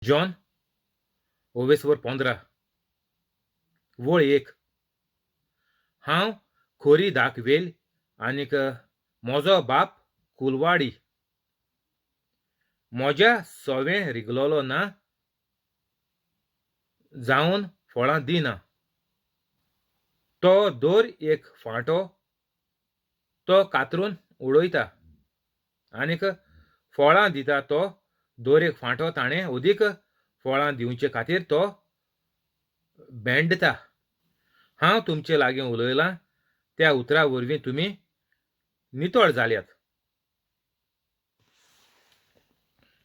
John ओवेसवर 15 वळ 1. हांव खोरी दाखवेल आनीक म्हजो बाप कुलवाडी. म्हज्या सोवें रिगलोलो ना जावन फळां दिना. तो दर एक फांटो तो कातरून उडयता आनीक फळां दिता तो दर एक फांटो ताणें अदीक फळां दिवचे खातीर तो बेंडता. हांव तुमचे लागीं उलयलां त्या उतरा वरवीं तुमी नितळ जाल्यात.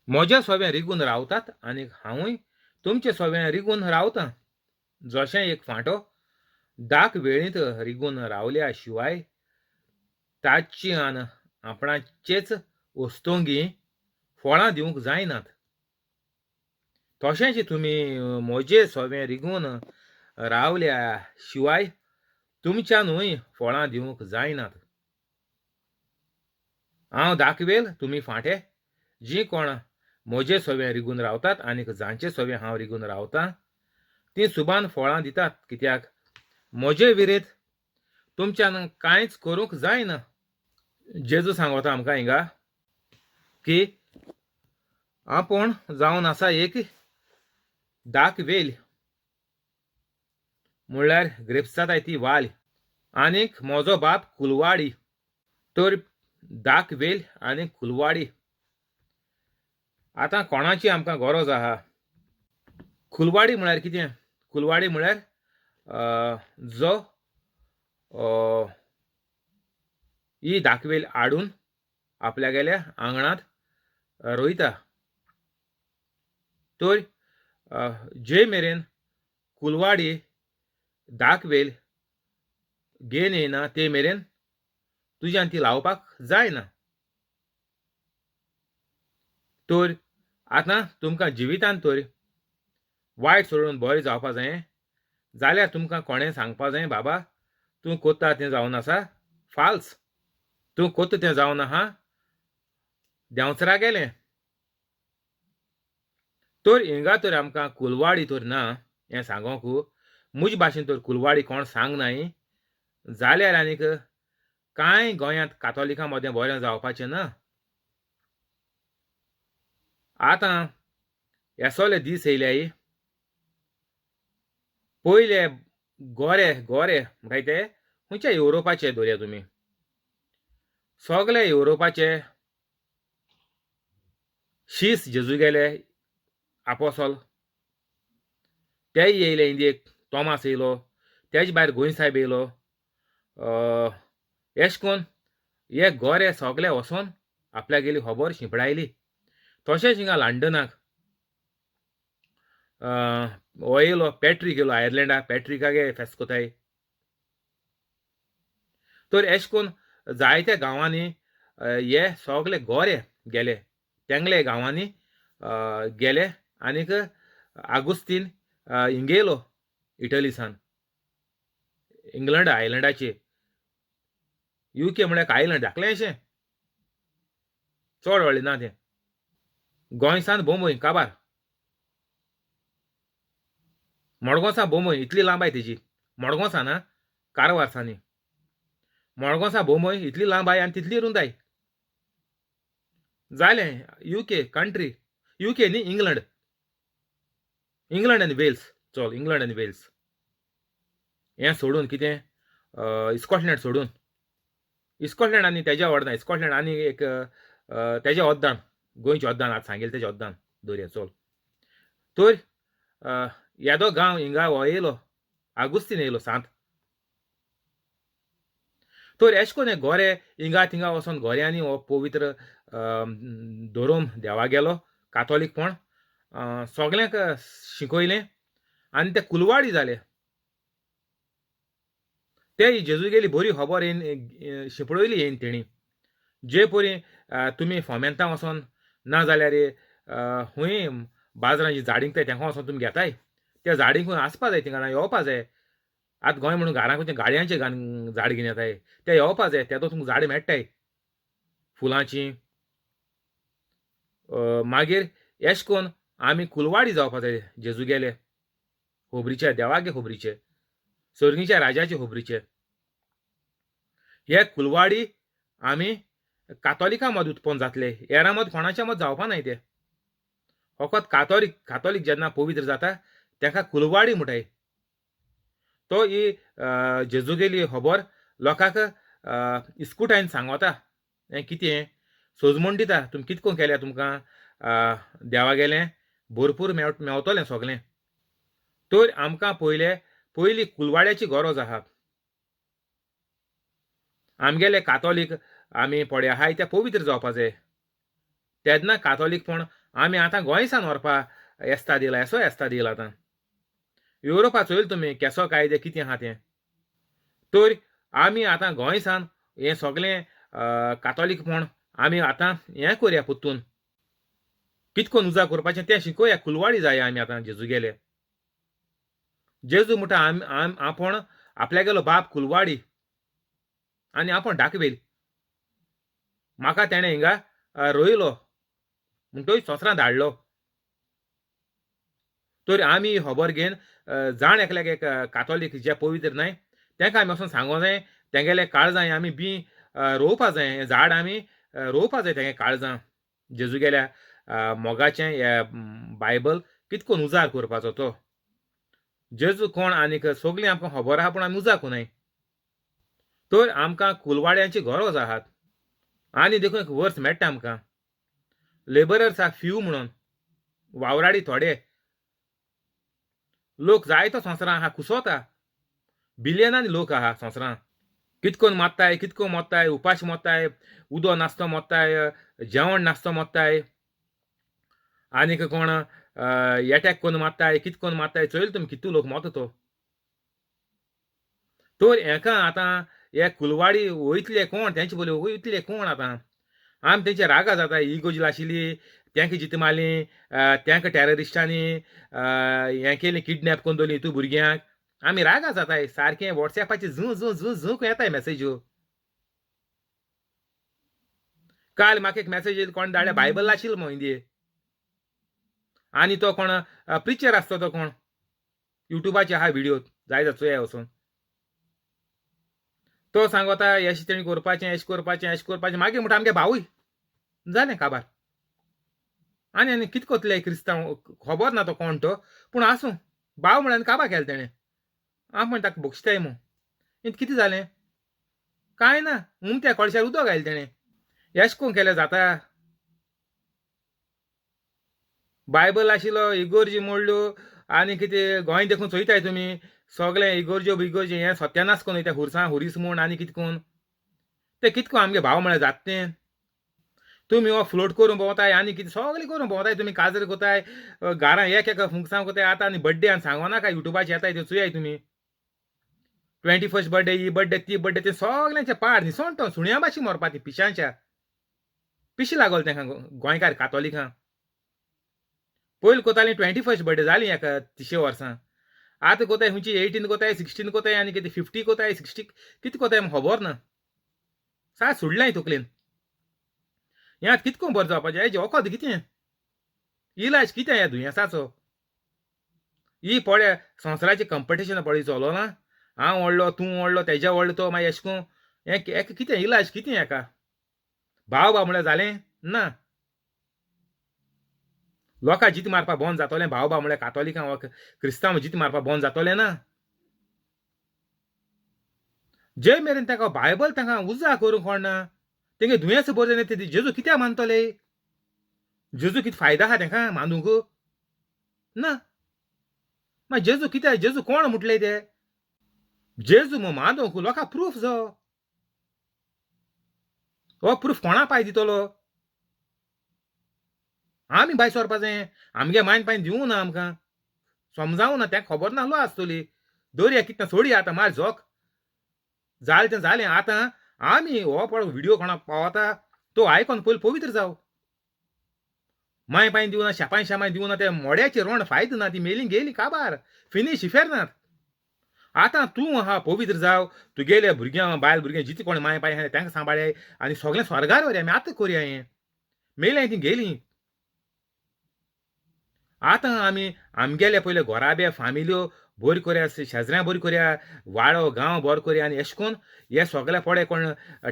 म्हज्या सोवें रिगून रावतात आनी हांवूय तुमचे सोवें रिगून रावतां. जशें एक फांटो दाक वेळींत रिगून रावल्या शिवाय ताच्यान आपणाचेच वस्तोंगी फळां दिवंक जायनात, तशेंच तुमी म्हजे सोवें रिगून रावल्या शिवाय तुमच्यानूय फळां दिवंक जायनात. हांव दाखवेल तुमी फांटे जी कोण म्हजे सोवें रिगून रावतात आनीक जांचे सोवें हांव रिगून रावतां तीं सुबान फळां दितात, कित्याक म्हजे विरेत तुमच्यान कांयच करूंक जायना. जेजू सांगता आमकां हिंगा की आपूण जावन आसा एक दाक वेल, म्हणल्यार ग्रेप्साताय ती वाल, आनीक म्हजो बाप कुलवाडी. तर दाक वेल आनी कुलवाडी आतां कोणाची आमकां गरज आहा? कुलवाडी म्हळ्यार कितें? कुलवाडी म्हळ्यार जो ही दाखवेल हाडून आपल्यागेल्या आंगणांत रोयता. तर जे मेरेन कुलवाडी दाखवेल घेवन येयना ते मेरेन तुज्यान ती लावपाक जायना. तर आतां तुमकां जिवितांत तर वायट सोडून बरें जावपा जाय जाल्यार तुमकां कोणें सांगपा जाय, बाबा तूं कोत्ता तें जावन आसा फाल्स, तूं कोत्ता तें जावन आहा देंवचरा गेलें. तर हिंगा तर आमकां कुलवाडी तर ना हें सांगोंक, म्हजे भाशेन तर कुलवाडी कोण सांगनाय जाल्यार आनीक कांय गोंयांत कातोलिकां मदें बरें जावपाचें ना. आतां येसोले दीस येयल्याय, पयले गोरे गोरे म्हणटाय ते खंयच्या युरोपाचे धरया तुमी, सगळे युरोपाचे शीस जेजू गेले आपोसोल तेय येयले इंडियेक, तोमास येयलो, तेज भायर गोंय साहेब येयलो. एश कोन हे गोरे सगळे वचोन आपल्यागेली खबर शिंपडायली. तशेंच हिंगा लंडनाक हो येयलो पॅट्रीक येयलो आयर्लंडाक, पॅट्रिकागे फेस्त कोताय. तर एश कोन जायत्या गांवांनी हे सगळे गोरे गेले, तेंगले गांवांनी गेले आनीक आगुस्तीन हिंगा येयलो इटलीसान, इंग्लंड आयलंडाचे, युके म्हळ्यार आयलंड धाकलेंशें, चड व्हडलें ना तें. गोंयसान बोंबय काबार, मडगांवसान बोंबय इतली लांबाय तेजी, मडगांवसान आं कारवारसांनी मडगांवसान बोंबय इतली लांबाय आनी तितली रुंदाय. जालें युके कंट्री, युके न्ही इंग्लंड, इंग्लंड आनी वेल्स, चल इंग्लंड आनी वेल्स हें सोडून कितें स्कॉटलँड सोडून, स्कॉटलँड आनी तेज्या व्हडना, स्कॉटलँड आनी एक तेजें अद्दान, गोंयचें अद्दान आतां सांगेलें तेजें अद्दान दवरया चल. तर येदो गांव हिंगा हो येयलो आगुस्तीन येयलो सांत. तर एश कोन हे गोरे हिंगा थिंगा वचोन गोऱ्यांनी हो पवित्र धोरोम देवा गेलो कातोलीकपण सगल्यांक शिकयलें आनी ते कुलवाडी जाले. ते जेजूगेली बरी खबर येवन शिंपडयली येवन तेणी, जे परी तुमी फोमेंतां वचोन ना जाल्यार खंय बाजारान जी झाडां विकताय तेंका वचोन तुमी घेताय, त्या झाडींकून आसपा जाय, थिंगा येवपा जाय. आतां गोंय म्हणून घरांक गाडयांचे झाड घेवन येताय, ते येवपा जाय, तेदो तुमकां झाडां मेळटाय फुलांचीं. मागीर एश कोन आमी कुलवाडी जावपा जाय जेजू गेले होबरीचे, देवागे होबरीचे, सोर्गीच्या राजाचे होबरीचे. हे कुलवाडी आमी कातोलिकां मद उत्पन्न जातले, हेरां मद कोणाच्या मद जावपा नाय. ते फकत कातोलीक, कातोलीक जेन्ना पवित्र जाता ताका कुलवाडी म्हणटाय. तो ही जेजूगेली खबर लोकांक इस्कुटायन सांगता, हें कितें सोजमण दिता, तुमी कितें करून केल्या तुमकां देवा गेलें भरपूर मेवतलें सगलें. तर आमकां पयले पयली कुलवाड्याची गरज आहा. आमगेले कातोलीक आमी पळय आहाय ते पवित्र जावपा जाय. तेन्ना कातोलीकपण आमी आतां गोंयसान व्हरपा एस्ताद येयला, येसो एस्ताद येयला. आतां युरोपा चोयल तुमी केसो कायदे कितें आहा तें. तर आमी आतां गोंयसान हें सगलें कातोलीकपण आमी आतां हें करया, परतून कितें करून उजा करपाचें तें शिकोया. कुलवाडी जाय आमी आतां जेजू गेले. जेजू म्हणटा आम आपूण आपल्यागेलो बाप कुलवाडी आनी आपूण दाखवेल, म्हाका तेणें हिंगा रोयलो म्हणटोय संवसारांत धाडलो. तर आमी खबर घेवन जाण एकल्याक एक कातोलीक जे पवित्र न्हय तांकां आमी वचून सांगो जाय, तेंगेले काळजां आमी बी रोवपा जाय, हें झाड आमी रोवपा जाय तेंगे काळजां. जेजू गेल्या मोगाचें हें बायबल कितको उजार करपाचो तो. जेजू कोण आनीक सगळीं आमकां खबर आहा, पूण आमी उजार कोनाय. तर आमकां कुलवाड्यांची गरज आहात. आनी देखून एक वर्स मेळटा आमकां, लेबरर्स आर फ्यू म्हणून, वावराडी थोडे लोक जायतो संवसारां आहा, कुसोता बिलियनांनी लोक आहा संवसारां. कितकोन मारताय, कितको मोत्ताय, उपाश मोत्ताय, उदो नासतो मोत्ताय, जेवण नासतो मोत्ताय, आनीक कोण एटॅक कोन्न मारताय, कित कोन्न मारताय, चोयल तुमी कितू लोक मोतो तो. तर हेका आतां हे कुलवाडी वयतले कोण, तेंचे बोले वयतले कोण आतां. आमी तेंचे रागा जाता, इगोज आशिल्ली तेंका जित मारली, तेंका टॅररिस्टांनी हें केली, किडनॅप करून दवरली तूं भुरग्यांक. आमी रागा जाताय सारकें. वॉट्सॅपाचेर झू झू झू झू येताय मॅसेज्यो. काल म्हाका एक मॅसेज येयली, कोण धाडल्या, बायबल आशिल्लो मो इंदिये, आनी तो कोण प्रिचर आसतो, तो कोण युट्यूबाचेर आहा व्हिडियो जाय चोया वचून. तो सांगता एशें तेणी करपाचें, एशें करपाचें, एशें करपाचें. मागीर म्हणटा आमगे भावूय जालें काबार. आनी आनी कितें करतले क्रिस्तांव खबर ना तो कोण तो, पूण आसूं, भाव म्हळ्यार काबार केलें तेणें. हांव म्हण ताका बक्षताय मू. कितें जालें कांय ना, उमत्या कळशार उदक घायलें तेणें. एशें करून केलें जाता. बायबल आशिल्लो इगोर्जी मोडल्यो आनी कितें गोंय देखून चोयताय तुमी सगळें इगोर्ज्यो बिगोर्ज्यो हें सत्यानाश करून वयता, हुरसां हुरीस म्हूण आनी कितें करून तें कितें करून आमगे भाव म्हळ्यार जाता तें. तुमी हो फ्लोट करून भोंवताय आनी कितें सगळें करून भोंवताय तुमी, काजर कोताय, घरां एक एक फुंकसां कोताय. आतां आनी बड्डे आनी सांगो नाका, युट्यूबाचेर येताय त्यो चोयाय तुमी. 21st birthday, ही बड्डे, ती बड्डे, ते सगळ्यांचे पाड न्हिसोण तो सुण्या भाशेन मरपा ती पिशांच्या पिशें लागोल तेंकां गोंयकार कातोलिकां. पयलीं कोतालीं 21st birthday जाली एका 30 वर्सां, आतां कोताय खंयची 18 कोताय, 16 कोताय, आनी कितें 50 कोताय, 60 कितें कोताय खबर ना. सा सोडलें तकलेन. हें आतां कितको बरें जावपाचें, हेजें वखद कितें, इलाज कितें ह्या दुयेंसाचो. ही पळय संवसाराचें कंपिटिशन पळय चलो ना, हांव व्हडलो तूं व्हडलो तेज्या व्हडलो तो, मागीर एशें करून हें हेका कितें इलाज कितें हेका. भाव भाव म्हळ्यार जालें ना, लोकां जीत मारपा बंद जातोलें. भाव भाव म्हळ्यार कातोलिकां वा क्रिस्तांव जीत मारपा बंद जातोलें ना. जे मेरेन ताका बायबल तांकां उजा करूंक कोण ना, तेंगे दुयेंस बरें जायना, ते जेजू कित्याक मानतले? जेजू कितें फायदो आहा तांकां मानूंक ना. मागीर जेजू कित्याक, जेजू कोण म्हटले ते? जेजू म्हूण मानूंक लोकांक प्रूफ जावो. हो प्रूफ कोणा पाय दितलो? आमी भायर सरपा जाय, आमगे मायन पायन दिवूं ना, आमकां समजावूं ना, तें खबर नासलो आसतली. दरया कितें सोडया आतां, मार झोक जालें तें जालें. आतां आमी हो पळय व्हिडियो कोणाक पावता तो आयकोन पयलीं पवित्र जावं. माय पांय दिवना, शेपाय शेमाय दिवना, ते मोड्याचे रोंड फायद ना, ती मेली गेली काबार फिनीश इफेर्नात. आतां तूं आहा पवित्र जाव, तुगेले भुरग्यां बायल भुरग्यां जिते कोण माय पांय आहा तांकां सांबाळ्याय आनी सगळें स्वर्गार व्हरया. आमी आतां करया हें, मेल्यां ती गेली. आतां आमी आमगेले पयले घोराबे फामिल्यो बऱ्यो कोरया, शेजऱ्यां बरी कोरया, वाडो गांव बरो कोरया आनी एशें कोन्न हे सोगले पोडे कोण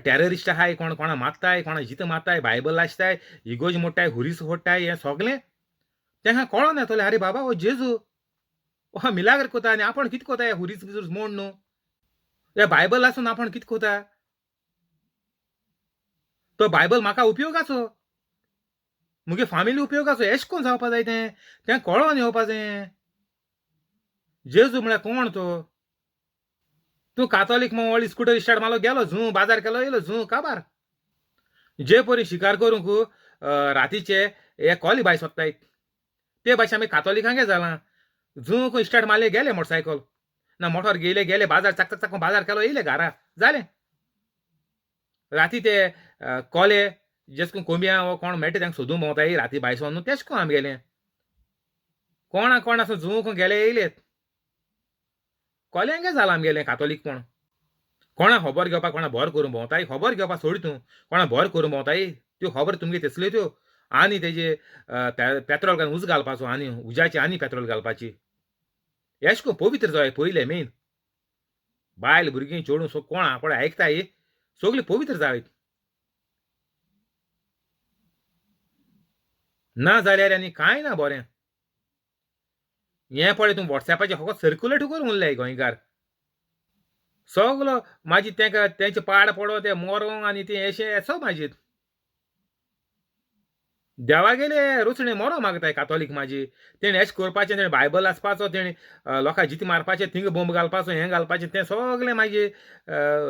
टॅररिस्ट आहाय, कोण कोणा मारताय, कोणा जिते मारताय, बायबल लासताय, इगोर्ज मोडटाय, हुरीस फोडटाय, हें सोगलें तेंकां कोळोन येतलें, आरे बाबा हो जेजू हो मिलाग्र कोता आनी आपूण कितें कोता, हुरीस बिजूस मोड न्हू, हे बायबल आसून आपूण कितें कोता, तो बायबल म्हाका उपयोगाचो, मुगे फामिली उपयोगाचो, एशें कोन्न जावपा जाय तें, तें कळोन येवपा जाय. जेजू म्हळ्यार कोण तो? तूं कातोलीक मग व्हडली स्कुटर स्टार्ट मारलो गेलो झू, बाजार केलो येयलो झू काबार. जे परी शिकार करूंक रातीचे हे कोले बाय सोदताय ते भाशेन आमी कातोलिकांगे जालां. झू खंय स्टार्ट मारले गेले मोटरसायकल ना मोटोर घेयले गेले बाजार चाक चाक चाक बाजार केलो येयले घारा जालें. राती ते कोले जेस कोन कोंबयां वो कोण मेळटा तांकां सोदूंक भोंवताय राती भायर सरून न्हू, तेश कोन आमगेलें कोणा कोण आसूं झू खंय गेले येयलेत. कोल्यांगे जालां आमगेलें कातोलीकपण. कोणा खबर घेवपाक कोणा भर करूंक भोंवताय, खबर घेवपाक सोड तूं, कोणा भर करूंक भोंवताय त्यो खबर तुमगे तेसल्यो त्यो आनी तेजे पेत्रोल घालून उजो घालपाचो आनी उज्याचें आनी पेत्रोल घालपाची. एश कोन पवित्र जाय पयलें मेन. बायल भुरगीं चेडूं सो कोण आहा पळय आयकताय सगळीं पवित्र जाय, ना जाल्यार आनी कांय ना बरें. हें पळय तूं वॉट्सॅपाचेर फकत सर्कुलेट करून उरले गोंयकार सगलो, मागीर तेंका तेंचे पाड पडो ते मोरों आनी तें एशें येसो मागीर देवागेले रोसणे मोरो मागताय कातोलीक. मागीर तेणें एशें करपाचें, तेणें बायबल आसपाचो, तेणें लोकां जिते मारपाचें, थिंगा बोंब घालपाचो, हें घालपाचें, तें सगलें मागीर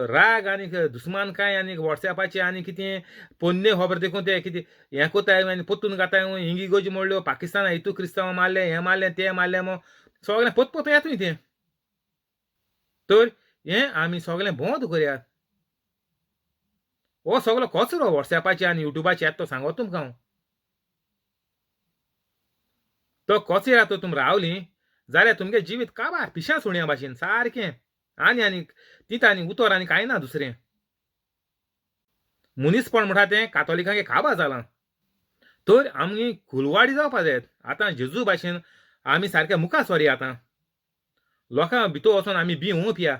राग आनी दुस्मानकाय आनी वॉट्सॅपाचें आनी कितें पोन्ने खबर देखून ते कितें हें कोताय आनी पोत्तून घाताय, हिंगी गोजी मोडल्यो, पाकिस्ताना हितू क्रिस्तांव मारले, हें मारलें तें मारलें, मो सगलें पोत पोत येतूय तें. तर हें आमी सगलें बंद करया. हो सगलो कचरो वॉट्सॅपाचेर आनी युट्यूबाचेर येता तो सांगत तुमकां हांव. तो कचऱ्या तो तुमी रावलीं जाल्यार तुमगे जिवीत काबार पिश्या सुण्या भाशेन सारकें. आनी आनी तिंत आनी उतर आनी कांय ना दुसरें. मनीसपण म्हणटा तें कातोलिकांगे काबार जालां. तर आमी कुलवाडी जावपा जाय आतां. जेजू भाशेन आमी सारके मुखार सोरया आतां. लोकां भितर वचोन आमी बी पिया,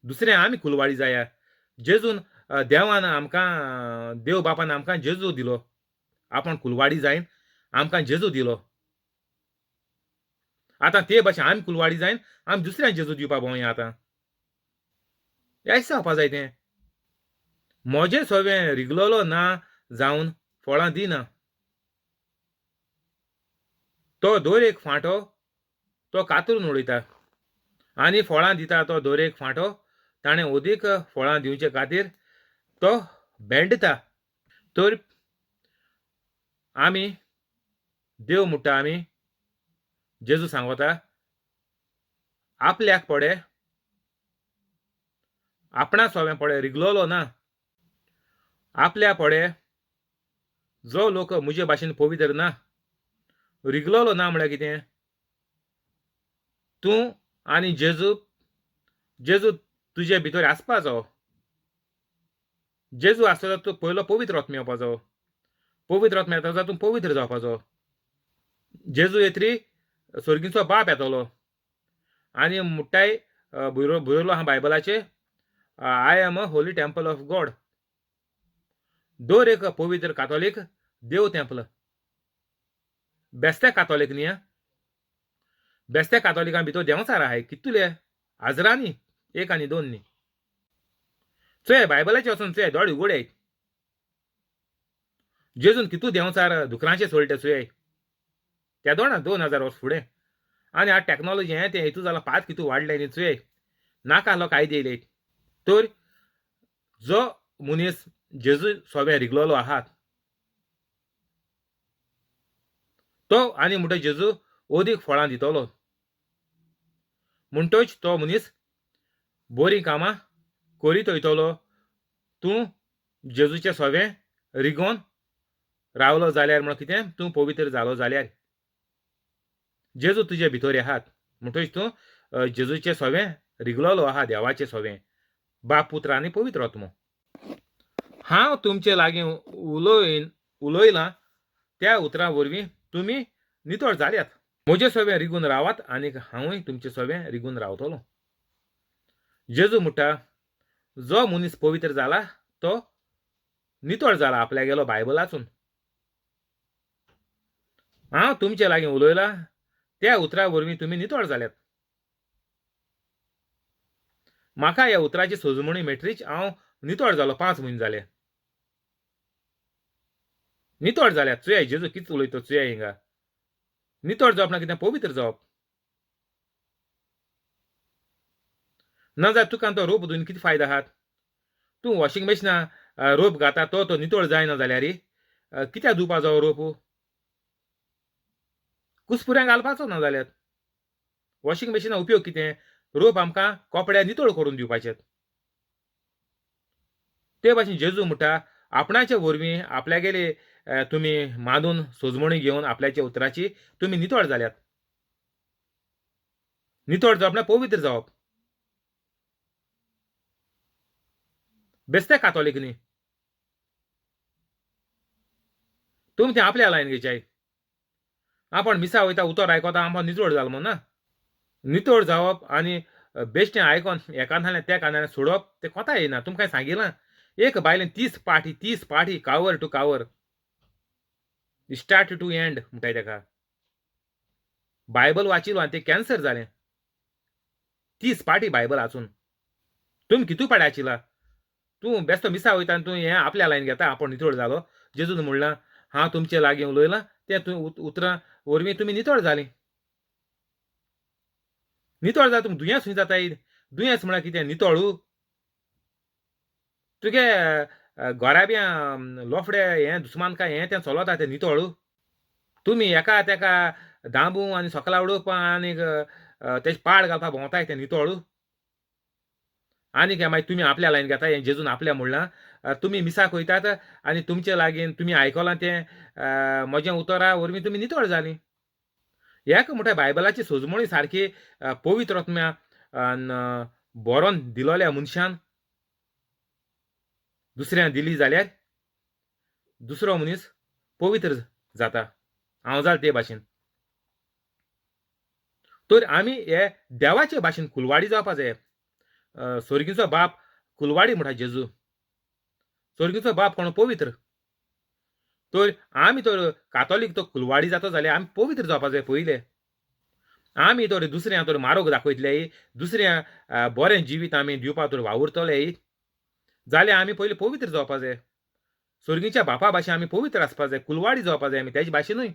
दुसरें आमी कुलवाडी जाया. जेजून देवान आमकां, देव बापान आमकां जेजू दिलो, आपूण कुलवाडी जायन आमकां जेजू दिलो. आतां ते भाशेन आमी कुलवाडी जायन आमी दुसऱ्यांक जेजू दिवपा भोंवया आतां. अशें जावपा जाय तें. म्हजें सवें रिगलोलो ना जावन फळां दिना, तो दर एक फांटो तो कातरून उडयता आनी फळां दिता तो दर एक फांटो ताणें अदीक फळां दिवचे खातीर तो बेंडता. तर आमी देव म्हणटा, आमी जेजू सांगता आपल्याक पडे आपणा सोवें पडे रिगलोलो ना, आपल्या पडे जो लोक म्हजे भाशेन पवित्र ना, रिगलोलो ना म्हळ्यार कितें, तूं आनी जेजू, जेजू तुजे भितर आसपाचो. जेजू आसतो तूं पयलो पवित्र आत्मो येवपाचो, पवित्र आत्मो येता जाल्यार तूं पवित्र जावपाचो. जेजू येतरी सर्गीचो बाप येतलो आनी मुट्टाय बरयलो आहा बायबलाचेर, I am a holy temple of God. दर एक पवित्र कातोलीक देव तेंपल. बेस्ते कातोलीक न्ही, बेस्ते कातोलिकां भितर देंवचार आहाय कितले हजरांनी, एक आनी दोन न्ही. चोय बायबलाचेर वचून चोय, दोळे उगडाय. जेजून कितू देंवचार दुकरांचे सोडले चोय त्या दोना 2000 वर्स फुडें. आनी आतां टॅक्नोलॉजी हें तें हितू जालां, पात कितू वाडलें न्ही चोय, नाका लोक आयद येयले. तर जो मनीस जेजू सोबे रिगलोलो आहात तो आनी म्हणटा जेजू अदीक फळां दितलो, म्हणटच तो मनीस बरीं कामां करीत वयतलो. तूं जेजूचे सोबे रिगोन रावलो जाल्यार म्हण कितें, तूं पवित्र जालो जाल्यार जेजू तुजे भितर आहात, म्हणटच तूं जेजूचे सोबे रिगलोलो आहा, देवाचे सोबे, बाप पुत्र आनी पवित्र आत्मो. हांव तुमचे लागीं उलयलां त्या उतरां वरवीं तुमी नितळ जाल्यात. म्हजे सवें रिगून रावात आनी हांवूय तुमचे सवें रिगून रावतलो. जेजू म्हणटा जो मनीस पवित्र जाला तो नितळ जाला आपल्यागेलो बायबलासून. हांव तुमचे लागीं उलयलां त्या उतरा वरवीं तुमी नितळ जाल्यात. म्हाका ह्या उतराची सोजमणी मेळटरीच हांव नितळ जालो. 5 म्हयने जाले नितळ जाल्यात. चोया जेजू कितें उलयता चोया हिंगा. नितळ जावप ना कितें पवित्र जावप. ना जाल्यार तुका तो रोप धुवन कितें फायदो आहात? तूं वॉशिंग मशिना रोप घाता तो तो नितळ जायना जाल्यार कित्याक धुवपा जावो रोप? कुसपुऱ्यांक घालपाचो ना जाल्यार. वॉशिंग मशिना उपयोग कितें? रोप आमकां कपडे नितळ करून दिवपाचे. ते भाशेन जेजू म्हणटा आपणाचे वरवीं आपल्यागेले तुमी मानून सोजमणी घेवन आपल्याच्या उतराची तुमी नितळ जाल्यात. नितळ जावप ना पवित्र जावप. बेस्ते कातोलीक न्ही. तुमी तें आपल्या लायन घेवचाय. आपण मिसा वयता उतर आयकता आमकां नितळ जालो म्हूण ना. नितळ जावप आनी बेश्टें आयकोन एका नाल्यार त्या कानार सोडप तें कोता येना. तुमकां सांगिलां एक बायलेन 30 पाटी 30 पाटी cover to cover start to end म्हणटाय तेका. बायबल वाचिलो आनी तें कॅन्सर जालें. 30 पाटी बायबल वाचून. तुमी कितू पाटी वाचिला? तूं बेस्तो मिसा वयता आनी तूं हें आपल्या लायन घेता आपूण नितळ जालो. जेजून म्हणलां हांव तुमचे लागीं उलयलां तें तूं उतरां वरवीं तुमी नितळ जालीं. नितळ जाता तुमकां दुयेंस खंय जाताय? दुयेंस म्हळ्यार कितें? नितळू तुगे घराब्या लोफडे हें दुस्मानकाय हें तें चलता तें नितळू. तुमी एका तेका दांबू आनी सकला उडोवपा आनी तेजे पाड घालपा भोंवताय तें नितळू. आनी मागीर तुमी आपल्या लायन घेता हें जेजून आपल्या म्हणलां तुमी मिसाक वयतात आनी तुमचे लागीं तुमी आयकलां तें म्हजें उतरा वरवीं तुमी नितळ जालीं. ह्याक म्हणटा बायबलाची सोजमणी सारकी पवित्र आत्म्या बरोवन दिलोल्या मनशान दुसऱ्यान दिली जाल्यार दुसरो मनीस पवित्र जाता. हांव जाल ते भाशेन. तर आमी हे देवाचे भाशेन कुलवाडी जावपा जाय. सोर्गीचो बाप कुलवाडी म्हणटा जेजू. सोर्गीचो बाप कोण? पवित्र. तर आमी तर कातोलीक तो कुलवाडी जाता जाल्यार आमी पवित्र जावपा जाय पयले. आमी तर दुसऱ्या तर मारोग दाखयतले, दुसऱ्या बरें जिवीत आमी दिवपा तर वावुरतले जाल्यार आमी पयलीं पवित्र जावपा जाय. सोर्गीच्या बापा भाशेन आमी पवित्र आसपा जाय, कुलवाडी जावपा जाय आमी तेजे भाशेनूय.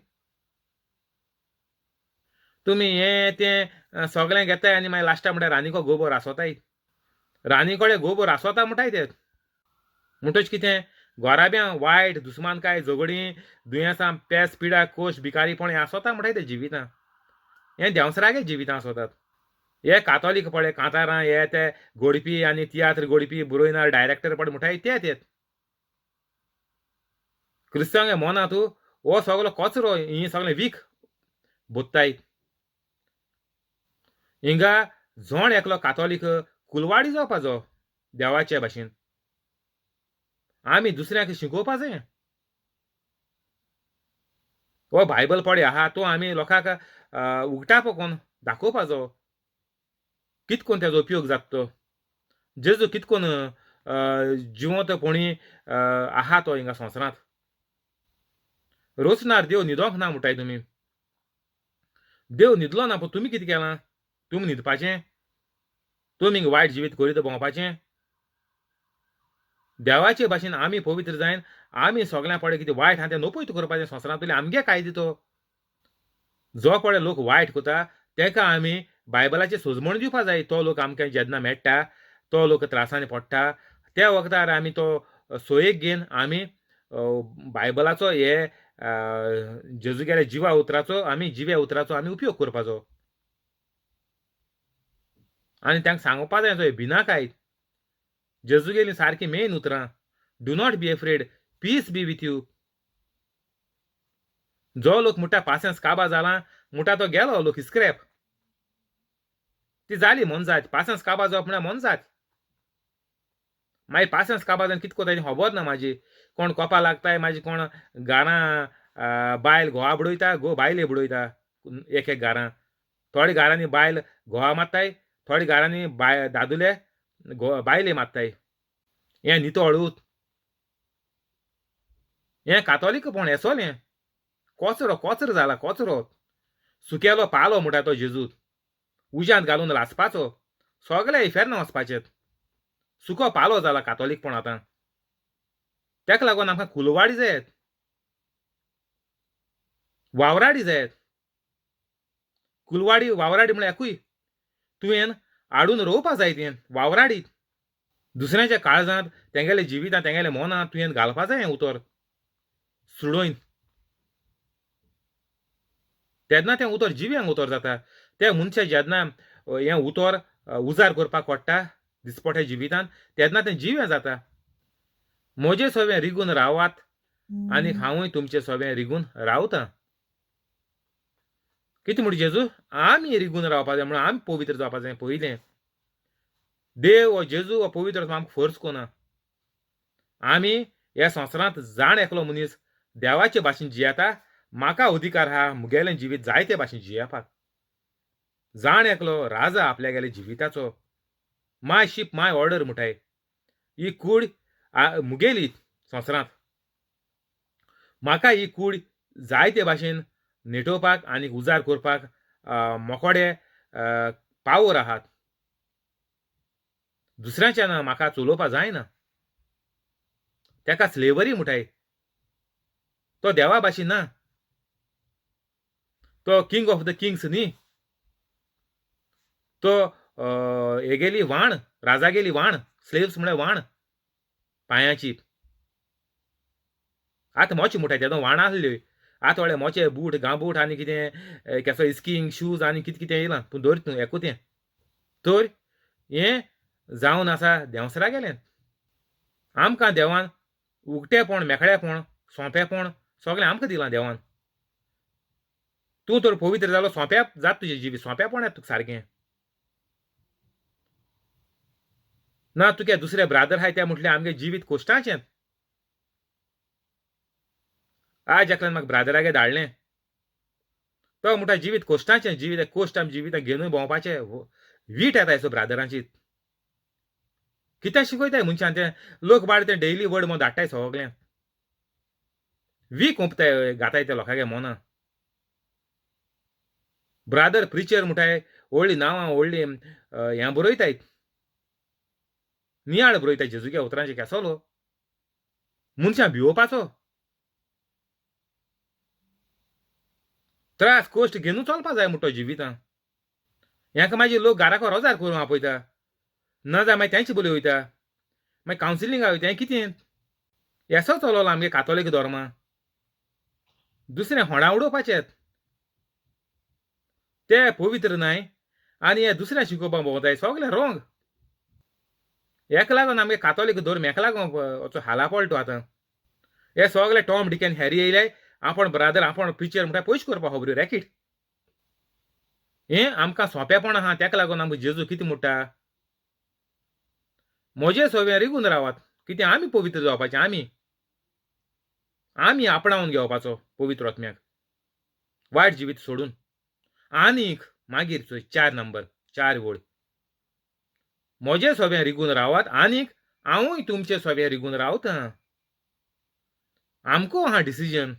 तुमी हें तें सगळें घेताय आनी मागीर लास्टा म्हणल्यार रानीको गोबोर आसोताय. रानी कडेन गोबोर आसोता म्हणटाय ते. म्हणटच कितें घराब्यां वायट दुस्मानकाय झगडीं दुयेंसां पेस पिडा कोश भिकारीपण हें आसोता म्हणटाय ते जिवितां. हें देंवसरागे जिवितां आसोतात. हे कातोलीक पळय कांतारां हे ते गोडपी आनी तियात्र गोडपी बरोयनार डायरेक्टर पळय म्हणटाय ते तेत. क्रिस्तांव मोना तूं हो सगलो कचरो ही सगळें वीख बोत्ताय. हिंगा जण एकलो कातोलीक कुलवाडी जावपाचो देवाचे भाशेन. आमी दुसऱ्यांक शिकोवपा जाय. हो बायबल पळय आहा तो आमी लोकांक उगटाप कोन्न दाखोवपाचो. कित कोन्न तेजो उपयोग जाता तो. जेजू कित कोन्न जिवंतपणी आहा तो हिंगा संवसारांत. रोचणार देव न्हिदोंक ना म्हणटाय तुमी. देव न्हिदलो ना पूण तुमी कितें केलां? तुमी न्हिदपाचें? तुमी वायट जिवीत करीत भोंवपाचें? देवाचे भाशेन आमी पवित्र जायन आमी सगळ्यां पळय कितें वायट आहा तें नपयत करपाचें संवसारांतले आमगे कायदे तो. जो पळय लोक वायट करता ताका आमी बायबलाची सोजमण दिवपा जाय. तो लोक आमकां जेन्ना मेळटा तो लोक त्रासांनी पडटा त्या वखदार आमी तो सोयेक घेवन आमी बायबलाचो हे जेजूगेल्या जिवा उतराचो आमी जिव्या उतराचो आमी उपयोग करपाचो. आनी तांकां सांगपा जाय तो भिनाकाय. जेजूगेली सारकी मेन उतरां do not be afraid, peace be with you. जो लोक म्हणटा पासेंस काबा जाला म्हणटा तो गेलो लोक स्क्रॅप. ती जाली मोनजात. पासेंस काबा जावप म्हळ्यार मोनजात. मागीर पासेंस काबा जावन कितें कोताय खबर ना. म्हाजी कोण कोपा लागताय, म्हाजी कोण गारां बायल घोवा बडयता, घोव बायले बडयता. एक एक घरां थोड्या घरांनी बायल घोवा मारताय, थोड्या घरांनी बाय दादुले घो बायले मारताय. हें नितळूत, हें कातोलीकपण हेसोलें कोचरो कोचरो जाला, कोचरो सुकेलो पालो म्हणटा तो जेजूत, उज्यांत घालून लासपाचो, सगळे इफेर्ना वचपाचें. सुको पालो जाला कातोलीकपण आतां. ताका लागून आमकां कुलवाडी जायत, वावराडी जायत. कुलवाडी वावराडी म्हळ्यार एकूय तुवें हाडून रोवपा जाय तें वावराडी. दुसऱ्यांच्या काळजांत, तेंगेले जिवितांत, तेंगेले मनांत तुवें घालपा जाय हें उतर सुडोवन. तेन्ना तें उतर जिव्यांक उतर जाता. ते मनशां जेन्ना हें उतर उजार करपाक पडटा दिसपट्या जिवितांत, तेन्ना तें जिवें जाता. म्हजे सवें रिगून रावात आनी हांवूय तुमचे सवें रिगून रावतां. कितें म्हणटा जेजू? आमी रिगून रावपा जाय म्हणून आमी पवित्र जावपा जाय पयलें. देव हो जेजू हो पवित्र आमकां फोर्स कोना. आमी ह्या संवसारांत जाण एकलो मनीस देवाचे भाशेन जियेता, म्हाका अधिकार आहा मुगेलें जिवीत जायते भाशेन जियेवपाक. जाण एकलो राजा आपल्यागेले जिविताचो. माय शीप माय ऑर्डर म्हणटाय. ही कूड मुगेली संवसारांत, म्हाका ही कूड जायते भाशेन नेटोवपाक आनी उजार करपाक मोकोडे पावर आहात. दुसऱ्याच्यान म्हाका चलोवपा जायना. ताका स्लेवरी म्हणटाय. तो देवा भाशेन ना, तो किंग ऑफ the Kings न्ही, तो हेगेली वाण, राजागेली वाण. स्लेव्स म्हळ्यार वाण पांयाची. आतां मोचे म्हणटाय तेदो वाण आसल्यो, आतां थोडे मोचे बूट गांबूट आनी कितें केसो स्किंग शूज आनी कितें कितें येयलां, पूण दवर तूं एकू तें. तर हें जावन आसा देंवसरा गेलें. आमकां देवान उगटेपण, मेकळेपण, सोंपेपण सगळें आमकां दिलां देवान. तूं तर पवित्र जालो, सोंप्या जात तुजें जिवीत, सोंपेपण येता तुका सारकें. ना तुगे दुसरे ब्रादर आहाय ते म्हटलें आमगे जिवीत कोश्टाचें. आज एकल्यान म्हाका ब्रादरागे धाडलें, तो म्हणटा जिवीत कोश्टाचें, जिवीत कोश्ट आमी जिवितां घेवन भोंवपाचें, वीट येता सो ब्रादरांची. कितें शिकयताय मनशान तें लोक बाळ तें डेली वर्ड म्हूण धाडटाय सगळें, वीक ओंपताय घाताय ते लोकांगे मना. ब्रादर प्रिचर म्हणटाय, व्हडलीं नांवां व्हडलीं हें बरयताय, नियाळ बरयताय जेजूच्या उतरांचें. केसोलो मनशां भिवोवपाचो, त्रास कश्ट घेवन चलपा जाय म्हणटा जिवितां. हेका मागीर लोक घराक रोजार करूंक आपयता, ना जाल्यार मागीर तेंचे बोली वयता, मागीर कावन्सिलिंगा वयता. हें कितें येसो चलोलो आमगे कातोलीक धर्मा. दुसरें होंडा उडोवपाचें, ते पवित्र न्हय आनी हे दुसऱ्या शिकोवपाक भोंवताय, सगळें रोंग. हेका लागून आमगे कातोलीक धर्म हेका लागून हाला पडलो आतां. हे सगळे टॉम डिक आनी हॅरी येयले, आपण ब्रादर आपण प्रिचर म्हणटा पयशे करपा खबऱ्यो रॅकीट. हें आमकां सोंपेपण आहा, ताका लागून आमकां जेजू कितें म्हणटा, म्हजे सवें रिगून रावात. कितें आमी पवित्र जावपाचें, आमी आमी आपणावन घेवपाचो पवित्र आत्म्याक, वायट जिवीत सोडून. आनीक मागीर चोय 4 नंबर 4 वळ, म्हजे सवें रिगून रावात आनीक हांवूय तुमचे सवें रिगून रावतां. आमकां आहा डिसिजन,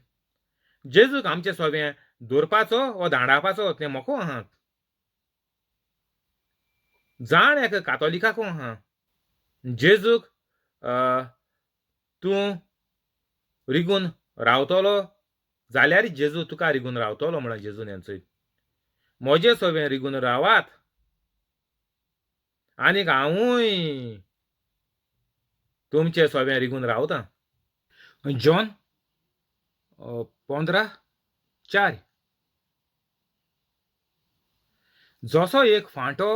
जेजूक आमचे सवें दवरपाचो वो धांडावपाचो तें मोको आहा. जाण एका कातोलिकाकू आहा, जेजूक तूं रिगून रावतलो जाल्यार जेजू तुका रिगून रावतलो म्हणून जेजून हेंचो. म्हजे सवें रिगून रावात आनीक हांवूय तुमचे सवें रिगून रावतां. जॉन 15:4. जसो एक फांटो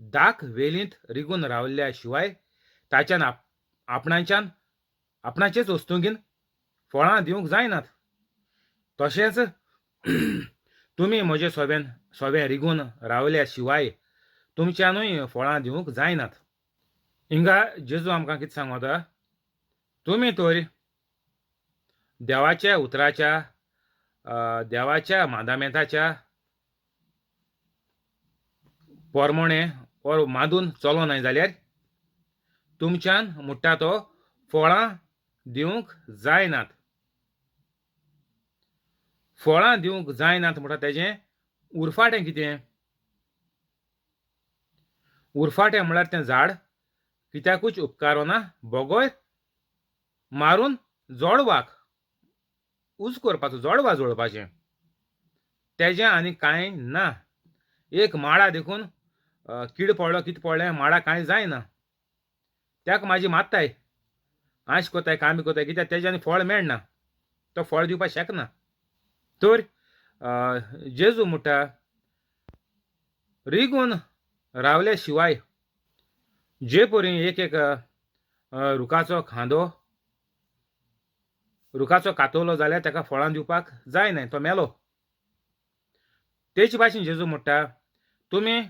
दाक वेलींत रिगून रावल्ल्या शिवाय ताच्यान आपणाच्यान आपणाचेच वस्तुंगीन फळां दिवंक जायनात, तशेंच तुमी म्हजे सोबेन सोबें रिगून रावल्या शिवाय तुमच्यानूय फळां दिवंक जायनात. हिंगा जेजू आमकां कितें सांगता, तुमी तर देवाच्या उतराच्या देवाच्या मादामेंताच्या पोरमोणें ओर मांदून चलोनाय जाल्यार तुमच्यान म्हणटा तो फळां दिवंक जायनात. फळां दिवंक जायनात म्हणटा तेजें उरफाटें कितें? उरफाटें म्हळ्यार तें झाड कित्याकूच उपकारना बगैर मारून जोडवाक उज करपाचो, जोडवा जोडपाचें, तेजें आनी कांय ना. एक माडा देखून कीड पडलो कितें पडलें माडा कांय जायना, ताका म्हाजी मात्ताय आश कोताय कामी कोताय, कित्याक तेज्यान फळ मेळना, तो फळ दिवपाक शकना. तर जेजू म्हणटा रिगून रावले शिवाय जे परी एक एक रुखाचो खांदो रुखाचो कातवलो जाल्यार ताका फळां दिवपाक जायना, तो मेलो. तेच भाशेन जेजू म्हणटा तुमी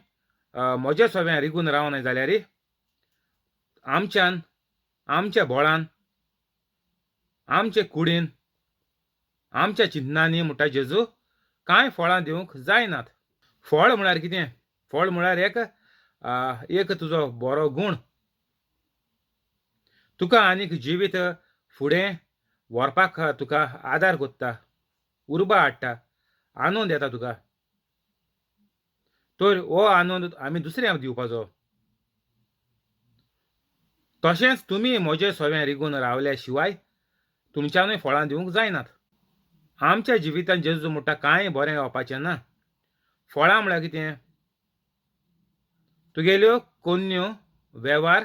म्हजे सव्यां रिगून रावनाय जाल्यार आमच्यान आमच्या बोळान आमचे कुडीन आमच्या चिंतनांनी म्हणटा जेजू कांय फळां दिवंक जायनात. फळ म्हळ्यार कितें? फळ म्हळ्यार एक एक तुजो बरो गूण, तुका आनीक जिवीत फुडें व्हरपाक तुका आदार कोत्ता, उर्बा हाडटा, आनंद येता तुका. तर हो आनंद आमी दुसऱ्यांक दिवपाचो. तशेंच तुमी म्हजे सवें रिगून रावल्या शिवाय तुमच्यानूय फळां दिवंक जायनात. आमच्या जिवितांत जेजू म्हणटा कांय बरें येवपाचें ना. फळां म्हळ्यार कितें? तुगेल्यो कोन्न्यो वेव्हार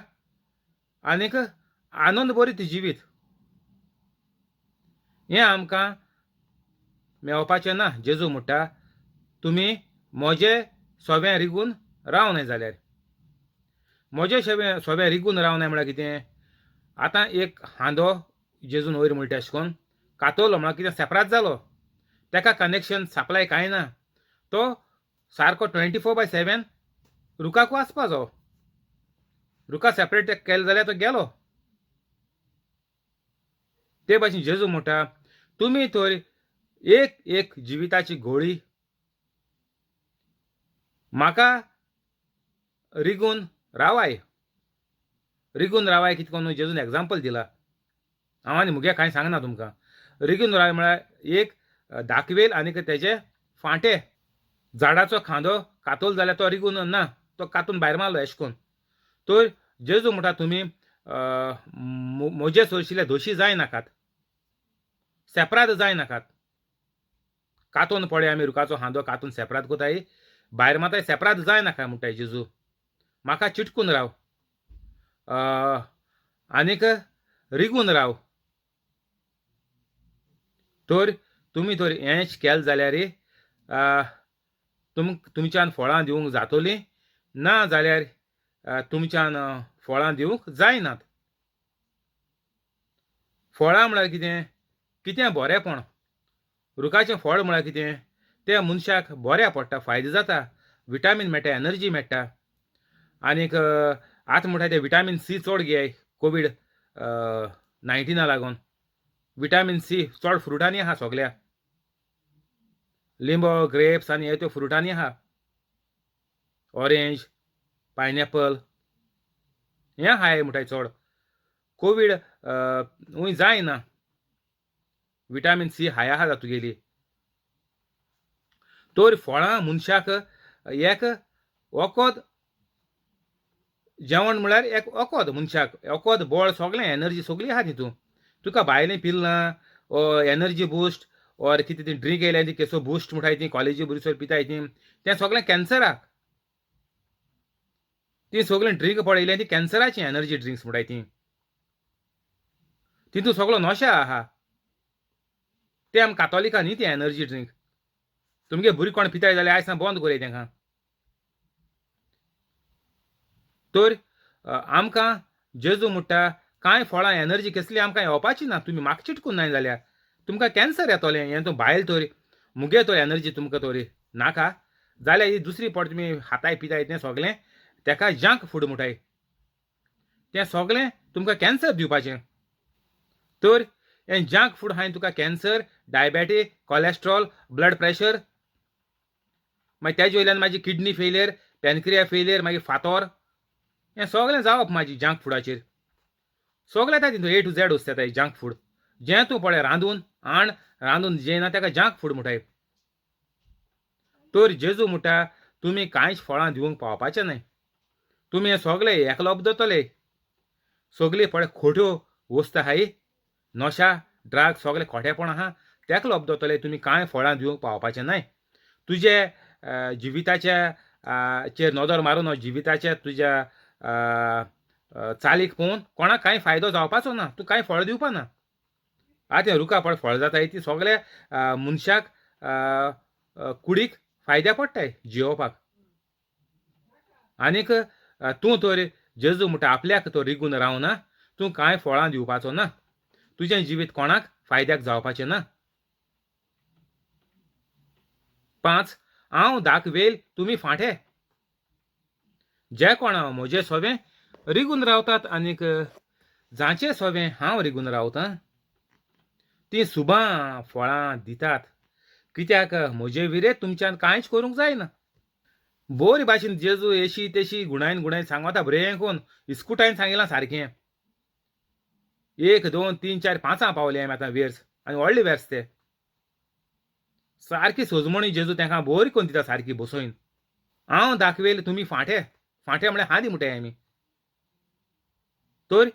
आनीक आनंद बरीत जिवीत हें आमकां मेळपाचें ना. जेजू म्हणटा तुमी म्हजे सोव्यां रिगून रावनाय जाल्यार. म्हजे सोव्यां रिगून रावनाय म्हळ्यार कितें? आतां एक हांदो जेजून वयर म्हणटा अशें करून कातवलो म्हळ्यार कितें? सेपरात जालो, ताका कनेक्शन सप्लाय कांय ना, तो सारको 24/7 रुखाकू आसपाचो. रुखा सेपरेट केलें जाल्यार तो गेलो. ते भाशेन जेजू म्हणटा तुमी तर एक एक जिविताची गोळी म्हाका रिगून रावाय. रिगून रावाय कितें करून जेजून एग्जाम्पल दिला, हांव आनी मुगे कांय सांगना तुमकां. रिगून रावाय म्हळ्यार एक दाखवेल आनीक तेजे फांटे. झाडाचो खांदो कातोल जाल्यार तो रिगून ना, तो कातून भायर मारलो एशें करून. तर जेजू म्हणटा तुमी म्हजे सोरशिल्ले दोशी जायनाकात, सेपराद जायनाकात. कातोन पळय आमी रुखाचो खांदो कातून सेपराद कोताय, भायर माताय, सेपराद जायनाका म्हणटाय जेजू, म्हाका चिटकून राव आनीक रिगून राव. तर तुमी तर हेंच केलें जाल्यार तुमच्यान फळां दिवंक जातोलीं, ना जाल्यार तुमच्यान फळां दिवंक जायनात. फळां म्हळ्यार कितें? कितें बरेंपण. रुखाचें फळ म्हळ्यार कितें? तें मनशाक बऱ्या पडटा, फायदो जाता, विटामीन मेळटा, एनर्जी मेळटा. आनीक आतां म्हणटा तें विटामीन सी चड घेय कोवीड 19 लागून. विटामीन सी चड फ्रुटांनी आहा, सगल्या लिंबो ग्रेप्स आनी हे त्यो फ्रुटांनी आहा, ऑरेंज पायनएपल हें आहाय म्हणटाय चड. कोवीड हूंय जायना, विटामीन सी हाय आहा तुगेली. तर फळां मनशाक एक वखद, जेवण म्हळ्यार एक वखद मनशाक, वखद बळ सगळें एनर्जी सगळी आहा तितून. तुका भायलें पिल्लां एनर्जी बुस्ट ऑर कितें ती ड्रिंक येयल्या ती केसो बुस्ट म्हणटाय ती कॉलेजी भुरगीं पिताय ती, तें सगळें कॅन्सराक. ती सगळीं ड्रिंक पळयलें ती कॅन्सराची एनर्जी ड्रिंक्स म्हणटाय ती, तितून सगळो नशा आहा. ते आम कातोलिका न्ही ती एनर्जी ड्रिंक. तुमगे भुरगीं कोण पिताय जाल्यार आयज बंद करया तांकां. तर आमकां जेजू म्हणटा कांय फळां एनर्जी कसली आमकां येवपाची ना, तुमी म्हाका चिटकून नाय जाल्यार तुमकां कॅन्सर येतलें. हें तूं बायल तर मुगे तर एनर्जी तुमकां तर नाका जाल्यार ही दुसरी पट तुमी हाताय पिताय तें सगळें तेका जंक फूड म्हणटाय, तें सगळें तुमकां कॅन्सर दिवपाचें. तर हें जंक फूड हांवें तुका कॅन्सर डायबेटी, कॉलेस्ट्रॉल, ब्लड प्रेशर, मागीर तेजे वयल्यान मागीर किडनी फेलियर, पॅनक्रिया फेलियर, मागीर फातोर, हें सगळें जावप मागीर जंक फुडाचेर. सगळें येता तितून, ए टू झॅड वस्तू येता जंक फूड. जें तूं पळय रांदून आण, रांदून जेयना ताका जंक फूड म्हणटाय. तर जेजू म्हणटा तुमी कांयच फळां दिवंक पावपाचें न्हय, तुमी हें सगळें एकलोप दवरतले. सगळीं पळय खोट्यो वस्तू आहाय, नशा, ड्रग, सगळें खोटेपण आहा, तेका लोप दवरतले. तुमी कांय फळां दिवंक पावपाचें न्हय. तुजे जिविताच्या चेर नदर मारून, जिविताच्या तुज्या चालीक पळोवन कोणाक कांय फायदो जावपाचो ना, तूं कांय फळ दिवपा ना. आतां रुखा पळय फळ जाताय ती सगळे मनशाक कुडीक फायद्या पडटाय जियोवपाक. आनीक तूं तर जेजू म्हणटा आपल्याक तो रिगून रावना, तूं कांय फळां दिवपाचो ना, तुजें जिवीत कोणाक फायद्याक जावपाचें ना. 5, हांव दाखवेल तुमी फांटे. जे कोणा म्हजे सोवें रिगून रावतात आनीक जांचे सोवें हांव रिगून रावतां तीं सुबां फळां दितात, कित्याक म्हजे विरे तुमच्यान कांयच करूंक जायना. बरी भाशेन जेजू येशी तेशी गुणायन गुणायन सांगता, बरें कोन इस्कुटायन सांगिलां सारकें. 1 2 3 4 5 पावले आमी आतां वेर्स, आनी व्हडले वेर्स ते सारकी सोजमणी जेजू तांकां बरी कोन दिता सारकी बसोवन. हांव दाखवेल तुमी फांटे, फांटे म्हळ्यार हांदी म्हणटाय आमी. तर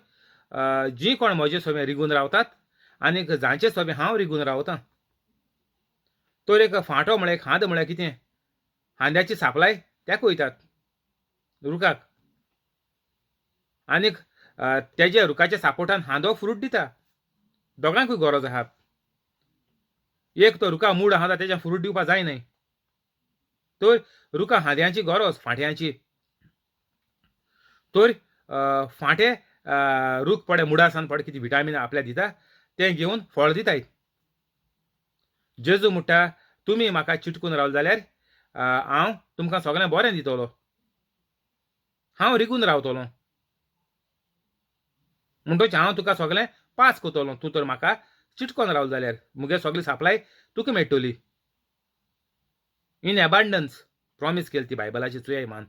जी कोण म्हजे सोबें रिगून रावतात आनीक जांचे सोबें हांव रिगून रावतां. तर एक फांटो म्हळ्यार एक हांद म्हळ्यार कितें, हांद्याची सापलाय तेका वयतात रुखाक, आनीक तेजे रुखाच्या सापोर्टान हांदो फ्रूट दिता. दोगांकूय गरज आहा. एक तो रुखा मूड आहा तेज्या फ्रूट दिवपा जाय न्हय, तर रुखा हांद्यांची गरज फांट्यांची. तर फांटे रूख पडे मुडासान पडे कितें विटामीन आपल्याक दिता तें घेवन फळ दिताय. जेजू म्हणटा तुमी म्हाका चिटकून रावले जाल्यार हांव तुमकां सगळें बरें दितलो, हांव रिगून रावतलो, म्हणटकच हांव तुका सगळें पास करतलो. तूं तर म्हाका चिटकोन रावलो जाल्यार मुगे सगळी सप्लाय तुका मेळटली. इन एबांडन्स प्रॉमीस केली ती बायबलाची चुया मान.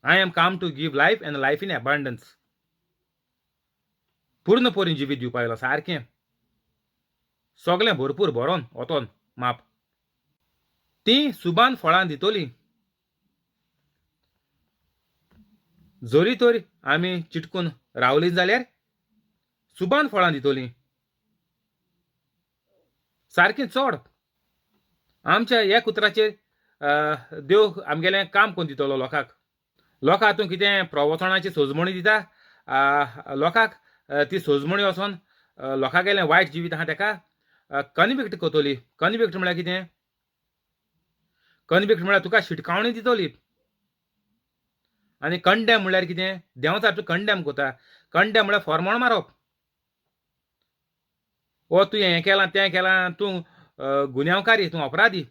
I am come to give life and life in abundance. पूर्ण पोरीन जिवीत दिवपा येयलो सारकें, सगळें भरपूर भरोन वतोन माप. ती सुबान फळां दितली जरी तर आमी चिटकून रावली जाल्यार सुबान फळां दितली सारकें चड. आमच्या ह्या कुत्राचेर देव आमगेलें काम कोण दितलो लोकांक. लोकांक तूं कितें प्रवचनाची सोजमणी दिता, लोकांक ती सोजमणी वचोन लोकांगेलें वायट जिवीत आहा तेका कन्विक्ट करतली. कन्विक्ट म्हळ्यार कितें, कन्विक्ट म्हळ्यार तुका शिटकावणी दितली. आनी कंडेम म्हळ्यार कितें, देंवचार तूं कंडेम करता. कंडेम म्हळ्यार फॉर्मोण मारप. ओ तूं हें केलां तें केलां, तूं गुन्यांवकारी, तूं अपराधी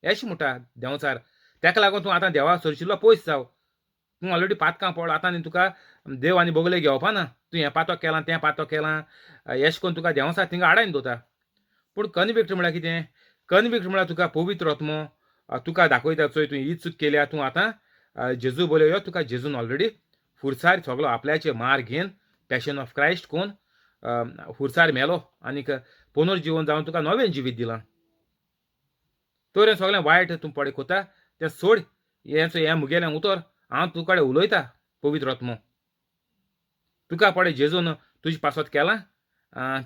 अशें म्हणटा देंवचार. तेका लागून तूं आतां देवा सरशिल्लो पयस जाव, तूं ऑलरेडी पातकां पड, आतां न्ही तुका देव आनी बगले घेवपा ना, तूं हें पातक केलां तें पातक केलां अशें करून तुका देंवचार थिंगा आडायन दवरता. पूण कन्विक्ट म्हळ्यार कितें, कन्विक्ट म्हळ्यार तुका पवित्र आत्मो तुका दाखयता, चोय तूं ही चूक केल्या, तूं आतां जेजू बोलयो यो, तुका जेजून ऑलरेडी फुरसार सगलो आपल्याचे मार घेवन पॅशन ऑफ क्रायस्ट कोन फुरसार मेलो आनीक पुनर्जिवन जावन तुका नवें जिवीत दिलां. तर हें सगळें वायट तूं पळय कोता तें सोड, हें हें मुगेलें उतर हांव तुका कडेन उलयता पवित्र आत्मो, तुका पळय जेजून तुजे पासत केलां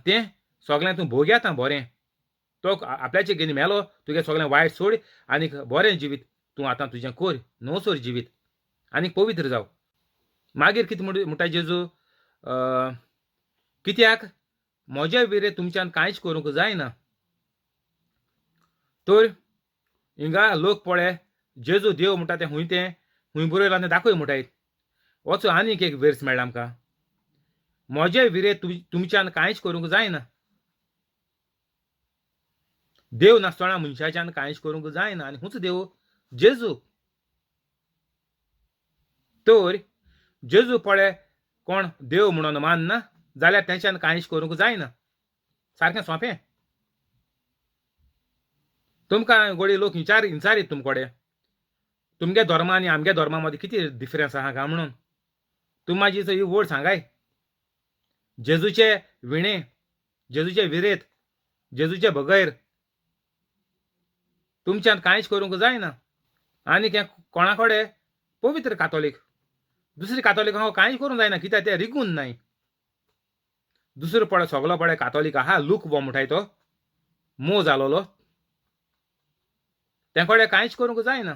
तें सगळें तूं भोग येता बरें. तो आपल्याचे घेवन मेलो, तुगे सगळें वायट सोड आनीक बरें जिवीत तूं आतां तुजें कोर, न्हू सोर जिवीत आनीक पवित्र जाव. मागीर कितें म्हणटा जेजू, कित्याक म्हज्या विरे तुमच्यान कांयच करूंक जायना. तर हिंगा लोक पळय जेजू देव म्हणटा तें खूंय तें खूंय बरयलां तें दाखय म्हणटाय. वचो आनीक एक वेर्स मेळ्ळा आमकां, म्हजे विरे तुमच्यान कांयच करूंक जायना. देव नासतना मनशाच्यान कांयच करूंक जायना, आनी खूंच देव जेजू. तर जेजू पळय कोण देव म्हणून मानना जाल्यार तेंच्यान कांयच करूंक जायना. सारकें सोंपें. तुमकां गोडी लोक विचार विचारीत तुमकोडे तुमगे धर्मा आनी आमगे धर्मा मदीं कितें डिफरन्स आहा काय म्हणून तुमी म्हाजी ही वड सांगाय. जेजूचे विणे, जेजूचे विरेत, जेजूचे बगैर तुमच्यान कांयच करूंक जायना. आनी हें कोणा कडेन पवित्र कातोलीक, दुसरी कातोलीक हांव कांय करूंक जायना कित्याक ते रिगून नाय. दुसरो पळय सगलो पळय कातोलीक आहा लूक वो म्हणटाय तो मो जालोलो, ते कडेन कांयच करूंक जायना.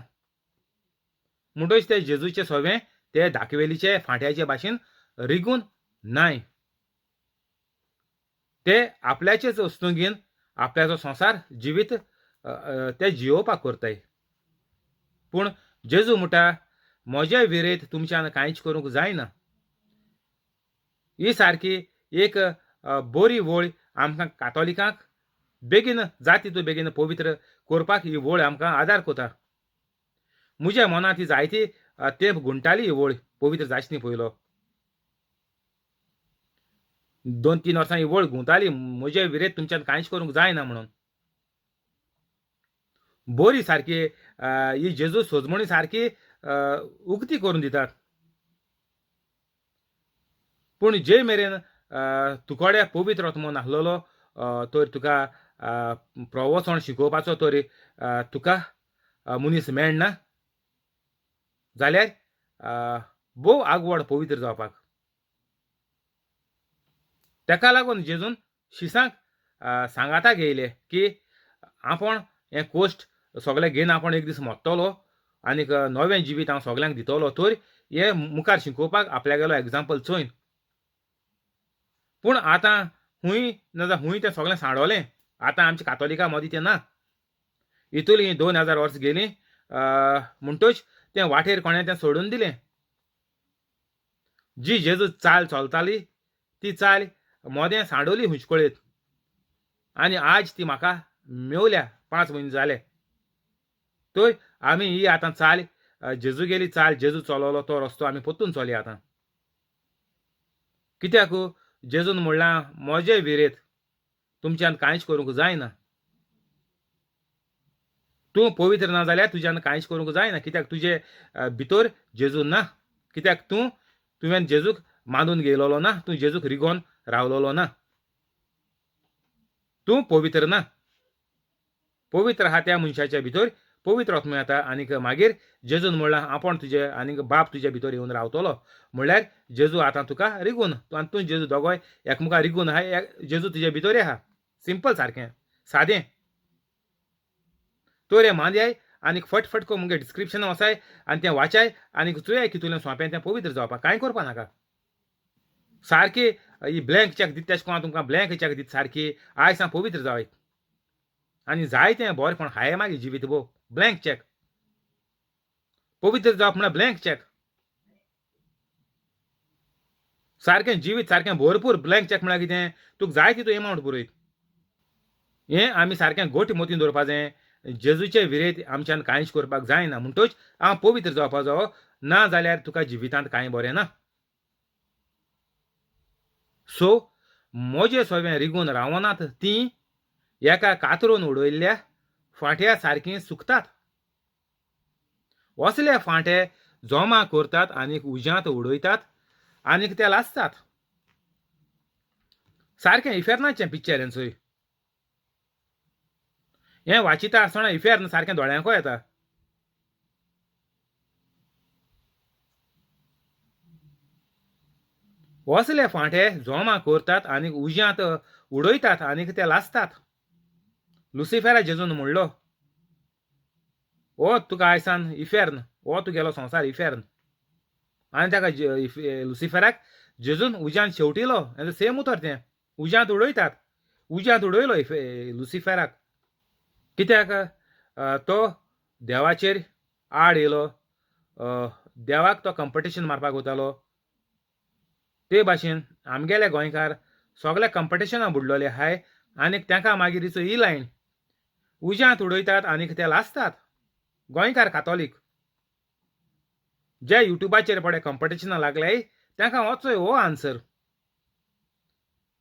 म्हणटच ते जेजूचे सवें ते दाखवेलीचे फांट्याचे भाशेन रिगून नाय. ते आपल्याचेच वस्तूंगेन आपल्याचो संवसार जिवीत ते जियोवपाक करताय. पूण जेजू म्हणटा म्हजे विरेत तुमच्यान कांयच करूंक जायना. ही सारकी एक बरी वळ आमकां कातोलिकांक बेगीन जाती तूं बेगीन पवित्र करपाक ही वळ आमकां आदार करता. म्हज्या मनांत ही जायती तेंप गुंटाली ही वळ पवित्र जायच न्ही पयलो 2-3 वर्सां ही वळ गुंताली म्हजे विरेत तुमच्यान कांयच करूंक जायना म्हणून. बरी सारकी ही जेजू सोजमणी सारकी उक्ती करून दितात. पूण जे मेरेन तुकोडे पवित्र आत्मो नासलेलो तर तुका प्रवचन शिकोवपाचो तर तुका मनीस मेळना जाल्यार भोव आगवड पवित्र जावपाक. ताका लागून जेजून शिसांक सांगाता घेयले की आपूण हें कोश्ट सगळें घेवन आपूण एक दीस मोडटलो आनीक नवें जिवीत हांव सगल्यांक दितलो, तर हे मुखार शिकोवपाक आपल्यागेलो एग्जाम्पल चोयन. पूण आतां हुंय ना हुंय तें सगळें सांडोलें, आतां आमच्या कातोलिका मदीं तें ना. इतूली 2000 वर्सां गेलीं म्हणटच तें वाटेर कोणें तें सोडून दिलें. जी जेजू चाल चलताली ती चाल मोदें सांडोली हुंचकळीत आनी आज ती म्हाका मेवल्या 5 म्हयने जाले. तर आमी ही आतां चाल जेजू गेली चाल जेजू चलवलो तो रस्तो आमी परतून चलया आतां. कित्याक जेजून म्हणलां म्हजे विरेत तुमच्यान कांयच करूंक जायना. तूं पवित्र ना जाल्यार तुज्यान कांयच करूंक जायना कित्याक तुजे भितर जेजू ना, कित्याक तूं तुवें जेजूक मानून घेयलोलो ना, तूं जेजूक रिगोन रावलोलो ना, तूं पवित्र ना. पवित्र आहा त्या मनशाच्या भितर पवित्र आत्मो येता आनीक मागीर जेजून म्हणलां आपूण तुजे आनीक बाप तुजे भितर येवन रावतलो. म्हणल्यार जेजू आतां तुका रिगून आनी तूं जेजू दोगोय एकमुखार रिगून आहा, जेजू तुजे भितर आहा. सिंपल सारकें सादें. तर हें मांद्याय आनीक फटफट को मुगे डिस्क्रिप्शन वचाय आनी तें वाचाय आनीक चोयाय की तुवें सोंपें तें पवित्र जावपाक कांय करपा नाका. सारकी ही ब्लँक चॅक दिता तेश कोण तुमकां ब्लँक चॅक दिता सारकी आयज हांव पवित्र जावय आनी जाय तें बरें हाय मागीर जिवीत भो ब्लँक चॅक. पवित्र जावप म्हळ्यार ब्लँक चॅक. सारकें जिवीत सारकें भरपूर ब्लँक चॅक म्हळ्यार कितें तुका जाय तितू एमावंट पुरयत. हें आमी सारकें गोट मोतीन दवरपा जाय. जेजूचे विरेत आमच्यान कांयच करपाक जायना म्हणटच हांव पवित्र जावपा जावो, ना जाल्यार तुका जिवितांत कांय बरें ना. सो म्हजे सवें रिगून रावनात तीं एका कातरून उडयल्ल्या फांट्या सारकीं सुकतात. असले फांटे जमा करतात आनीक उज्यांत उडयतात आनीक ते लासतात. सारकें इफेर्नाचें पिक्चर हेंचोय. हें वाचिता आसतना इफेर्न सारकें दोळ्यांकूय येता. असले फांटे जमा करतात आनीक उज्यांत उडयतात आनीक ते लासतात. लुसिफेरा जेजून म्हणलो ओ तुका आयसान इफेर्न, ओ तुगेलो संवसार इफेर्न. आनी ताका लुसिफेराक जेजून उज्यांत शेवटिलो. सेम उतर तें उज्यांत उडयतात, उज्यांत उडयलो लुसिफेराक. कित्याक तो देवाचेर आड येयलो, देवाक तो कंपिटिशन मारपाक वतालो. ते भाशेन आमगेले गोंयकार सगळे कंपिटिशनां बुडलोले आहाय आनीक तांकां मागीर हिचो ही लायन उज्यांत उडयतात आनीक ते लासतात. गोंयकार कातोलीक जे युट्यूबाचेर पळय कंपिटिशनां लागले तांकां वचोय हो आन्सर.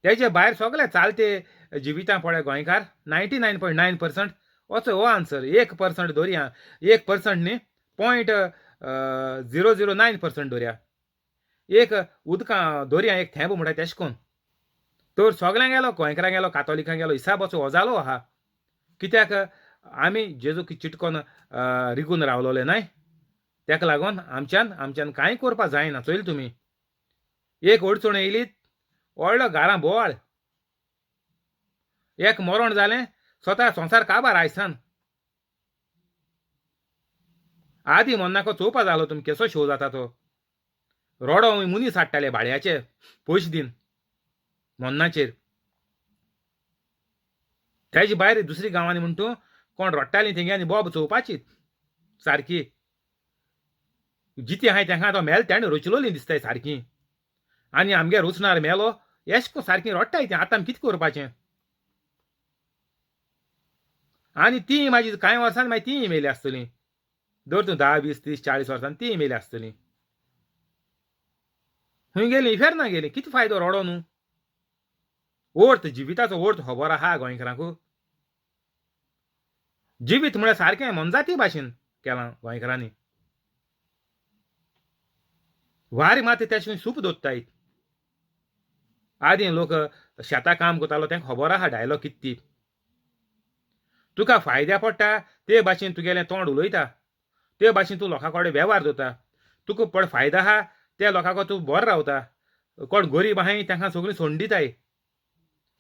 तेजे भायर सगळे चालते जिवितां पळय गोंयकार 99.9% वचो हो आन्सर. 1% दवरया, 1% न्ही, 0.009% दवरया, एक उदकां दर्या एक थेंब म्हणटा तेशें करून. तर सगळ्यां गेलो, गोंयकारां गेलो, कातोलिकां गेलो, हिसाब असो हो जालो आहा. कित्याक आमी जेजूक चिटकोन रिगून रावलोले न्हय, ताका लागून आमच्यान आमच्यान कांय करपा जायना. चोयल तुमी, एक अडचण येयली व्हडलो घरां बोवाळ, एक मरण जालें स्वता संवसार काबार आयसान. आदी मन्नाको चोवपा जालो तुमी केसो शो जाता तो. रोडो मनीस हाडटाले भाड्याचे पयशे दिवन मन्नाचेर. तेजे भायर दुसरी गांवांनी म्हण तूं कोण रडटालीं तेंगे आनी बोब चोवपाची सारकी जिती आहाय तेंका तो मेल तेणें रचलोली दिसताय सारकी. आनी आमगे रुचणार मेलो एश कोन सारकी रडटाय तें. आतां आमी कितें करपाचें? आनी तीं मागीर कांय वर्सांनी मागीर तीं मेली आसतलीं. दर तूं 10 20 30 40 वर्सांनी तीं मेली आसतलीं. खंय गेलीं? इफेर्ना गेलीं. कितें फायदो रडो न्हू? अर्थ जिविताचो अर्थ खबर आहा गोंयकारांकू? जिवीत म्हळ्यार सारकें मोनजाती भाशेन केलां गोंयकारांनी. वारी मात तेशें सूप दवरताय. आदीं लोक शेतां काम करतालो तेंका खबर आहा डायलॉग कितें ती. तुका फायद्या पडटा ते भाशेन तुगेलें तोंड उलयता, ते भाशेन तूं लोकां कडेन वेव्हार दवरता. तुका पड फायदो आहा त्या लोकां कडेन तूं बरो रावता. कोण गरीब आहाय तांकां सगळीं सोडून दिताय.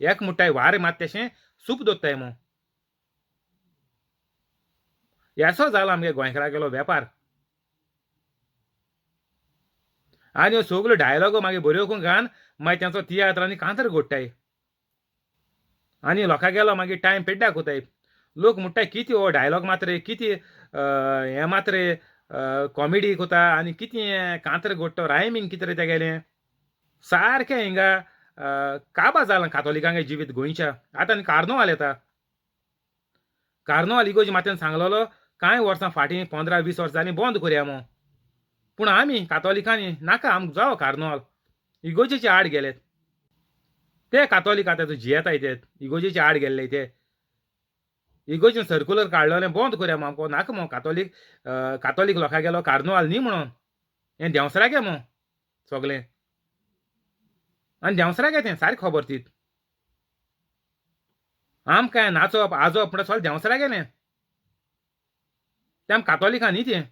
एक म्हणटाय वारें मात तेशें सूप दवरताय मू. येसो जाला आमगे गोंयकारागेलो वेपार. आनी ह्यो सगल्यो डायलॉगो मागीर बऱ्यो करून घालून मागीर तेंचो तियात्र आनी कांतर घडटाय. आनी लोकां गेलो मागीर टायम पेड्ड्याक वताय. लोक म्हणटाय कितें हो डायलॉग मात रे, कितें हें मात रे, कॉमेडी कोता आनी कितें कांतर घडटा, रायमींग कितें रे तेगेलें. सारकें हिंगा काबा जालां कातोलिकांगे जिवीत गोंयच्या. आतां आनी कार्नवाल येता. कार्नवाल इगोर्ज मात्यान सांगलेलो कांय वर्सां फाटीं 15-20 वर्सां जालीं बंद करया म्हूण. पूण आमी कातोलिकांनी नाका, आमकां जावो कार्नवाल. इगोर्जेचे आड गेले ते कातोलीक आतां जियेताय ते इगोर्जेचे आड गेल्ले ते. इगोर्जेन सर्कुलर काडलेलें बंद करया म्हूण, आमकां नाका म्हूण कातोलीक कातोलीक लोकां गेलो कार्नवाल न्ही म्हणून. हें देंवसरागे म्हूण सगलें. आनी देंवसरागे तें सारकें खबर तीत. आमकां नाचप आजप म्हणटा सगळें देंवसरा गेलें तें, आम कातोलिकां न्ही तें.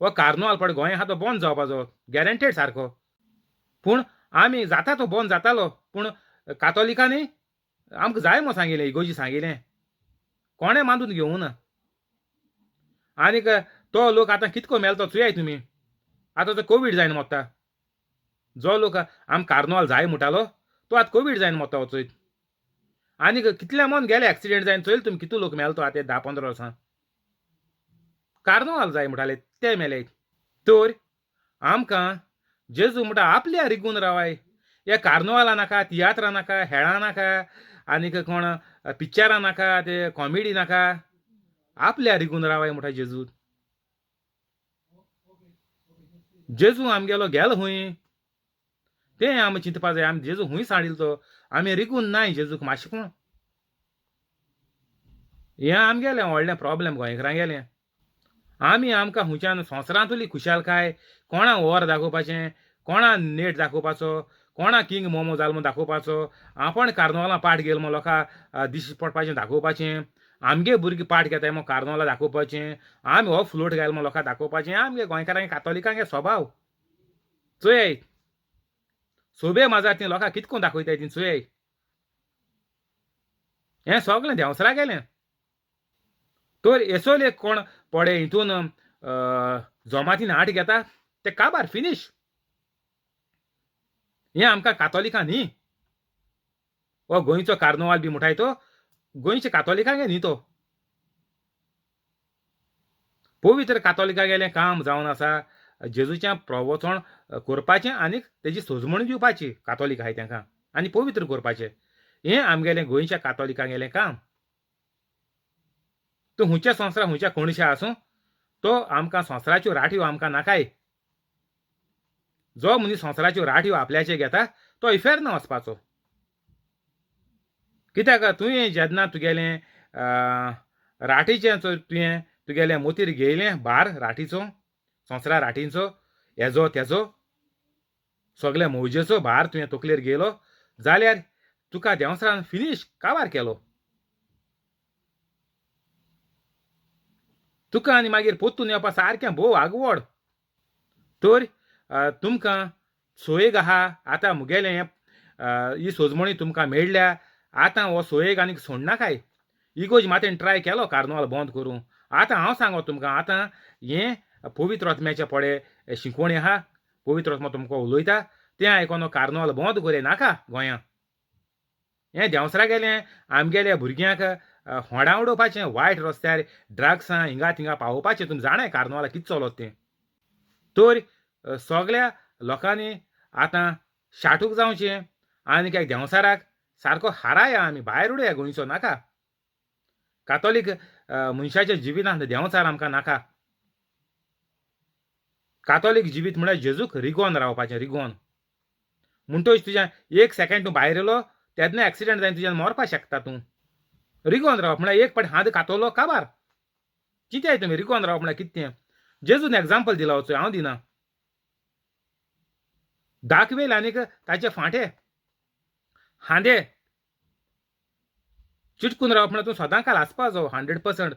हो कार्नवाल पळय गोंय आहा तो बंद जावपाचो गॅरंटेड सारको. पूण आमी जाता तो बंद जातालो, पूण कातोलिकांनी आमकां जाय म्हूण सांगिल्लें, इगोर्जी सांगिल्लें, कोणें मानून घेवूं ना. आनीक तो लोक आतां कितको मेलो तो चोयाय तुमी. आतां तो कोवीड जायन मोत्ता. जो लोक आम कार्नवाल जाय म्हणटालो तो आतां कोवीड जायन मोत्ता वचयत. आनीक कितले मन गेले एक्सिडेंट जायन चोयल तुमी कितू लोक मेलो तो आतां 10-15 वर्सां. कार्नवाल जाय म्हणटाले ते मेले. तर आमकां जेजू म्हणटा आपल्या रिगून रावाय. हे कार्नवालां नाका, तियात्रां नाका, हेळां नाका, आनीक कोण पिक्चरां नाका, ते कॉमेडी नाका, आपल्या रिगून रावाय म्हणटा जेजू. जेजू आमगेलो गेलो खंय तें आमी चिंतपा जाय. आमी जेजू खंय सांडिल्लो तो आमी रिगून नाय जेजूक मातशें कोण. हें आमगेलें व्हडलें प्रॉब्लेम गोंयकारांगेलें. आमी आमकां खंयच्यान संवसारांतली खुशालकाय कोणा वर दाखोवपाचें, कोणा नेट दाखोवपाचो, कोणा किंग मोमो जालो म्हूण दाखोवपाचो, आपण कार्नवालां पाठ घेयल म्हूण लोकां दिश्टी पडपाचें दाखोवपाचें, आमगे भुरगीं पाठ घेताय म्हूण कार्नवालां दाखोवपाचें, आमी हो फ्लोट घायल म्हूण लोकां दाखोवपाचें. आमगे गोंयकारांगे कातोलिकांगे स्वभाव चोयाय. सोबे माजार तीं लोकां कितको दाखयताय तीं चोयाय. हें सगळें देंवसरा गेलें. तर येसोले कोण पडे हितून जमातीन आट घेता ते काबार फिनीश. हें आमकां कातोलिकां न्ही. हो गोंयचो कार्नवाल बी म्हणटाय तो गोंयच्या कातोलिकांगे न्ही तो. पवित्र कातोलिकां गेलें काम जावन आसा जेजूचें प्रवचन करपाचें आनी तेजी सजमणी दिवपाची कातोलीक आहाय तेंकां आनी पवित्र करपाचें. हें आमगेलें गोंयच्या कातोलिकांगेलें काम. तूं खंयच्या संवसार खंयच्या कोणशा आसूं तो आमकां संवसाराच्यो राठयो आमकां नाकाय. जो मनीस संवसाराच्यो राठयो आपल्याचे घेता तो इफेर्न वचपाचो. कित्याक तुवें जेन्ना तुगेलें राटीचें जर तुवें तुगेलें मोतीर घेयलें भार राटीचो, संवसारा राटींचो, हेजो तेजो सगळे मौजेचो भार तुवें तकलेर घेयलो जाल्यार तुका देंवचारान फिनीश काबार केलो. तुका आनी मागीर परतून येवपा सारकें भोव आगवड. तर तुमकां सोयेग आहा आतां मुगेलें हें ही सोजमणी तुमकां मेळ्ळ्या, आतां हो सोयेग आनीक सोडनाकाय. इगोज मातेन ट्राय केलो कार्नवाल बंद करूं. आतां हांव सांगो तुमकां आतां हें पवित्र आत्म्याचें पडे शिकवणी आहा, पवित्र आत्मा तुमकां उलयता तें आयकोन कार्नवाल बंद करूं नाका गोंयांत. हें देंवसरा गेलें आमगेल्या भुरग्यांक होडा उडोवपाचें, वायट रस्त्यार ड्रग्सां हिंगा थिंगा पावोवपाचें. तुमी जाणाय कार्नवाला कितें चलत तें. तर सगळ्या लोकांनी आतां शाटूक जावचें आनी काय देंवसाराक सारको हाराया आमी भायर उडया गोंयचो नाका. कातोलीक मनशाच्या जिवितांत देंवचार आमकां नाका. कातोलीक जिवीत म्हळ्यार जेजूक रिगोन रावपाचें, रिगोन. म्हणटच तुज्या एक सेकेंड तूं भायर येयलो तेन्ना एक्सिडंट जावन तुज्यान मरपाक शकता तूं. रिगोन रावप म्हळ्यार एक पाट हात कातोलो काबार. चिंताय तुमी रिगोन रावप म्हळ्यार कितें तें. जेजून एग्जाम्पल दिला वचो, हांव दिना. दाखवेल आनीक ताचे फांटे हांदे चिटकून रावप म्हळ्यार तूं सदां काल आसपा जावो 100%.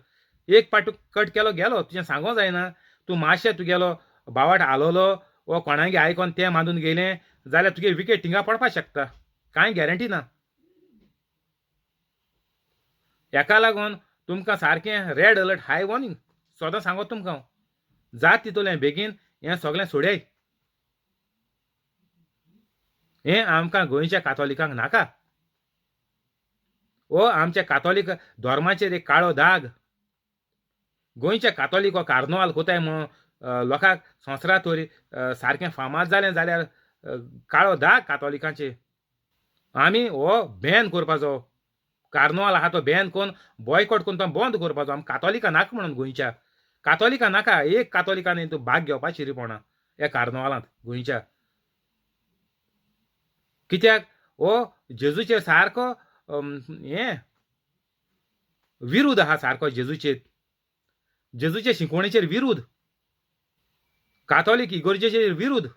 एक पाट कट केलो गेलो, तुजें सांगो जायना. तूं मातशें तुगेलो बावाट आलोलो वो कोणागे आयकोन तें मांदून गेलें जाल्यार तुगे विकेट थिंगा पडपाक शकता, कांय गॅरंटी ना. हेका लागून तुमकां सारकें रेड अलर्ट हाय वॉर्निंग सदां सांगत तुमकां हांव. जात तितूलें बेगीन हें सगळें सोडय. हें आमकां गोंयच्या कातोलिकांक नाका. हो आमच्या कातोलीक धर्माचेर एक काळो दाग. गोंयच्या कातोलीक हो कार्नवाल कोताय म्हणून लोकांक संवसारांत तरी सारकें फामाद जालें जाल्यार काळो दाग कातोलिकांचेर. आमी हो बॅन करपाचो कार्नवाल आहा तो बॅन करून बॉयकॉट करून तो बंद करपाचो. आमी कातोलिकां नाका म्हणून गोंयच्या कातोलिकां नाका. एक कातोलिकांनी तूं भाग घेवपा शिरीपणा ह्या कार्नवालांत गोंयच्या. कित्याक हो जेजूचेर सारको हें विरुद्ध आहा, सारको जेजूचेर, जेजूचे शिकवणेचेर विरुद्ध, कातोलीक इगोर्जेचेर विरुद्ध.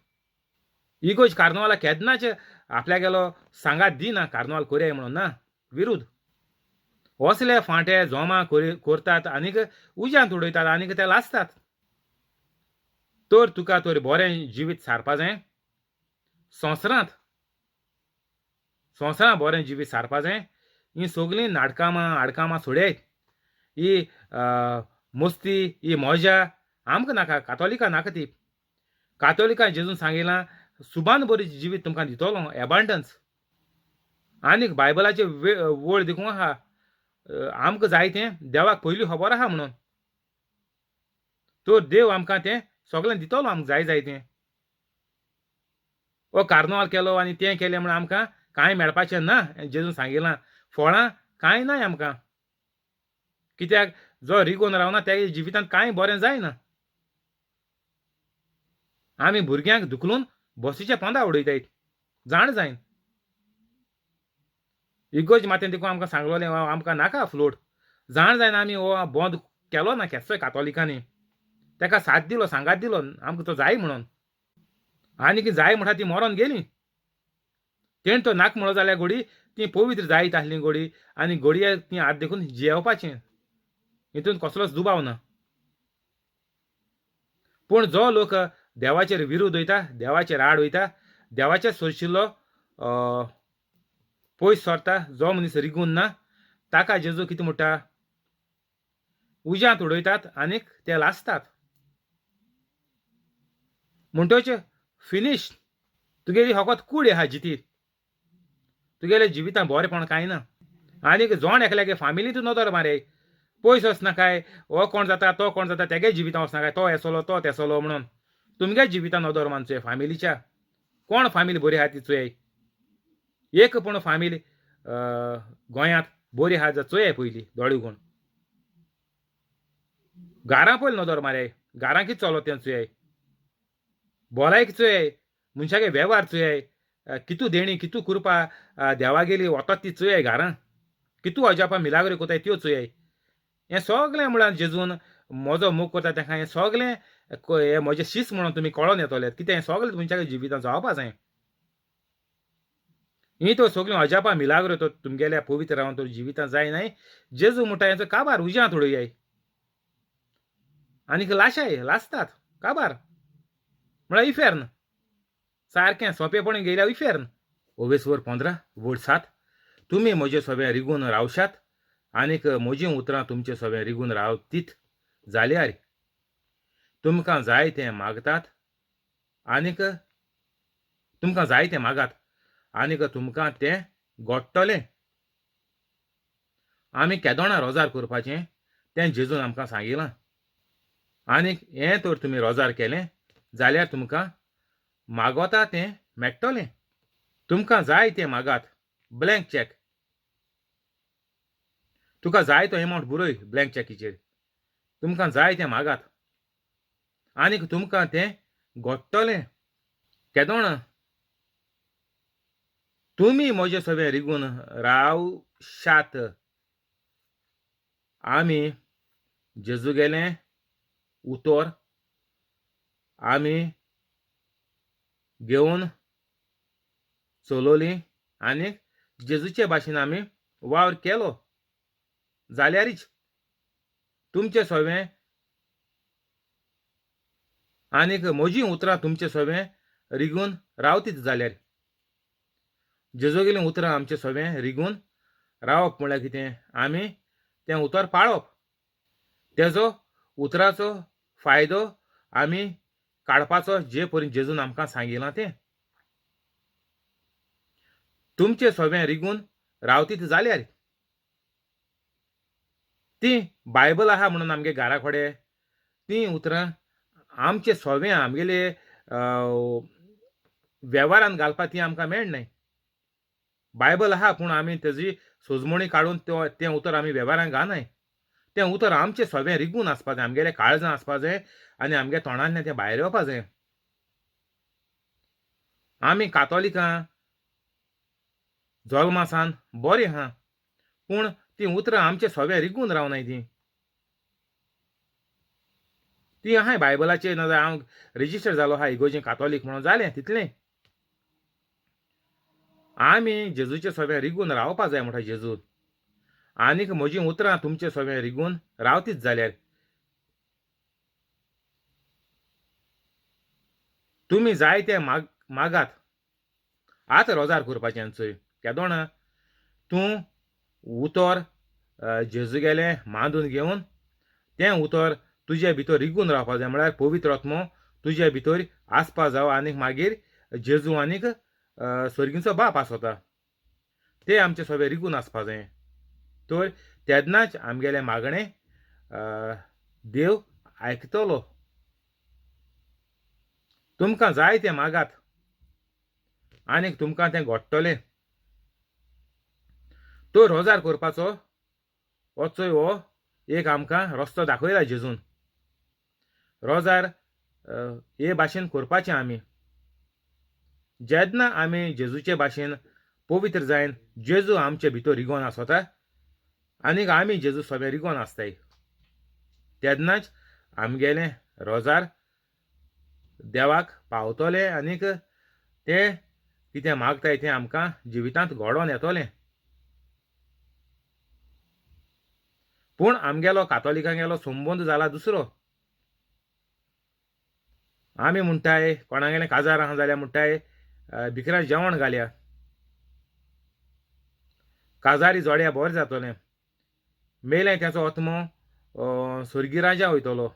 इगोर्ज कार्नवाला केन्नाच आपल्यागेलो सांगात दिना कार्नवाल कोरया म्हणून ना, विरुद्ध. असले फांटे जोमा करतात आनीक उज्यांत उडयतात आनीक ते लासतात. तर तुका तर बरें जिवीत सारपा जाय संवसारांत, संवसारांत बरें जिवीत सारपा जाय. हीं सगळीं नाटकामां आडकामां सोडयात. ही मस्ती ही मजा आमकां नाका, कातोलिकां नाका ती. कातोलिकां जेजून सांगिलां सुबान बरी जिवीत तुमकां दितलो, एबांडन्स. आनीक बायबलाचे वळ देखून आहा आमकां जाय तें देवाक पयलीं खबर आहा म्हणून. तर देव आमकां तें सगळें दितलो आमकां जाय जाय तें. हो कार्नवाल केलो आनी तें केलें म्हणून आमकां कांय मेळपाचें ना. जेजून सांगिलां फळां कांय नाय आमकां. कित्याक जो रिगोन रावना त्या जिवितांत कांय बरें जायना. आमी भुरग्यांक धुकलून बसीच्या पोंदा उडयताय, जाण जायन. इगोर्ज मातेन देखून आमकां सांगलोलें आमकां नाका फ्लोट. जाण जायना आमी हो बंद केलो ना केसोय कातोलिकांनी. ताका साथ दिलो, सांगात दिलो आमकां तो जाय म्हणून. आनी की जाय म्हणटा ती मरोन गेली. तेणें तो नाक म्हणलो जाल्यार घोडी ती पवित्र जायत आसली घोडी आनी घोडये ती आतां देखून जियेवपाचें, हितून कसलोच दुबाव ना. पूण जो लोक देवाचेर विरोध वयता, देवाचेर आड वयता, देवाचेर सोरशिल्लो पयस सरता, जो मनीस रिगून ना ताका जेजू कितें म्हणटा, उज्यांत उडयतात आनीक ते लासतात. म्हणटच फिनीश, तुगेली फकत कूड आहा जिती, तुगेले जिवितांत बरेंपण कांय ना. आनीक जण एकल्यागे फामिली तूं नदर मारे, पयस वचनाकाय, हो कोण जाता तो कोण जाता तेगे जिवितां वचनाकाय, तो हेसलो तो तेसलो म्हणून. तुमगे जिवितां नदर मानचोय फामिलीच्या, कोण फामिली बरी आहा ती चोय. एक पूण फामिली गोंयांत बरी आहा जाल्यार चोय पयलीं दोळे उगोवन. घरां पयलीं नदर मारे, घरां कितें चलता तें चोय, भलायकी चोय, मनशागे वेव्हार चोय, कितू देणी कितू कृपा देवागेली वतात ती चोय, घरां कितू अजापां मिलाग्री कोताय त्यो चोय. हें सगलें म्हळ्यार जेजून म्हजो मोग करता ताका हें सगलें हें म्हजें शीस म्हणून तुमी कळोन येतले. कितें हें सगलें तुमच्या जिवितांत जावपा जाय. हीं तर सगळीं अजापां मिलाग्रो तर तुमगेल्या पवित्र रावन तर जिवितांत जायनाय. जेजू म्हणटा हेचो काबार उज्यांत उडयाय आनीक लाशाय लासतात काबार म्हळ्यार इफेर्न. सारकें सोंपेपणी गेल्या इफेर्न. ओवेसवर 15 वड 7 तुमी म्हजे सोबें रिगून रावशात आनीक म्हजीं उतरां तुमचे सोबें रिगून रावतीत जाल्यार तुमकां जाय तें मागतात आनीक तुमकां जाय तें मागात आनीक तुमकां तें घडटलें. आमी केदोणा रोजार करपाचें तें जेजून आमकां सांगिलां. आनीक हें तर तुमी रोजार केलें जाल्यार तुमकां मागोता तें मेळटलें. तुमकां जाय तें मागात. ब्लँक चॅक, तुका जाय तो एमावंट बरय ब्लँक चॅकीचेर. तुमकां जाय तें मागात आनीक तुमकां तें घडटलें. केदोणा तुमी म्हजे सगळें रिगून रावशात. आमी जेजू गेलें उतर आमी घेवन चलोवली आनी जेजूचे भाशेन आमी वावर केलो जाल्यारीच तुमचे सगळें आनीक म्हजीं उतरां तुमचे सगळें रिगून रावतीत जाल्यार. जेजूगेलीं उतरां आमचे सगळें रिगून रावप म्हणल्यार कितें? आमी तें उतर पाळप, तेजो उतराचो फायदो आमी काडपाचो जे परी जेजून आमकां सांगिलां तें. तुमचे सगळें रिगून रावतीत जाल्यार. ती बायबल आहा म्हणून आमगे घरा कडेन तीं उतरां आमचे सगळें आमगेले वेव्हारान घालपाक ती आमकां मेळनाय. बायबल आहा पूण आमी तेजी सोजमणी काडून तें उतर आमी वेव्हारान घालनाय. तें उतर आमचें सगळें रिगून आसपा जाय, आमगेलें काळजां आसपा जाय आनी आमगे तोंडांतल्यान तें भायर येवपा जाय. आमी कातोलिकां जल्मासान बरीं आहा पूण तीं उतरां आमचें सगळें रिगून रावनाय. तीं ती आहाय बायबलाचेर, नाजाल्यार हांव रेजिस्टर जालो आहा इगोर्जेन कातोलीक म्हणून जालें तितलें. आमी जेजूचें सगळें रिगून रावपा जाय म्हणटा जेजू. आनीक म्हजीं उतरां तुमचें सगळें रिगून रावतीच जाल्यार तुमी जाय तें मागात. आतां रोजार करपाचें चोय केदोणा तूं उतर जेजू गेलें मांदून घेवन तें उतर तुजे भितर रिगून रावपा जाय. म्हळ्यार पवित्र आत्मो तुजे भितर आसपा जावो आनीक मागीर जेजू आनीक स्वर्गीचो बाप आसता ते आमचे सगळे रिगून आसपा जाय. तर तेन्नाच आमगेलें मागणें देव आयकतलो. तुमकां जाय तें मागात आनीक तुमकां तें घडटलें. तो रोजार करपाचो हो चोय हो एक आमकां रस्तो दाखयला जेजून. रोजार हे भाशेन करपाचें आमी. जेन्ना आमी जेजूचे भाशेन पवित्र जायन जेजू आमचे भितर रिगोन आसता आनीक आमी जेजू सगळें रिगोन आसताय तेन्नाच आमगेलें रोजार देवाक पावतलें आनीक तें कितें मागताय तें आमकां जिवितांत घडोवन येतलें. पूण आमगेलो कातोलिकांगेलो संबंद जाला दुसरो. आमी म्हणटाय कोणागेलें काजार आहा जाल्यार म्हणटाय भिकऱ्यां जेवण घालया, काजारी जोड्या बरें जातलें, मेलें तेचो आत्मो स्वर्गी राजा वयतलो,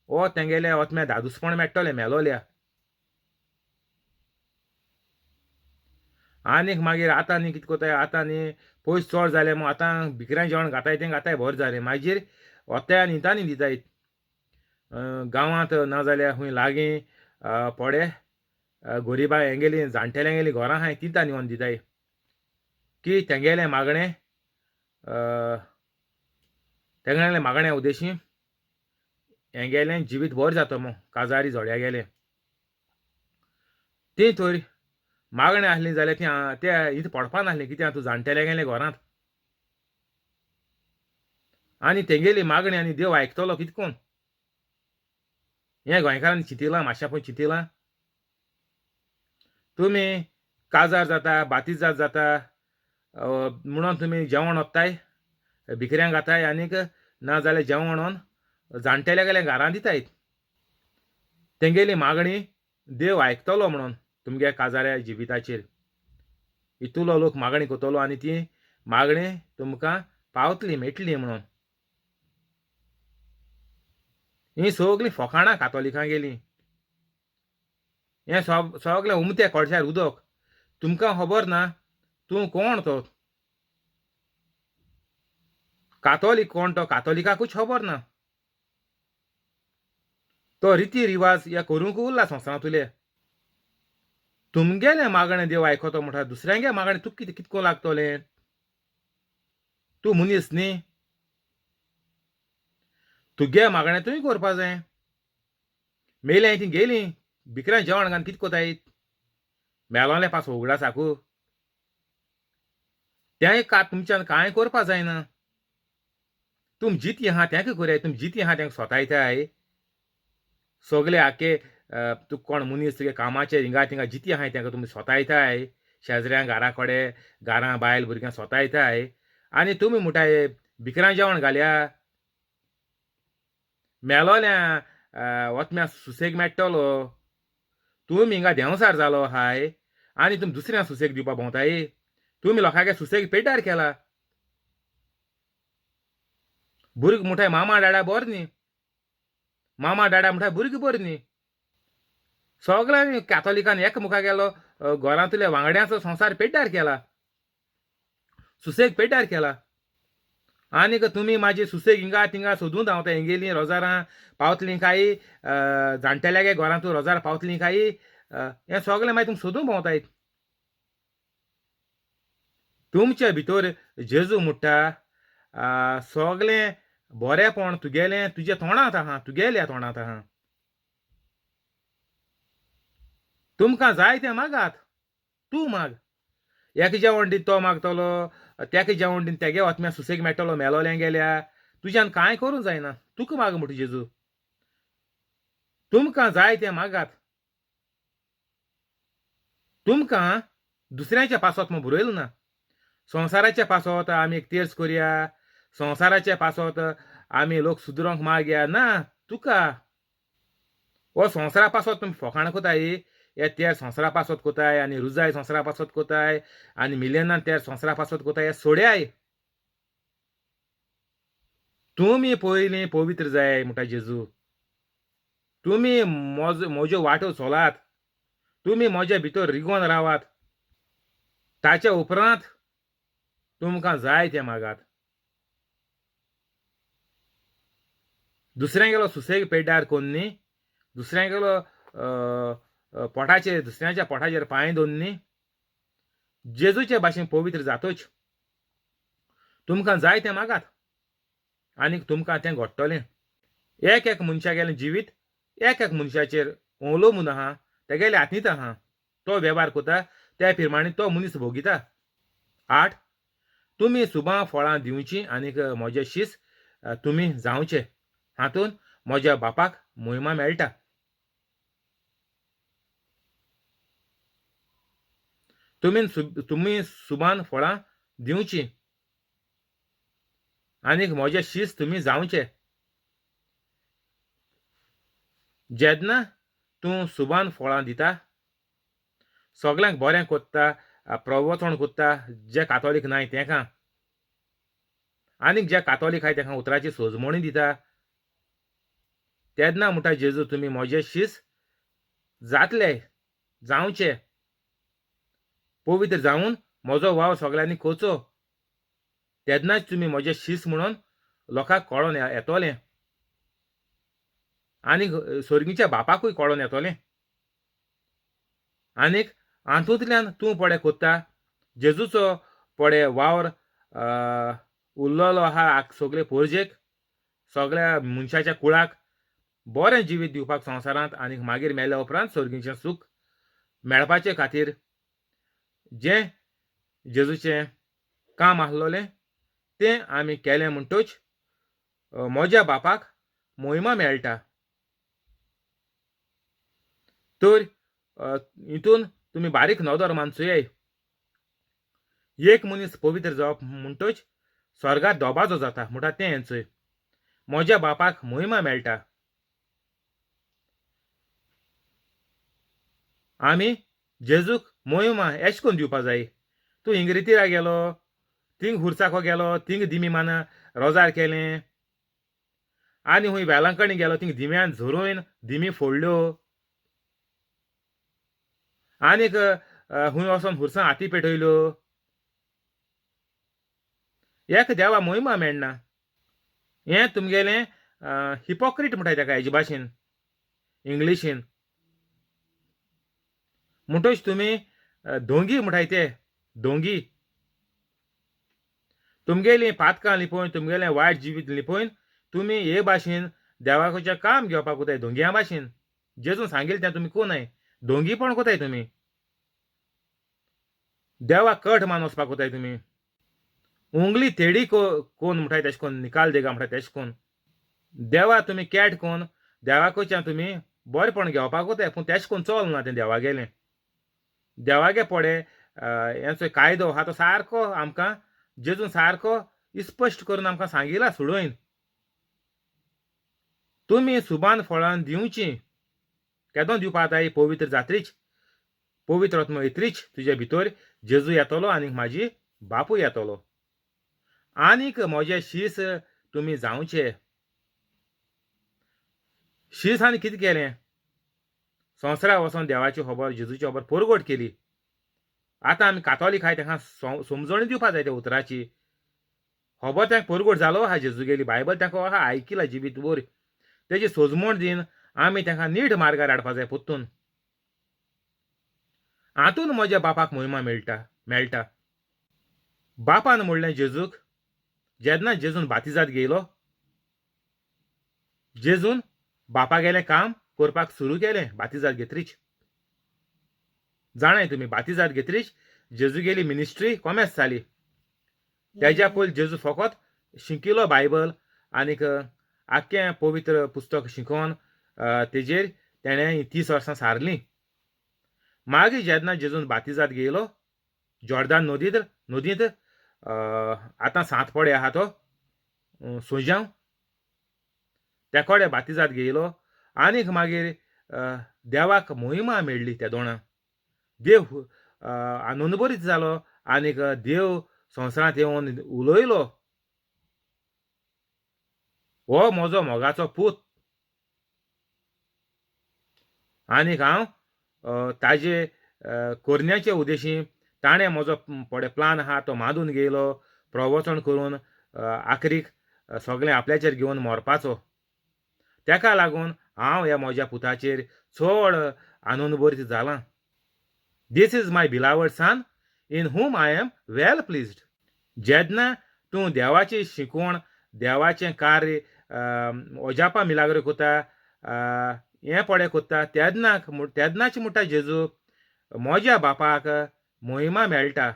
ओ तेंगेल्या आत्म्या दादूसपण मेळटलें मेलोल्या. आनीक मागीर आतां न्ही कितें करताय, आतां न्ही पयस चड जाले म्हूण आतां भिकऱ्यां जेवण घाताय तें घाताय बरें जालें. मागीर वताय आनी हितांनी दिताय गांवांत नाजाल्यार खंय लागीं पडे गोरिबा हेंगेली जाणटेल्यांगेलीं घरां आहाय ती तांणी व्हरून दिताय की तेंगेलें मागणें तेंगेलें मागण्या उद्देशी हेंगेलें जिवीत बरें जाता म्हूण काजारी जोड्या गेलें. ती थंय मागणें आसली जाल्यार ती ते इथं पडपा नासलीं कित्याक तूं जाणटेल्या गेलें घरांत. आनी तेंगेली मागणी आनी देव आयकतलो कितकोन हें गोंयकारांनी चिंतिलां मातशें पळय चिंतिलां. तुमी काजार जाता बातिजाद जाता म्हणून तुमी जेवण वोत्ताय भिकऱ्यांक घाताय आनीक ना जाल्यार जेवण जाणटेल्या गेल्या घरां दिताय. तेंगेली मागणी देव आयकतलो म्हणून तुमगे काजाऱ्या जिविताचेर इतलो लोक मागणी करतलो आनी ती मागणी तुमकां पावतली मेळटली म्हणून. हीं सगलीं फोकाणां कातोलिकां गेलीं. हें सगलें उमतें कोळशार उदक. तुमकां खबर ना तूं कोण तो कातोलीक कोण तो कातोलिकाकूच खबर ना. तो रिती रिवाज हे करूंक उरला संवसारांतुले. तुमगेलें मागणें देव आयकतो म्हणटा दुसऱ्यांगे मागणें तुका कितें कितको लागतलें? तूं मनीस न्ही. तुगे मागणें तुवें करपा जाय. मेलें ती गेलीं भिकऱ्यां जेवण घालून कितें कोताय मेलोलें पास उगडासाकू तें का तुमच्यान कांय करपा जायना. तुम जिती आहा तेंका करयाय तुम जिती आहा तेंका सोतायताय सगळे आखे तुका कोण मनीस तुगे कामाचेर हिंगा थिंगा जिती आहाय तेंका तुमी सोतायताय शेजऱ्यां घरा कडेन घरां बायल भुरग्यां सोतायताय आनी तुमी म्हणटाय भिकऱ्यां जेवण घालया मेलोल्या वतम्या सुसेग मेळटलो. तुमी हिंगा देंवसार जालो हाय आनी तुमी दुसऱ्या सुसेग दिवपा भोंवताय. तुमी लोकांगे सुसेग पेड्ड्यार केला. भुरगीं म्हणटाय मामा डाडा बरो न्ही मामा डाडा म्हणटाय भुरगीं बरीं न्ही. सगळ्यांनी कॅथोलिकान एकमुखा गेलो घरांतल्या वांगड्यांचो संवसार पेड्ड्यार केला सुसेग पेड्ड्यार केला. आनीक तुमी म्हाजी सुसेग हिंगा थिंगा सोदून धांवता हेंगेलीं रोजारां पावतलीं काय जाणटेल्यागे घरांतू रोजार पावतलीं काय हें सगळें मागीर तुमी सोदून भोंवताय. तुमचे भितर जेजू म्हणटा सगळें बरेंपण तुगेलें तुज्या तोंडांत आहा तुगेल्या तोंडांत आहा. तुमकां जाय तें मागात तूं माग. एक जेवण दी तो मागतलो तेका जेवण दी तेगे वतम्या सुसेग मेळटलो मेलोलें गेल्या तुज्यान कांय करूंक जायना तुका माग म्हणटा जेजू. तुमकां जाय तें मागात. तुमकां दुसऱ्यांच्या पासत म्हूण बरयलें ना. संवसाराच्या पासत आमी एक तेर्स करया संवसाराच्या पासत आमी लोक सुदरोंक मागया ना. तुका हो संवसारा पासत तुमी फोकाणां कोताय हे तेर संवसारा पासत कोताय आनी रुजाय संवसारा पासत कोताय आनी मिलेनान तेर संवसारा पासत कोताय हे सोड्याय. तुमी पयलीं पवित्र जाय म्हणटा जेजू. तुमी म्हज्यो वाटो चलात तुमी म्हज्या भितर रिगोन रावात ताच्या उपरांत तुमकां जाय तें मागात. दुसऱ्यांगेलो सुसेग पेड्ड्यार कोन्नी दुसऱ्यांगेलो पोटाचेर दुसऱ्यांच्या पोटाचेर पांय दवरनी जेजूचे भाशेन पवित्र जातच तुमकां जाय तें मागात आनीक तुमकां तें घडटलें. एक एक मनशागेलें जिवीत एक एक मनशाचेर अवलंबून आहा तेगेले हातींत आहा. तो वेव्हार करता त्या प्रमाणे तो मनीस भोगिता. 8 तुमी सुबां फळां दिवचीं आनीक म्हजे शीस तुमी जावचे हातूंत म्हज्या बापाक मोहिमा मेळटा. तुमी सुबान फळां दिवचीं आनीक म्हजे शीस तुमी जावचे. जेन्ना तूं सुबान फळां दिता सगल्यांक बरें कोत्ता प्रवचन कोत्ता जे कातोलीक नाय तेंकां आनीक जे कातोलीक आहाय तेंकां उतराची सोजमणी दिता तेन्ना म्हणटा जेजू तुमी म्हजे शीस जातले जावचे पवित्र जावन म्हजो वावर सगल्यांनी करचो तेन्नाच तुमी म्हजे शीस म्हणून लोकांक कळोन येतलें आनीक सोर्गीच्या बापाकूय कळोन येतलें. आनीक हातूंतल्यान तूं पळय कोत्ता जेजूचो पळय वावर उरलेलो आहा सगळे पोरजेक सगळ्या मनशाच्या कुळाक बरें जिवीत दिवपाक संवसारांत आनीक मागीर मेल्या उपरांत सोर्गीचें सूख मेळपाचे खातीर जें जेजूचें काम आसलोलें तें आमी केलें म्हणटच म्हज्या बापाक मोहिमा मेळटा. तर हितून तुमी बारीक नदर मानसुयाय. एक मनीस पवित्र जावप म्हणटच स्वर्गार दोबाजो जाता म्हणटा तें हेंचय म्हज्या बापाक मोहिमा मेळटा. आमी जेजूक मोहिमा एश कोन्न दिवपा जाय. तूं इंग्रितिरा गेलो, थिंग हुरसाको गेलो, थिंग दिमी माना रोजार केलें, आनी हुंय वेलांकणी गेलो, थिंग दिम्यान झरोवन दिमी फोडल्यो, आनीक हुंय वचोन हुरसां हाती पेटयल्यो. एक देवा मोहिमा मेळना. हें तुमगेलें हिपोक्रीट म्हणटाय ताका हेजे भाशेन इंग्लिशीन. म्हणटच तुमी धोंगी म्हणटाय ते धोंगी. तुमगेलीं पातकां लिपोवन तुमगेलें वायट जिवीत लिपोवन तुमी हे भाशेन देवाचें काम घेवपाक वताय धोंग्यां भाशेन. जेजून सांगिल्लें तें तुमी कोनाय, धोंगीपण कोताय तुमी. देवाक कठ मान वचपाक वताय तुमी. उंगली तेडी कोन म्हणटाय तेश कोन निकाल देगा म्हणटाय तेश कोन. देवा तुमी कॅट कोन देवाकडच्यान तुमी बरेपण घेवपाक वताय, पूण तेश कोन चलना तें देवागेलें. देवागे पडे हेचो कायदो आहा तो सारको आमकां जेजून सारको स्पश्ट करून आमकां सांगिला सोडोवन. तुमी सुबान फळां दिवचीं. केदो दिवपा जाय पवित्र जात्रीच, पवित्र आत्मो येतरीच तुजे भितर जेजू येतलो आनीक म्हाजी बापूय येतलो. आनीक म्हजे शीस तुमी जावचे. शीस आनी कितें केलें? संवसाराक वचोन देवाची खबर जेजूची खबर परगट केली. आतां आमी कातोलीक आहाय तांकां समजणी दिवपा जाय त्या उतराची. खबर तांकां परगट जालो आहा जेजूगेली बायबल तांकां आहा आयकिला जिवीत भर. तेजी सोजमण दिवन आमी तांकां नीट मार्गार हाडपा जाय पोत्तून. हातून म्हज्या बापाक मोहिमा मेळटा मेळटा. बापान म्हणलें जेजूक, जेन्ना जेजून बातिजाद घेयलो, जेजून बापागेलें काम करपाक सुरू केलें बातिजाद घेतरीच. जाणाय तुमी बातिजाद घेतरीच जेजूगेली मिनिस्ट्री कोमेस जाली. तेज्या पयलीं जेजू फकत शिकिलो बायबल आनीक आख्खें पवित्र पुस्तक शिकोवन तेजेर तेणें 30 वर्सां सारलीं. मागीर जेन्ना जेजून बातिजाद घेयलो जॉर्दान नदींत नदींत आतां सांत पडे आहा तो सोज्यांव त्या कोडे बातिजाद घेयलो आनीक मागीर देवाक मोहिमा मेळ्ळी त्या दोणा. देव आनंदभरीत जालो आनीक देव संवसारांत येवन उलयलो, हो म्हजो मोगाचो पूत आनीक हांव ताजे करण्याचे उद्देशी ताणें म्हजो पडे प्लान आहा तो मांदून घेयलो, प्रवचन करून आखरीक सगळें आपल्याचेर घेवन मरपाचो. तेका लागून हांव ह्या म्हज्या पुताचेर चड आनंदभरीत जालां. This is my beloved son in whom I am well pleased. जेन्ना तूं देवाची शिकवण देवाचें कार्य अजापा मिलाग्र कोता हें पडे कोत्ता तेन्ना तेन्नाच म्हणटा जेजू म्हज्या बापाक मोहिमा मेळटा.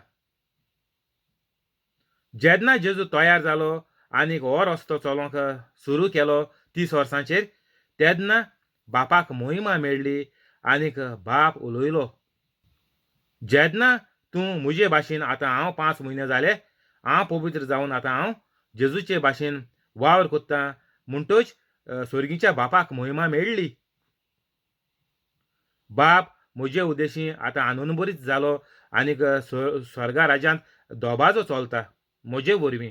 जेन्ना जेजू तयार जालो आनीक हो रस्तो चलोवंक सुरू केलो 30 वर्सांचेर, तेन्ना बापाक मोहिमा मेळ्ळी आनीक बाप उलयलो, जेन्ना तूं म्हजे भाशेन आतां हांव 5 म्हयने जाले हांव पवित्र जावन आतां हांव जेजूचे भाशेन वावर कोत्ता म्हणटच स्वर्गीच्या बापाक मोहिमा मेळ्ळी. बाप म्हजे उद्देशी आतां आनंदभरीत जालो आनीक स्वर्गा राज्यांत दोबाजो चलता म्हजे वरवीं.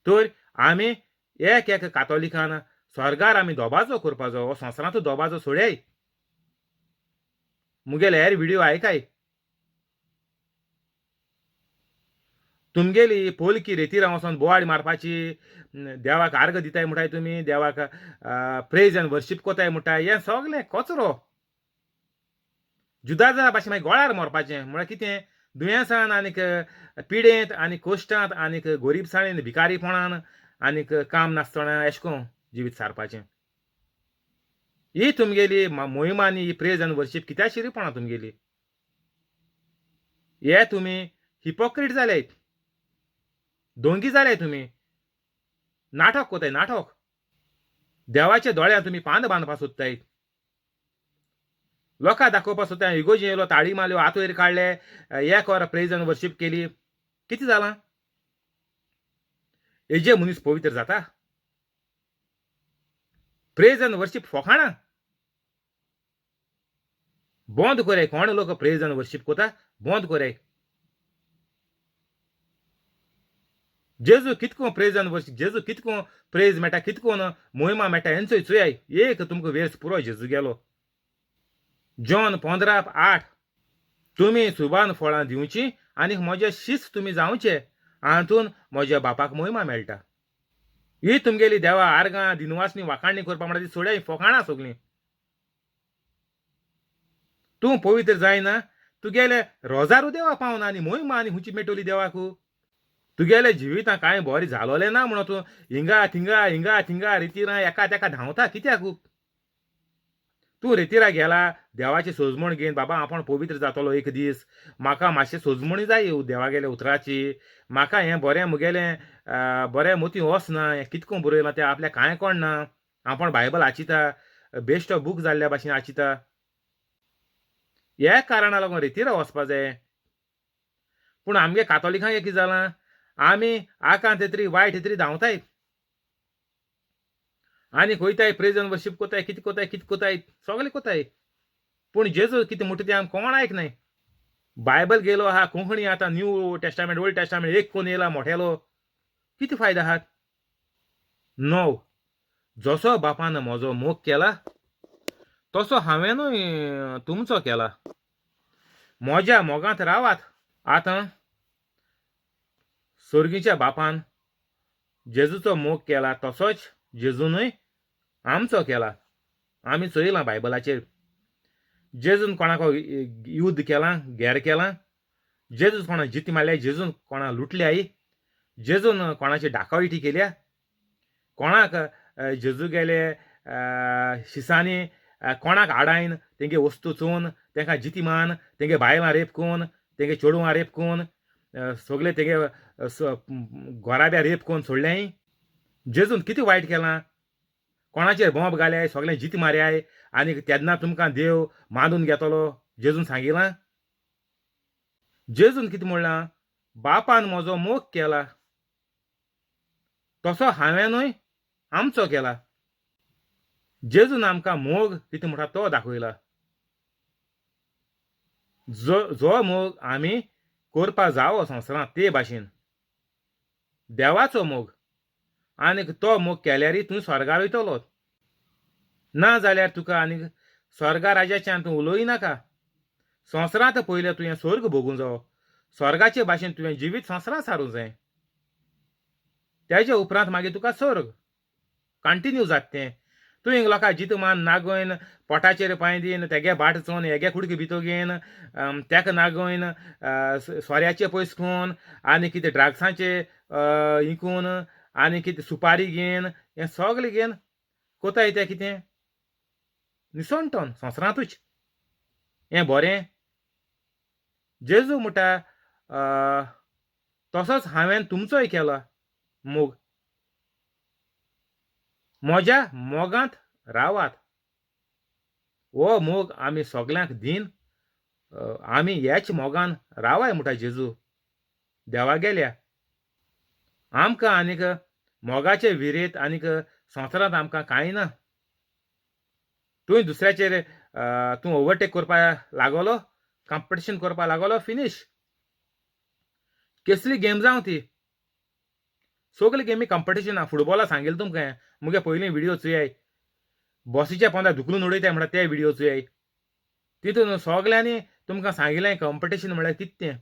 तर आमी एक एक कातोलिकान स्वर्गार आमी दोबाजो करपाचो, हो संवसारांतू दोबाजो सोडयाय. मुगेले हेर व्हिडियो आयकाय. तुमगेली पोलकी रेतीरा वचोन बोवाळ मारपाची, देवाक आर्ग दिताय म्हणटाय तुमी, देवाक प्रेज आनी वर्शीप कोताय म्हणटाय, हें सगळें कचरो. जुदाजा भाशेन मागीर गोळार मरपाचें म्हळ्यार कितें? दुयेंसान आनीक पिडेंत आनी कोश्टांत आनीक गोरीबसाणेन भिकारीपणान आनीक काम नासतना एशें कोन्न जिवीत सारपाचें. ही तुमगेली मोहिमा आनी ही प्रेज आनी वर्शीप कित्या शिरीपणां तुमगेली. हे तुमी हिपोक्रीट जाले, दोंगी जाले तुमी. नाटक कोताय नाटक. देवाच्या दोळ्यान तुमी पांद बांदपा सोदताय, लोकां दाखोवपा सोदताय. इगोर्जी येयलो, ताळी मारल्यो, हात वयर काडले, एक वर प्रेज आनी वर्शीप केली, कितें जालां? हेजे मनीस पवित्र जाता? प्रेज आनी वर्शीप फोखाणां बंद कोराय. कोण लोक प्रेज आनी वर्शीप कोता बंद कोराय. जेजू कितको प्रेज आनी वर्शीप, जेजू कितको प्रेज मेळटा, कितको मोहिमा मेळटा हेंचोय चोयाय. एक तुमकां वेर्स पुरो जेजू गेलो. जॉन 15:8, तुमी सुबान फळां दिवची आनी म्हजे शिस्त तुमी जावचे, हातून म्हज्या बापाक मोहिमा मेळटा. ही तुमगेली देवा आर्गां दिनवासनी वाखाणणी करपा म्हणटा ती सोड्या, फोकाणां सगळीं. तूं पवित्र जायना, तुगेले रोजारू देवा पावना आनी मोहिमा आनी हुंची मेटोली देवाकू. तुगेले जिवितां कांय बरें जालोलें ना म्हणून तूं हिंगा थिंगा हिंगा थिंगा रितीरां एका तेका धांवता कित्याकू? तूं रेतिरा गेला देवाची सोजमण घेवन, बाबा आपूण पवित्र जातलो एक दीस, म्हाका मातशें सोजमणी जाय देवा गेल्या उतराची, म्हाका हें बरें मुगेलें बरें मोती वचना, हें कितको बरयलां तें आपल्याक कांय कळना, आपूण बायबल आचिता बेश्टो बूक जाल्ल्या भाशेन आचिता. ह्या कारणा लागून रेतिरा वचपा जाय. पूण आमगे कातोलिकांक कितें जालां, आमी आकांत येतरी वायट येतरी धांवताय आनी वयताय, प्रेज आनी वर्शीप कोताय, कितें कोताय कितें कोताय सगळें कोताय. पूण जेजू कितें म्हणटा तें आमकां कोण आयकनाय. बायबल गेलो आहा कोंकणी, आतां न्यू टेस्टामेंट ओल्ड टेस्टामेंट एक कोन येयला मोठेलो, कितें फायदो आहात? 9, जसो बापान म्हजो मोग केला तसो हांवेंनूय तुमचो केला, म्हज्या मोगांत रावात. आतां सोर्गीच्या बापान जेजूचो मोग केला तसोच जेजूनय आमचो केला. आमी चोयलां बायबलाचेर जेजून कोणाक युद्ध केलां, गेर केलां, जेजून कोणाक जिती मारल्या, जेजून कोणाक लुटल्याय, जेजून कोणाची डाकावटी केल्या, कोणाक जेजू गेले शिसांनी कोणाक आडायन तेंगे वस्तू चोवन तेंकां जिती मान, तेंगे बायलां रेप कोन, तेंगे चेडवां रेप कोन, सगळे तेंगे घोराब्या रेप कोन सोडल्याय. जेजून कितें वायट केलां? कोणाचेर बॉम्ब घाल्याय, सगळें जिती मारयाय आनी तेन्ना तुमकां देव मानून घेतलो जेजून सांगिलां. जेजून कितें म्हणलां? बापान म्हजो मोग केला तसो हांवेंनूय आमचो केला. जेजून आमकां मोग कितें म्हणटा तो दाखयला, जो जो मोग आमी करपा जावो संवसारांत ते भाशेन देवाचो मोग. आनी तो मोग केल्यारय तूं स्वर्गार वयतलो, ना जाल्यार तुका आनी स्वर्गा राजाच्यान तूं उलोय नाका. संवसारांत पयलें तुवें स्वर्ग भोगूं जावो, स्वर्गाचे भाशेन तुवें जिवीत संवसारांत सारूंक जाय, तेजे उपरांत मागीर तुका स्वर्ग कंटिन्यू जाता तें. तूं हिंग लोकां जित मान नागयन पोटाचेर पांय दीन, तेगे बाट चोवन हेगे कुडके भितर घेवन तेका नागयन, सोऱ्याचे पयस खावन आनी कितें ड्रग्सांचे इकून आनी कितें सुपारी घेवन हें सगळें घेवन कोताय तें कितें निसणटोन संवसारांतूच. हें बरें? जेजू म्हणटा तसोच हांवें तुमचोय केला मोग, म्हज्या मोगांत रावात. हो मोग आमी सगल्यांक दीन, आमी ह्याच मोगान रावाय म्हणटा जेजू देवा गेल्या. आमकां आनीक मोगाचे विरेत आनीक संवसारांत आमकां कांय ना. तुवें दुसऱ्याचेर तूं ओवरटेक करपाक लागलो, कॉम्पिटिशन करपाक लागलो, फिनीश. केसली गेम जावं ती, सगली गेमी कॉम्पिटिशन. फुटबॉला सांगिल्लें तुमकां मुगे पयलीं व्हिडियो चोयाय, बसीच्या पोंदा धुकलून उडयताय म्हणटा ते व्हिडियो चोयाय. तितून सगल्यांनी तुमकां सांगिल्लें कॉम्पिटिशन म्हळ्यार कितें तें.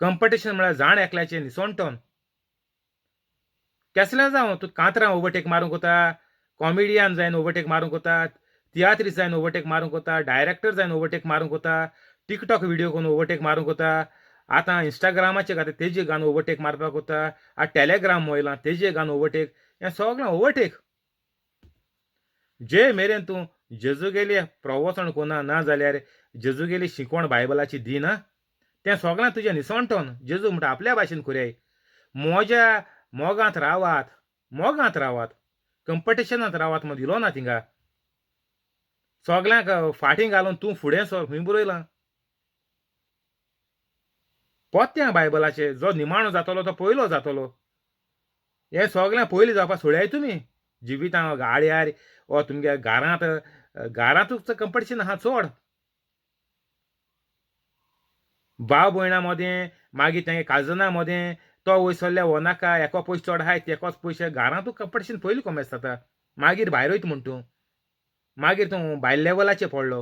कॉम्पिटिशन म्हळ्यार जाण एकल्याचें निसणटोन. केसलें जावं, तूं कांतरां ओवरटेक मारूंक वता, कॉमेडियन जायन ओवरटेक मारूंक वता, तियात्रीस जायन ओवरटेक मारूंक वता, डायरेक्टर जायन ओवरटेक मारूंक वता, टिकटॉक व्हिडियो करून ओवरटेक मारूंक वता, आतां इंस्टाग्रामाचेर घाता तेजे घालून ओवरटेक मारपाक वता, आतां टॅलेग्राम वयलां तेजे घालून ओवरटेक, हें सगळें ओवरटेक. जे मेरेन तूं जेजूगेली प्रवचन कोना ना जाल्यार जेजूगेली शिकवण बायबलाची दिना, तें सगळें तुजें निसणटोन. जेजू म्हणटा आपल्या भाशेन कोरयाय, म्हज्या मोगांत रावात, मोगांत रावात, कंपटिशनांत रावात म्हूण दिलो ना थिंगा. सगल्यांक फाटीं घालून तूं फुडें सर खंय बरयलां? पोत्यां बायबलाचें जो निमाणो जातलो तो पयलो जातलो. हें सगळें पयलीं जावपा सोडयाय तुमी जिवितां गाडयार वो तुमगे घरांत, घरांतूच कंपटिशन आहा चड. भाव भयणां मदें, मागीर तेंगे काजना मदें, तो वयर सरल्या हो नाका, हेको पयशे चड आहाय तेकोच पयशे, घरांतूच कंपटिशन पयलीं कोमेस जाता, मागीर भायर वयता म्हूण तूं, मागीर तूं भायल लेवलाचेर पडलो.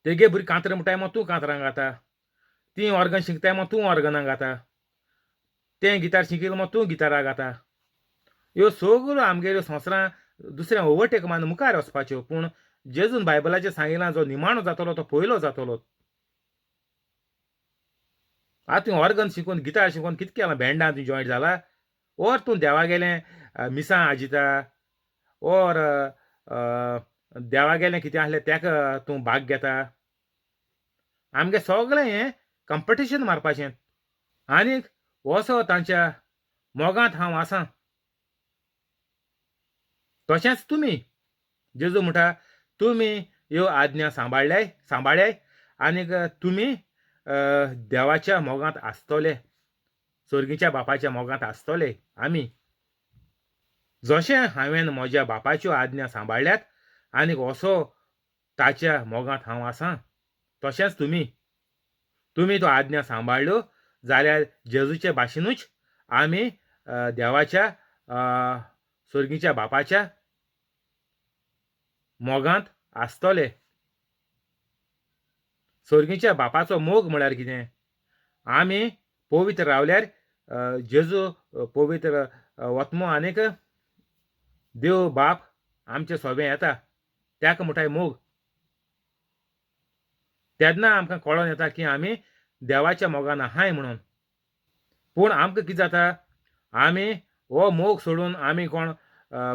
तेगे भुरगीं कांतरां म्हणटाय मागीर तूं कांतरां गाता, तीं ऑर्गन शिकताय मागीर तूं ऑर्गनां गाता, तें गितार शिकिल्लें मागीर तूं गितारा गाता. ह्यो सगल्यो आमगेल्यो संवसारां दुसऱ्यांक ओवरटेक मारून मुखार वचपाच्यो. पूण जेजून बायबलाचेर सांगिलां जो निमाणो जातलो तो पयलो जातलो. आतां तूं ऑर्गन शिकून गितार शिकून कितें केलां? बँडान तूं जॉयंट जाला, ओर तूं देवागेलें मिसां आजिता, ओर देवागेलें कितें आसलें तेका तूं भाग घेता. आमगें सगळें हें कंपटिशन मारपाचें. आनीक असो तांच्या मोगांत हांव आसां. तशेंच तुमी, जेजू म्हणटा, तुमी ह्यो आज्ञा सांबाळ्ळ्याय, सांबाळ्याय आनीक तुमी देवाच्या मोगांत आसतले, सोर्गीच्या बापाच्या मोगांत आसतले. आमी जशें हांवें म्हज्या बापाच्यो आज्ञा सांबाळ्ळ्यात आनीक असो ताच्या मोगांत हांव आसां, तशेंच तुमी, तुमी तो आज्ञा सांबाळ्ळ्यो जाल्यार जेजूचे भाशेनूच आमी देवाच्या सोर्गीच्या बापाच्या मोगांत आसतले. सोर्गीच्या बापाचो मोग म्हळ्यार कितें? आमी पवित्र रावल्यार जेजू पवित्र वतमो आनीक देव बाप आमचे सोबें येता, ताका म्हणटाय मोग. तेन्ना आमकां कळोन येता की आमी देवाच्या मोगान आहाय म्हणून. पूण आमकां कितें जाता, आमी हो मोग सोडून आमी कोण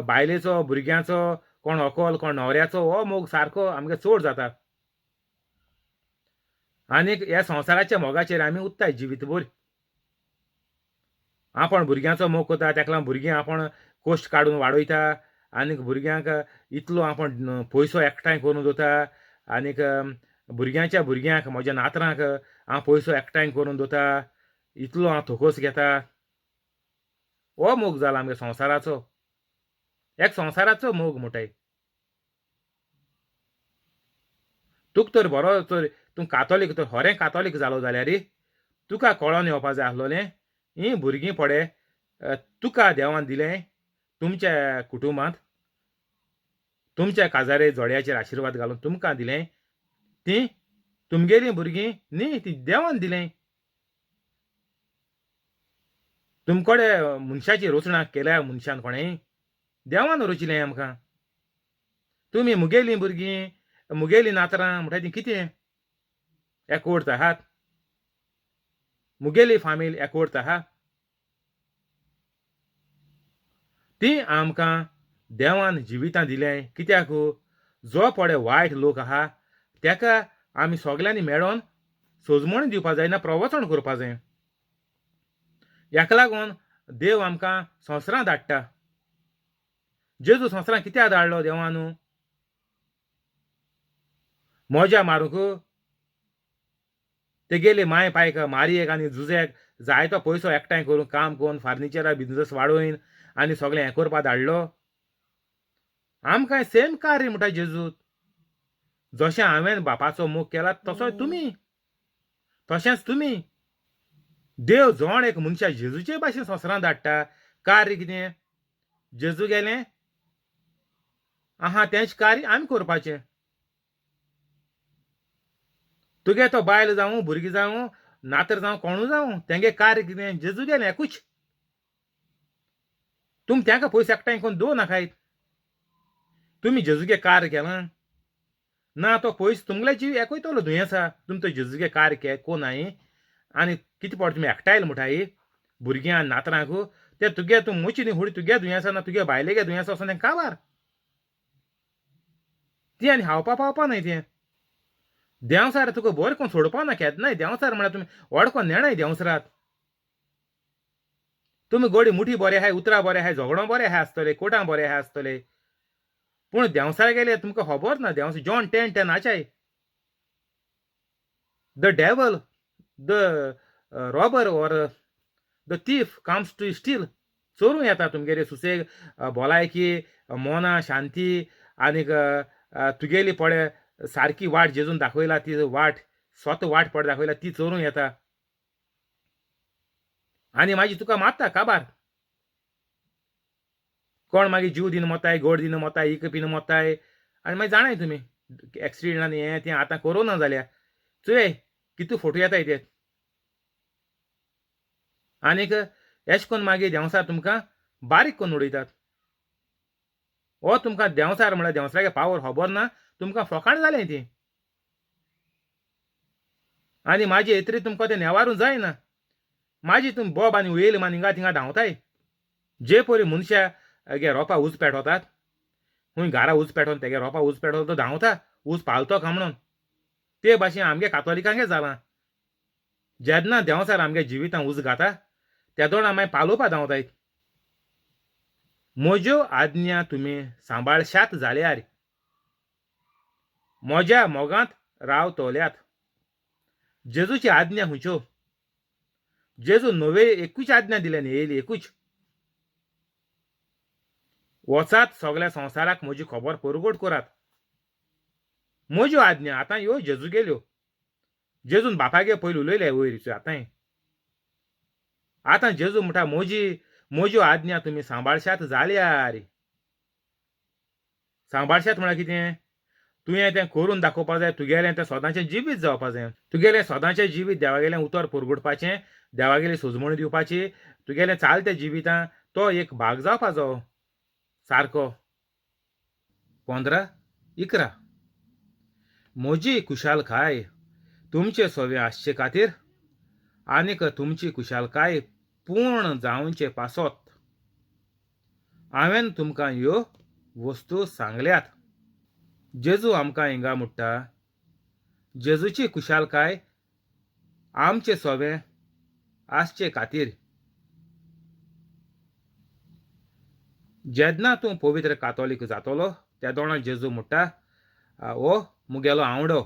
बायलेचो, भुरग्यांचो, कोण व्हंकल, कोण न्हवऱ्याचो हो मोग सारको आमगे चड जाता आनीक ह्या संवसाराच्या मोगाचेर आमी उत्ताय जिवीतभर. आपण भुरग्यांचो मोग करता, ताका लागून भुरगीं आपण कश्ट काडून वाडयता आनीक भुरग्यांक इतलो आपण पयसो एकठांय करून दवरता आनीक भुरग्यांच्या भुरग्यांक म्हज्या नातरांक हांव पयसो एकठांय करून दवरता, इतलो हांव थोकोस घेता. हो मोग जाला आमगे संवसाराचो, एक संवसाराचो मोग म्हणटाय. तुका तर बरो तर तूं कातोलीक तर खरें कातोलीक जालो जाल्यार तुका कळोन येवपा जाय आसलोलें हीं भुरगीं पडे तुका देवान दिलें तुमच्या कुटुंबांत, तुमच्या काजारे जोड्याचेर आशिर्वाद घालून तुमकां दिलें, तीं तुमगेलीं भुरगीं न्ही, तीं देवान दिलें. तुमकडे मनशाची रचणा केल्या मनशान कोणें, देवान रचिलें आमकां. तुमी मुगेलीं भुरगीं, मुगेलीं नातरां म्हणटा तीं कितें एकवट आहात, मुगेली फामील एकवट आहा. तीं आमकां देवान जिवितां दिलें कित्याक? जो पळय वायट लोक आहा ताका आमी सगल्यांनी मेळोन सोजमण दिवपा जाय ना प्रवचन करपा जाय. ह्याका लागून देव आमकां संवसारांत धाडटा. जेजू संवसारांत कित्याक धाडलो देवान? मजा मारूंक? तेगेले माय पायक मारयेक आनी जुजेक जायतो पयसो एकठांय करून काम करून फार्निचरा बिजनस वाडोवन आनी सगळें हें करपाक धाडलो. आमकां सेम कार्य म्हणटा जेजू, जशें हांवें बापाचो मोग केला तसो तुमी, तशेंच तुमी. देव जण एक मनशा जेजूचे भाशेन संवसारांत धाडटा. कार्य कितें? जेजू गेलें आहा तेंच कार्य आमी करपाचें. तुगे तो बायल जावं, भुरगीं जावं, नातर जावं, कोणू जावं, तेंगे कार्य कितें? जेजू गेलें एकूच. तुमी तांकां पयशे एकठांय करून दवर नाकाय. तुमी जेजूगे कार्य केलां ना तो पयस तुमगेले जीव एकयतलो दुयेंसा. तुमी तो जेजूगे कार्य कोनाय आनी कितें पडटा तुमी एकठांय म्हणटाय भुरग्यां आनी नातरांक, ते तुगे तूं मोची न्ही हुडी तुगे दुयेंसा ना तुगे बायलेगे दुयेंसा वचोन तें काबार ती आनी हावपा पावपा न्हय तें. देंवसार तुका बरें कोण सोडपा ना केन्नाय. देंवसार म्हळ्यार तुमी व्हड कोण नेणाय देंवसरात. तुमी गोडी मुठी बरे आहाय, उतरां बरे आहाय, झगडो बरे आहाय आसतले, कोटां बरे आहाय आसतले, पूण देंवसार गेले तुमकां खबर ना. देंवसार John 10:10 आचाय, the devil, the robber or the thief comes to steal. चोरूं येता तुमगेले सुसेग, भलायकी, मोना शांती आनीक तुगेली पळे सारकी वाट जेजून दाखयला ती वाट, स्वत वाट पळे दाखयला ती चोरूं येता आनी मागीर तुका मारता काबार. कोण मागीर जीव दिवन मोताय, गोड दिवन मोताय, इक पिन मोताय आनी मागीर जाणाय तुमी एक्सिडंट आनी हें तें. आतां कोरोना जाल्या चोय कितू फोटो येताय ते. आनीक एश कोन्न मागीर देंवसार तुमकां बारीक करून उडयतात. हो तुमकां देंवसार म्हळ्यार देंवसारागे पावर खबर ना, तुमकां फोकाण जालें ती. आनी म्हाजे येतरी तुमकां तें नेवारूं जायना. माजी तुमी बोब आनी वयल मान हिंगा थिंगा धांवताय. जे परी मनशा गे रोपा उज पेटवतात, खूंय घारा उज पेटोवन तेगे रोपा उज पेटवता तो धांवता उज पालतो काय म्हणून, ते भाशेन आमगे कातोलिकांगे जालां. जेन्ना देंवसार आमगे जिवितां उज घाता तेदोणा मागीर पालोवपा धांवताय. म्हज्यो आज्ञा तुमी सांबाळशात जाल्यार म्हज्या मोगांत रावतल्यात. जेजूची आज्ञा खंयच्यो? जेजू नवे एकूच आज्ञा दिल्या न्ही, येयली एकूच, वचात सगळ्या संवसाराक म्हजी खबर परगट करात. म्हज्यो आज्ञा आतां ह्यो जेजू गेल्यो. जेजून बापागे पयलीं उलयले वयर आतांय. आतां जेजू म्हणटा म्हजी म्हज्यो आज्ञा तुमी सांबाळशात जाल्यार. सांबाळशात म्हळ्यार कितें? तुवें तें करून दाखोवपा जाय, तुगेलें तें सदांचें जिवीत जावपा जाय. तुगेलें सदांचें जिवीत देवागेलें उतर परगटपाचें, देवागेली सोजमणी दिवपाची, तुगेलें चालतें जिवितां तो एक भाग जावपा जावो सारको. 15:11 म्हजी खुशालकाय तुमचे सवे आसचे खातीर आनीक तुमची खुशालकाय पूर्ण जावचे पासत हांवें तुमकां ह्यो वस्तू सांगल्यात. जेजू आमकां हिंगा म्हणटा, जेजूची खुशालकाय आमचे सवे आसचे खातीर. जेन्ना तूं पवित्र कातोलीक जातलो तेदोणा जेजू म्हणटा, हो मुगेलो आवडो.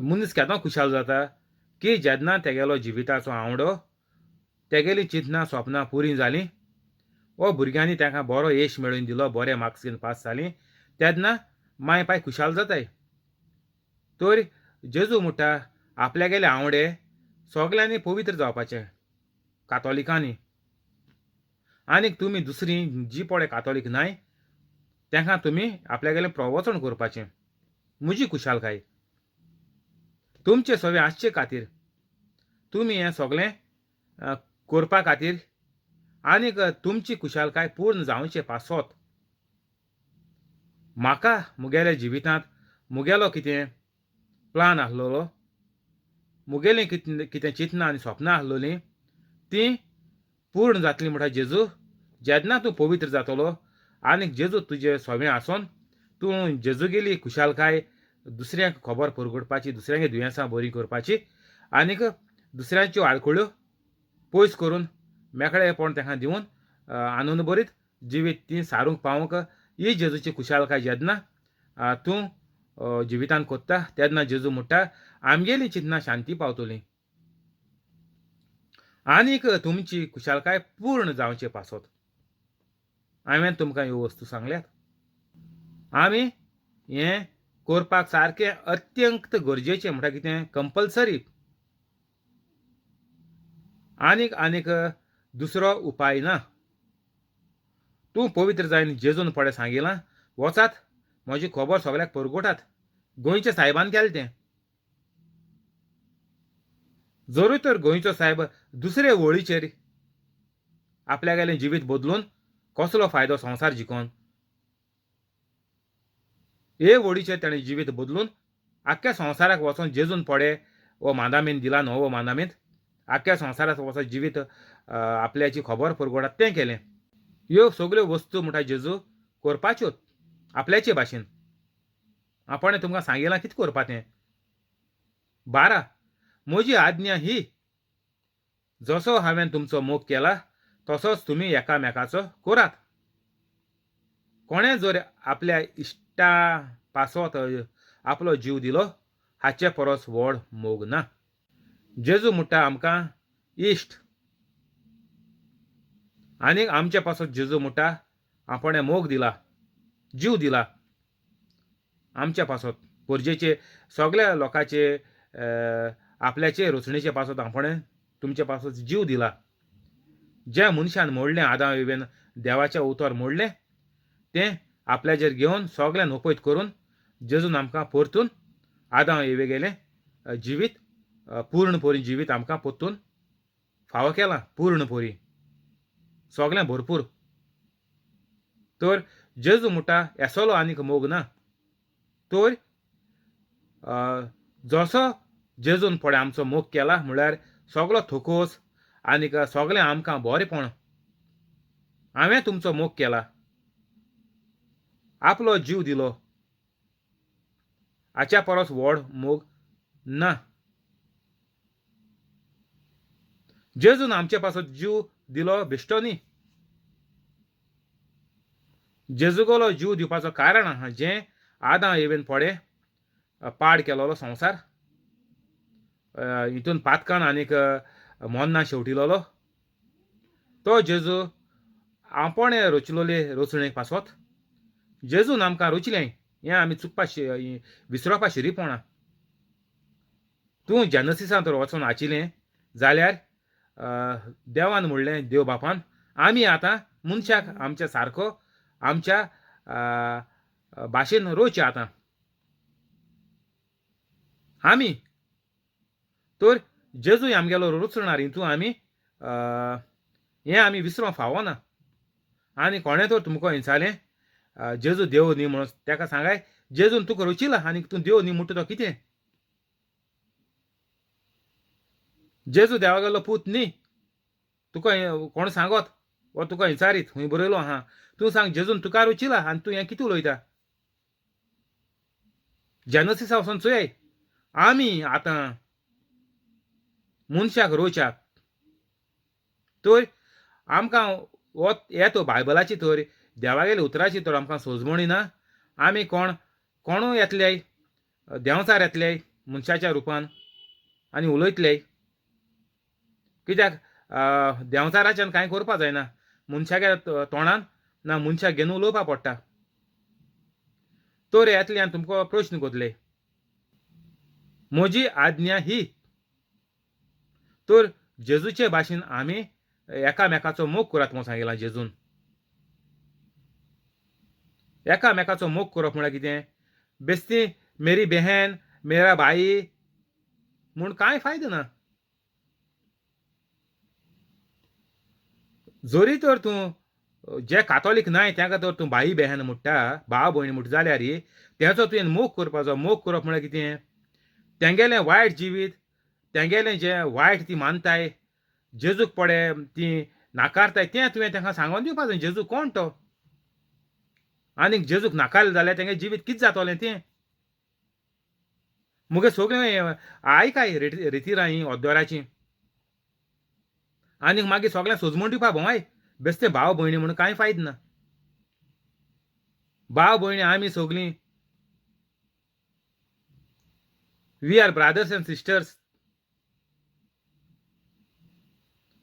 मनीस केदो खुशाल जाता की जेन्ना तेगेलो जिविताचो आवडो, तेगेली चिंतनां सपनां पुरी जालीं, वो भुरग्यांनी तांकां बरो येश मेळोवन दिलो, बरे मार्क्स घेवन पास जालीं, तेन्ना माय पाय खुशाल जाताय. तर जेजू म्हणटा आपल्यागेले आवडे सगल्यांनी पवित्र जावपाचें कातोलिकांनी. आनीक तुमी दुसरी जी पळय कातोलीक नाय तांकां तुमी आपल्यागेलें प्रवचन करपाचें. म्हजी खुशालकाय तुमचे सवे आसचे खातीर तुमी हें सगळें करपा खातीर आनीक तुमची खुशालकाय पूर्ण जावचे पासत म्हाका मुगेल्या जिवितांत मुगेलो कितें प्लान आसलेलो, मुगेलीं कितें चिंतनां आनी सपनां आसलेलीं तीं पूर्ण जातलीं म्हणटा जेजू जेन्ना तूं पवित्र जातलो आनीक जेजू तुजे सवें आसोन तूं जेजूगेली खुशालकाय दुसऱ्यांक खबर परगटपाची, दुसऱ्यांगे दुयेंसां बरीं करपाची आनीक दुसऱ्यांच्यो आडखळ्यो पयस करून मेकळेपण तांकां दिवन आनंद बरीत जिवीत ती सारूंक पावोवंक ही जेजूची खुशालकाय जेन्ना तूं जिवितान कोत्ता तेन्ना जेजू म्हणटा आमगेली चिंतनां शांती पावतली आनीक तुमची खुशालकाय पूर्ण जावचे पासत हांवें तुमकां ह्यो वस्तू सांगल्यात. आमी हें करपाक सारकें अत्यंत गरजेचें म्हणटा कितें कंपल्सरी, आनीक आनीक दुसरो उपाय ना. तूं पवित्र जायन जेजून पळय सांगिलां, वचात म्हजी खबर सगळ्याक परगटात. गोंयच्या सायबान केलें तें. जरूय तर गोंयचो सायब दुसरे वळीचेर आपल्यागेलें जिवीत बदलून कसलो फायदो संवसार जिखोन, हे वळीचेर ताणें जिवीत बदलून आख्ख्या संवसाराक वचोन जेजून पडे हो मांदामेंत दिला न्हू, हो मांदामेंत आख्ख्या संवसाराक वचोन जिवीत आपल्याची खबर परगटात तें केलें. ह्यो सगल्यो वस्तू म्हणटा जेजू करपाच्योच आपल्याचे भाशेन. आपणें तुमकां सांगिलां कितें करपा तें. 12 म्हजी आज्ञा ही, जसो हांवें तुमचो मोग केला तसोच तुमी एकामेकाचो करात. कोणें जर आपल्या इश्टा पासत आपलो जीव दिलो हाचे परस व्हड मोग ना. जेजू म्हणटा आमकां इश्ट, आनीक आमचे पासत जेजू म्हणटा आपणें मोग दिला, जीव दिला आमच्या पासत, परजेचे सगल्या लोकांचे आपल्याचे रचणेचे पासत आपणें तुमचे पासत जीव दिला. ज्या मनशान मोडलें आदां इवेन देवाचें उतर मोडलें तें आपल्याचेर घेवन सगळें नपयत करून जेजून आमकां परतून आदां इवे गेलें जिवीत पूर्ण परी जिवीत आमकां परतून फावो केलां, पूर्ण परी सगळें भरपूर. तर जेजू म्हणटा एसलो आनीक मोग ना. तर जसो जेजून पळय आमचो मोग केला म्हळ्यार सगलो थोकोस आनीक सगळें आमकां बरेंपण, हांवें तुमचो मोग केला, आपलो जीव दिलो, हाच्या परस व्हड मोग ना. जेजून आमचे पासत जीव दिलो बेश्टो न्ही. जेजूगेलो जीव दिवपाचो कारण आहा जें आदां एवेन पडे पाड केलोलो संवसार, हितून पातकान आनीक मोन्ना शेवटिलोलो तो जेजू आपणें रचलोले रचणेक पासत जेजून आमकां रचलें. हें आमी चुकपा विसरोपा शिरीपणां. तूं जेनसिसान तर वचोन आशिल्लें जाल्यार देवान म्हणलें, देव बापान, आमी आतां मनशाक आमच्या सारको आमच्या भाशेन रोवचे आतां आमी. तर जेजू आमगेलो रचणार हितून आमी हें आमी विसरोंक फावना. आनी कोणें तर तुमकां विचारलें जेजू देव न्ही म्हणून, ताका सांगाय जेजून तुका रचिला आनी तूं देव न्ही म्हणटा तो कितें? जेजू देवागेलो पूत न्ही तुका कोण सांगत वा तुका विचारीत खंय बरयलो आहा, तूं सांग जेजून तुका रचिला आनी तूं हें कितें उलयता? जेनसिसा वचोन चोय आमी आतां मनशाक रोवच्याक. तर आमकां हो येतो बायबलाची तर देवागेल्या उतराची तर आमकां सोजमणी ना. आमी कोण कोणूय येतले देंवचार येतले मनशाच्या रुपान आनी उलयतले. कित्याक देंवचाराच्यान कांय करपा जायना, मनशाच्या तोंडान ना मनशाक घेवन उलोवपा पडटा. तर येतले आनी तुमकां प्रश्न करतले, म्हजी आज्ञा ही. तर जेजूचे भाशेन आमी एकामेकाचो मोग करात म्हूण सांगिलां जेजून. एकामेकाचो मोग करप म्हळ्यार कितें? बेस्ती मेरी बेहन मेरा भाई म्हूण कांय फायदो ना. जरी तर तूं जे कातोलीक नाय तांकां तर तूं भाई बेहन म्हणटा, भाव भयण म्हणटा जाल्यार तेचो तुवें मोग करपाचो. मोग करप म्हळ्यार कितें? तेंगेलें वायट जिवीत, तेंगेलें जें वायट ती मानताय, जेजूक पडे ती नाकारताय, तें तुवें तांकां सांगोन दिवपाचें जेजू कोण तो. आनीक जेजूक नाकारलें जाल्यार तेंगे जिवीत कितें जातलें तें. मुगे सगळें आयकाय रितिरां ही ओद्दोराची आनीक मागीर सगळें सोजमण दिवपा भोंवाय. बेस्ते भाव भयणी म्हणून कांय फायद ना. भाव भयणी आमी सगळीं we are brothers and sisters.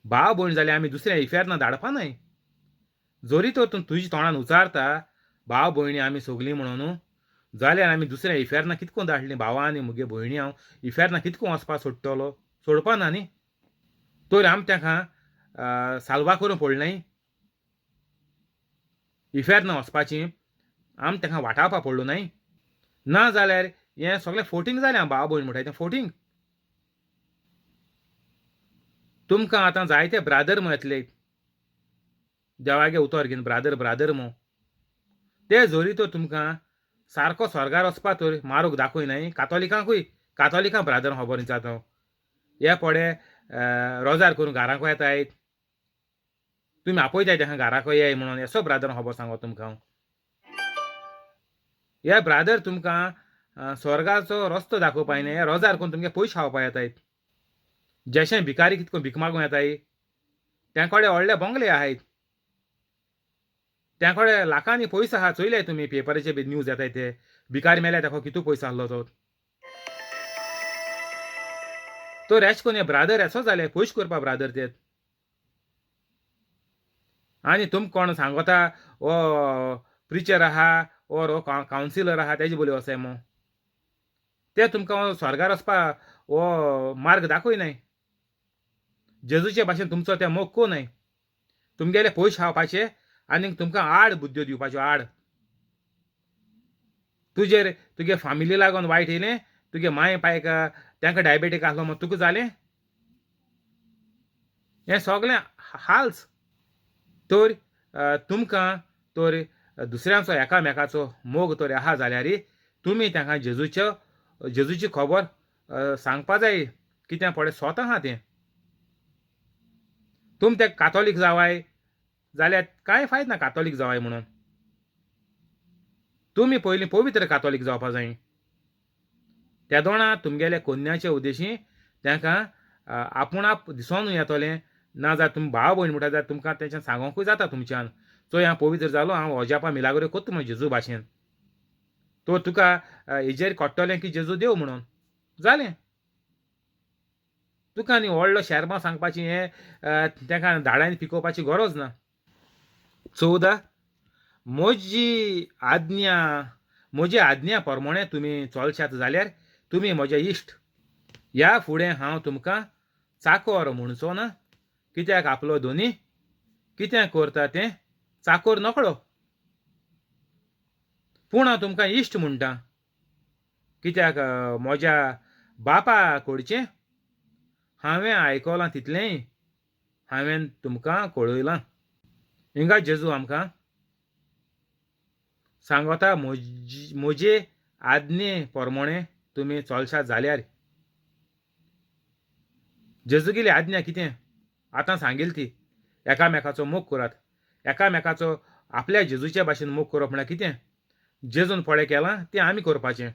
भाव भयण जाल्यार आमी दुसऱ्या इफेर्ना धाडपा न्हय. जरी तर तूं तुज्या तोंडान उचारता भाव भयणी आमी सगळीं म्हणून, जाल्यार आमी दुसऱ्या इफेर्ना कितको धाडलीं भावा आनी मुगे भयणी हांव इफेर्ना कितको वचपा सोडटलो? सोडपा ना न्ही. तर आमी तांकां साल्वा करूंक पडलें न्हय, इफेर्ना वचपाची आमी तांकां वाटावपा पडलो न्हय. ना जाल्यार हें सगळें फोटींग जालें. भाव भयण म्हणटाय तें फोटींग. तुमकां आतां जायते ब्रादर म्हूण येतले देवागे उतर घेवन ब्रादर ब्रादर म्हूण, ते जरी तर तुमकां सारको स्वर्गार वचपा तर मारूंक दाखय न्हय. कातोलिकांकूय कातोलिकां ब्रादर खबर विचारता हांव, हे पडे रोजार करून घरांक येताय, तुमी आपयताय तांकां घराक येय म्हणून, येसो ब्रादर खबर सांगो तुमकां हांव. हे ब्रादर तुमकां स्वर्गाचो रस्तो दाखोवपा न्ही, हे रोजार करून तुमगे पयशे खावपा येताय. जेशें भिकारी कितको भीक मागूं येताय, त्या कडेन व्हडले बंगले आहाय, त्या कडेन लाखांनी पयसो आहा. चोयले तुमी पेपराचे बी न्यूज येताय ते भिकारी मेल्या ताका कितू पयसो आहलो तो. तर एश कोन हे ब्रादर एसो जाले पयशे करपा ब्रादर ते. आनी तुमकां कोण सांगता हो प्रिचर आहा ओर हो कावन्सिलर आहा तेजे बोली वचाय मो, ते तुमकां स्वर्गार वचपा हो मार्ग दाखयनाय. जेजूचे भाशेन तुमचो ते मोग कोनाय. तुमगेले पयशे खावपाचे आनी तुमकां आड बुद्ध्यो दिवपाच्यो आड. तुजेर तुगे फामिली लागून वायट येयलें, तुगे मांय पायक तांकां डायबेटीक आसलो म्हण तुका जालें, हें सगळें हाल्स. तर तुमकां तर दुसऱ्यांचो एकामेकाचो मोग तर आहा जाल्यार तुमी तांकां जेजूच्यो जेजूची खबर सांगपा जाय. कित्याक पळय स्वता आहा तें. तुम ते कातोलीक जावाय जाल्यार कांय फायद ना कातोलीक जावाय म्हणून. तुमी पयलीं पवित्र कातोलीक जावपा जाय. तेदोणा तुमगेले कोन्याचे उद्देशी तांकां आपूण आप दिसोन येतलें. ना जाल्यार तुमी भाव भयण म्हणटा जाल्यार तुमकां तेंच्यान सांगोंकूय जाता तुमच्यान, चोय हांव पवित्र जालो, हांव अजापां मिलाग्रो कोत्ता म्हण जेजू भाशेन. तो तुका हेजेर कळटलें की जेजू देव म्हणून. जालें. तुका आनी व्हडलो शेर्मांव सांगपाची हें तांकां धाडांनी पिकोवपाची गरज ना. 14 म्हजी आज्ञा म्हजी आज्ञा प्रमाणे तुमी चलशात जाल्यार तुमी म्हजे इश्ट. ह्या फुडें हांव तुमकां चाकोर म्हणचो ना, कित्याक आपलो दोनी कितें करता तें चाकोर नकळो. पूण हांव तुमकां इश्ट म्हणटा, कित्याक म्हज्या बापा कडचें हांवें आयकलां तितलेंय हांवें तुमकां कळयलां. हिंगा जेजू आमकां सांगता म्हजे आज्ञे प्रमाणे तुमी चलशात जाल्यार. जेजूगेली आज्ञा कितें आतां सांगील ती, एकामेकाचो मोग करात. एकामेकाचो आपल्या जेजूच्या भाशेन मोग करप म्हळ्यार कितें, जेजून पळय केलां तें आमी करपाचें.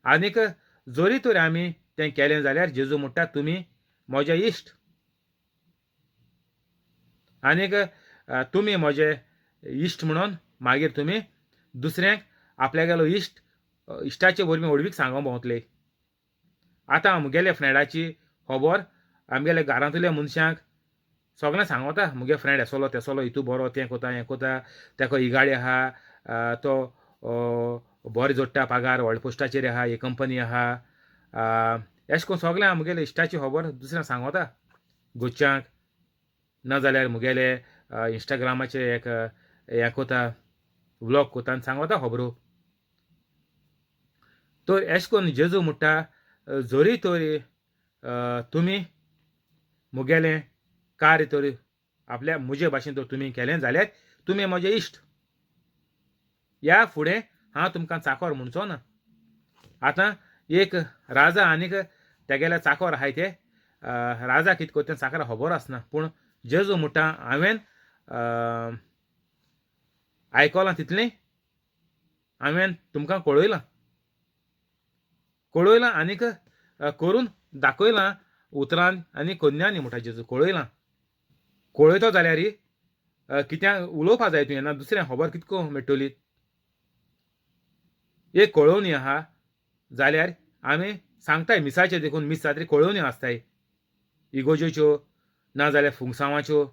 आनीक जरी तर आमी तें केलें जाल्यार जेजू म्हणटा तुमी म्हजे इश्ट. आनीक तुमी म्हजे इश्ट म्हणून मागीर तुमी दुसऱ्यांक आपल्यागेलो इश्ट इश्टाचे वरवीं व्हडवीक सांगोंक भोंवतले. आतां म्हगेल्या फ्रेंडाची खबर आमगेल्या घरांतल्या मनशांक सगळें सांगता, म्हगे फ्रेंड एसोलो तेसोलो, हितू बरो, तें कोता हें कोता, तेका ही गाडी आहा, तो बरें जोडटा पगार, व्हडल्या पोस्टाचेर आहा, ही कंपनी आहा, एशें कोन्न सगळें हांव म्हगेल्या इश्टाची खबर दुसऱ्यांक सांगता घरच्यांक. ना जाल्यार म्हगेले इंस्टाग्रामाचेर एक हें कोता व्लॉग कोता आनी सांगता खबरो. तर एशें कोन्न जेजू म्हणटा जरी तर तुमी म्हगेलें कार्य तर आपल्या म्हजे भाशेन तर तुमी केलें जाल्यार तुमी म्हजे इश्ट. ह्या फुडें हांव तुमकां चाकोर म्हणचो ना. आतां एक राजा आनीक तेगेले चाकोर आहाय ते राजा कितें कोत्ता तें चाकराक खबर आसना, पूण जेजू म्हणटा हांवें आयकलां तितलें हांवें तुमकां कळयलां, कळयलां आनीक करून दाखयलां उतरान आनी कोन्यांनी म्हणटा जेजू. कळयलां. कळयतो जाल्यार कित्याक उलोवपा जाय तुवें, ना दुसऱ्यांक खबर कितको मेळटली. एक कळोवणी आहा जाल्यार आमी सांगताय मिसाचे देखून मीस जातरी कळोवणी आसताय इगोजेच्यो, ना जाल्यार फुंगसांवाच्यो,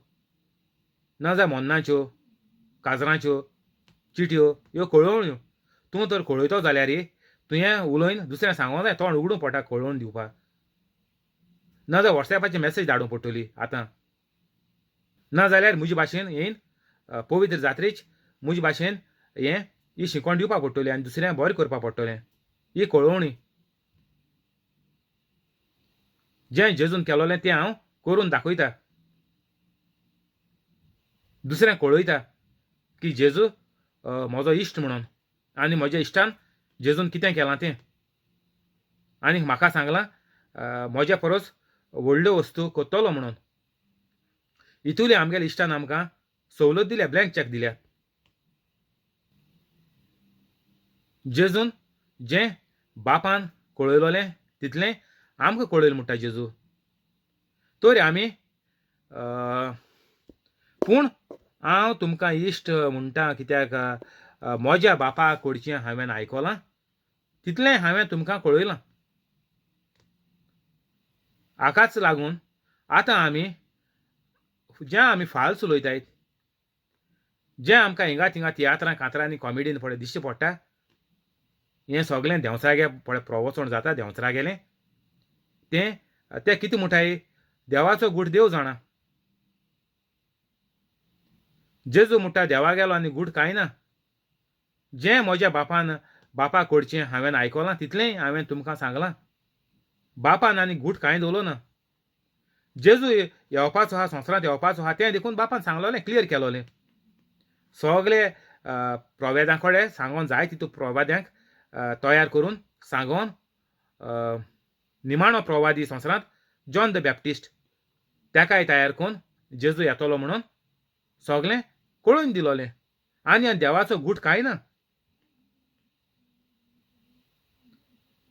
ना जाल्यार मोन्नाच्यो, काजरांच्यो चिटयो, ह्यो कळोवण्यो. तूं तर कळयतो जाल्यार तुवें उलोवन दुसऱ्यांक सांगोंक जाय, तोंड उगडूंक पडटा कळोवन दिवपाक. ना जाल्यार वॉट्सॅपाचेर मॅसेज धाडूंक पडटली आतां. ना जाल्यार म्हजे भाशेन येयन पवित्र जात्रेच म्हजे भाशेन हें ही शिकवण दिवपाक पडटली आनी दुसऱ्यांक बरें करपाक पडटलें. ही कळोवणी जें जेजून केलोलें तें हांव करून दाखयता, दुसऱ्यांक कळयता की जेजू म्हजो इश्ट म्हणून आनी म्हज्या इश्टान जेजून कितें केलां तें, आनी म्हाका सांगलां म्हज्या परस व्हडल्यो वस्तू करतलो म्हणून. इतुले आमगेल्या इश्टान आमकां सवलत दिल्या, ब्लँक चॅक दिल्या. जेजून जें बापान कळयलोलें तितलें आमकां कळयलें म्हणटा जेजू. तर आमी पूण हांव तुमकां इश्ट म्हणटा कित्याक म्हज्या बापा कडचें हांवें आयकलां तितलें हांवें तुमकां कळयलां. हाकाच लागून आतां आमी जें आमी फाल्स उलयताय, जें आमकां हिंगा थिंगा तियात्रां कांतरांनी कॉमेडीन पळय दिश्टी पडटा, हें सगळें देंवचारागे पळय प्रवचन जाता देंवचारागेलें तें ते कितें म्हणटाय देवाचो गूट देव जाणा. जेजू म्हणटा देवा गेलो आनी गूट कांय ना. जें म्हज्या बापान बापा कडचें हांवें आयकलां तितलेंय हांवें तुमकां सांगलां. बापान आनी गूट कांय दवरलो ना. जेजू येवपाचो आहा, संवसारांत येवपाचो आहा तें देखून बापान सांगलोलें, क्लियर केलोलें. सगळे प्रोवेदां कडेन सांगोन जाय तितू प्रोवाद्यांक तयार करून सांगोन निमाणो प्रवादी संवसारांत जॉन the Baptist ताकाय तयार करून जेजू येतलो म्हणून सगळें कळोवन दिलोलें. आनी देवाचो गूट कांय ना.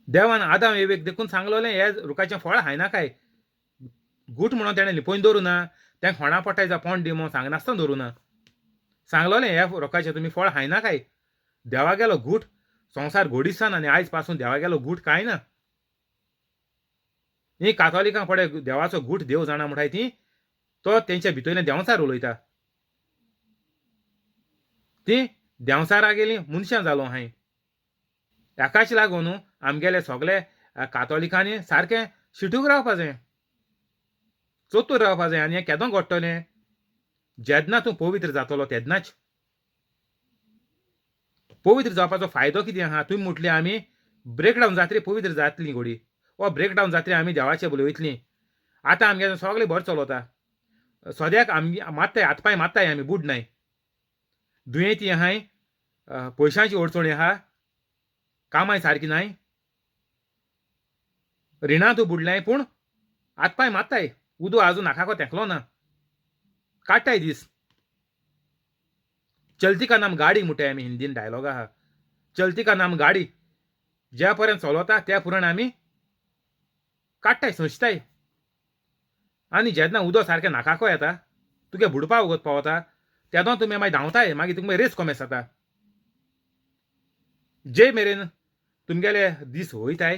देवान आदाम एवेक देखून सांगलोलें हे रुखाचें फळ खायनाकाय, गूट म्हणून तेणें लिपोवन दवरूं ना, तें खोणा पडटाय जावं पोंड दी म्हणून सांगनासतना दवरूं ना. सांगलोलें ह्या रोखाचें तुमी फळ खायनाकाय. देवा गेलो गूट संवसार घोडिसान आनी आयज पासून देवा गेलो गूट कांय ना. ही कातोलिकां पळय देवाचो गूट देव जाणा म्हणटाय ती, तो तेंच्या भितरल्यान देंवचार उलयता. ती देंवचारा गेली मनशां जालो हांवें. हाकाच लागून आमगेले सगळे कातोलिकांनी सारकें शिटूक रावपा जाय, चतूर रावपा जाय. आनी हें केदो घडटलें जेन्ना तूं पवित्र जातलो तेन्नाच. पवित्र जावपाचो फायदो कितें आहा? तुमी म्हटलें आमी ब्रेकडावन जात्री पवित्र जातली घोडी, वा ब्रेकडावन जात्री आमी देवाचें बलयतलीं. आतां आमगे सगळें बरें चलता, सद्याक आमगे मात्ताय हातपांय मात्ताय आमी बुड नाय, दुयेंती आहाय, पयशांची अडचणी आहा, कामाय सारकी नाय, रिणांतू बुडलें, पूण हातपांय मात्ताय, उदो आजून नाकाको तेंकलो ना, काडटाय दीस. चलती का नाम गाडी म्हणटाय आमी हिंदीन डायलॉग आहा, चलती का नाम गाडी. ज्या पर्यंत चलता त्या पुरण आमी काडटाय, सोंसताय. आनी जेन्ना उदक सारकें नाकाको येता, तुगे बुडपा वगत पावता, तेदो तुमी मागीर धांवताय, मागीर तुमकां रेस कोमेस जाता. जे मेरेन तुमगेले दीस वयताय,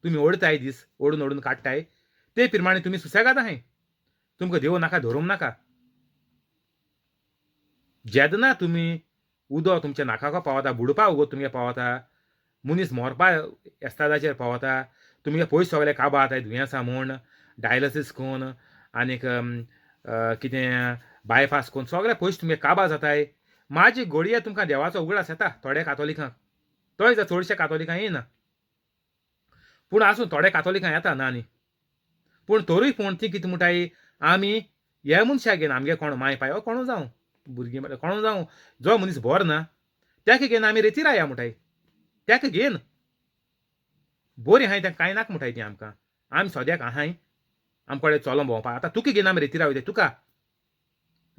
तुमी ओडताय दीस, ओडून ओडून काडटाय, ते प्रमाणे तुमी सुसेगाद आहाय. तुमकां देव नाका, धरूंक नाका. जेन्ना तुमी उदक तुमच्या नाकाको पावता, बुडपा वगत तुमगे पावता, मनीस मरपा एस्तादाचेर पावता, तुमगे पयस सगळे काबार जाताय दुयेंसां म्हूण, डायलिसीस करून आनीक कितें बायपास करून सगळे पयस तुमगे काबार जाताय. म्हाजी घडये तुमकां देवाचो उगडास येता थोड्या कातोलिकांक, तोय जर चडशे कातोलिकांक येना, पूण आसूं थोडे कातोलिकांक येता ना न्ही. पूण तरूय पूण ती कितें म्हणटाय, आमी ह्या मनशाक घेवन आमगे कोण माय पाय कोणू जावं, भुरगीं म्हळ्यार कोणू जावं, जो मनीस बरो ना ताका घेवन आमी रेती राया म्हणटाय, ताका घेवन बरी आहाय ताका कांय नाका म्हणटाय ती आमकां. आमी सद्याक आहाय आमकडे चलों भोंवपाक, आतां तुका घेवन आमी रेती रावताय. तुका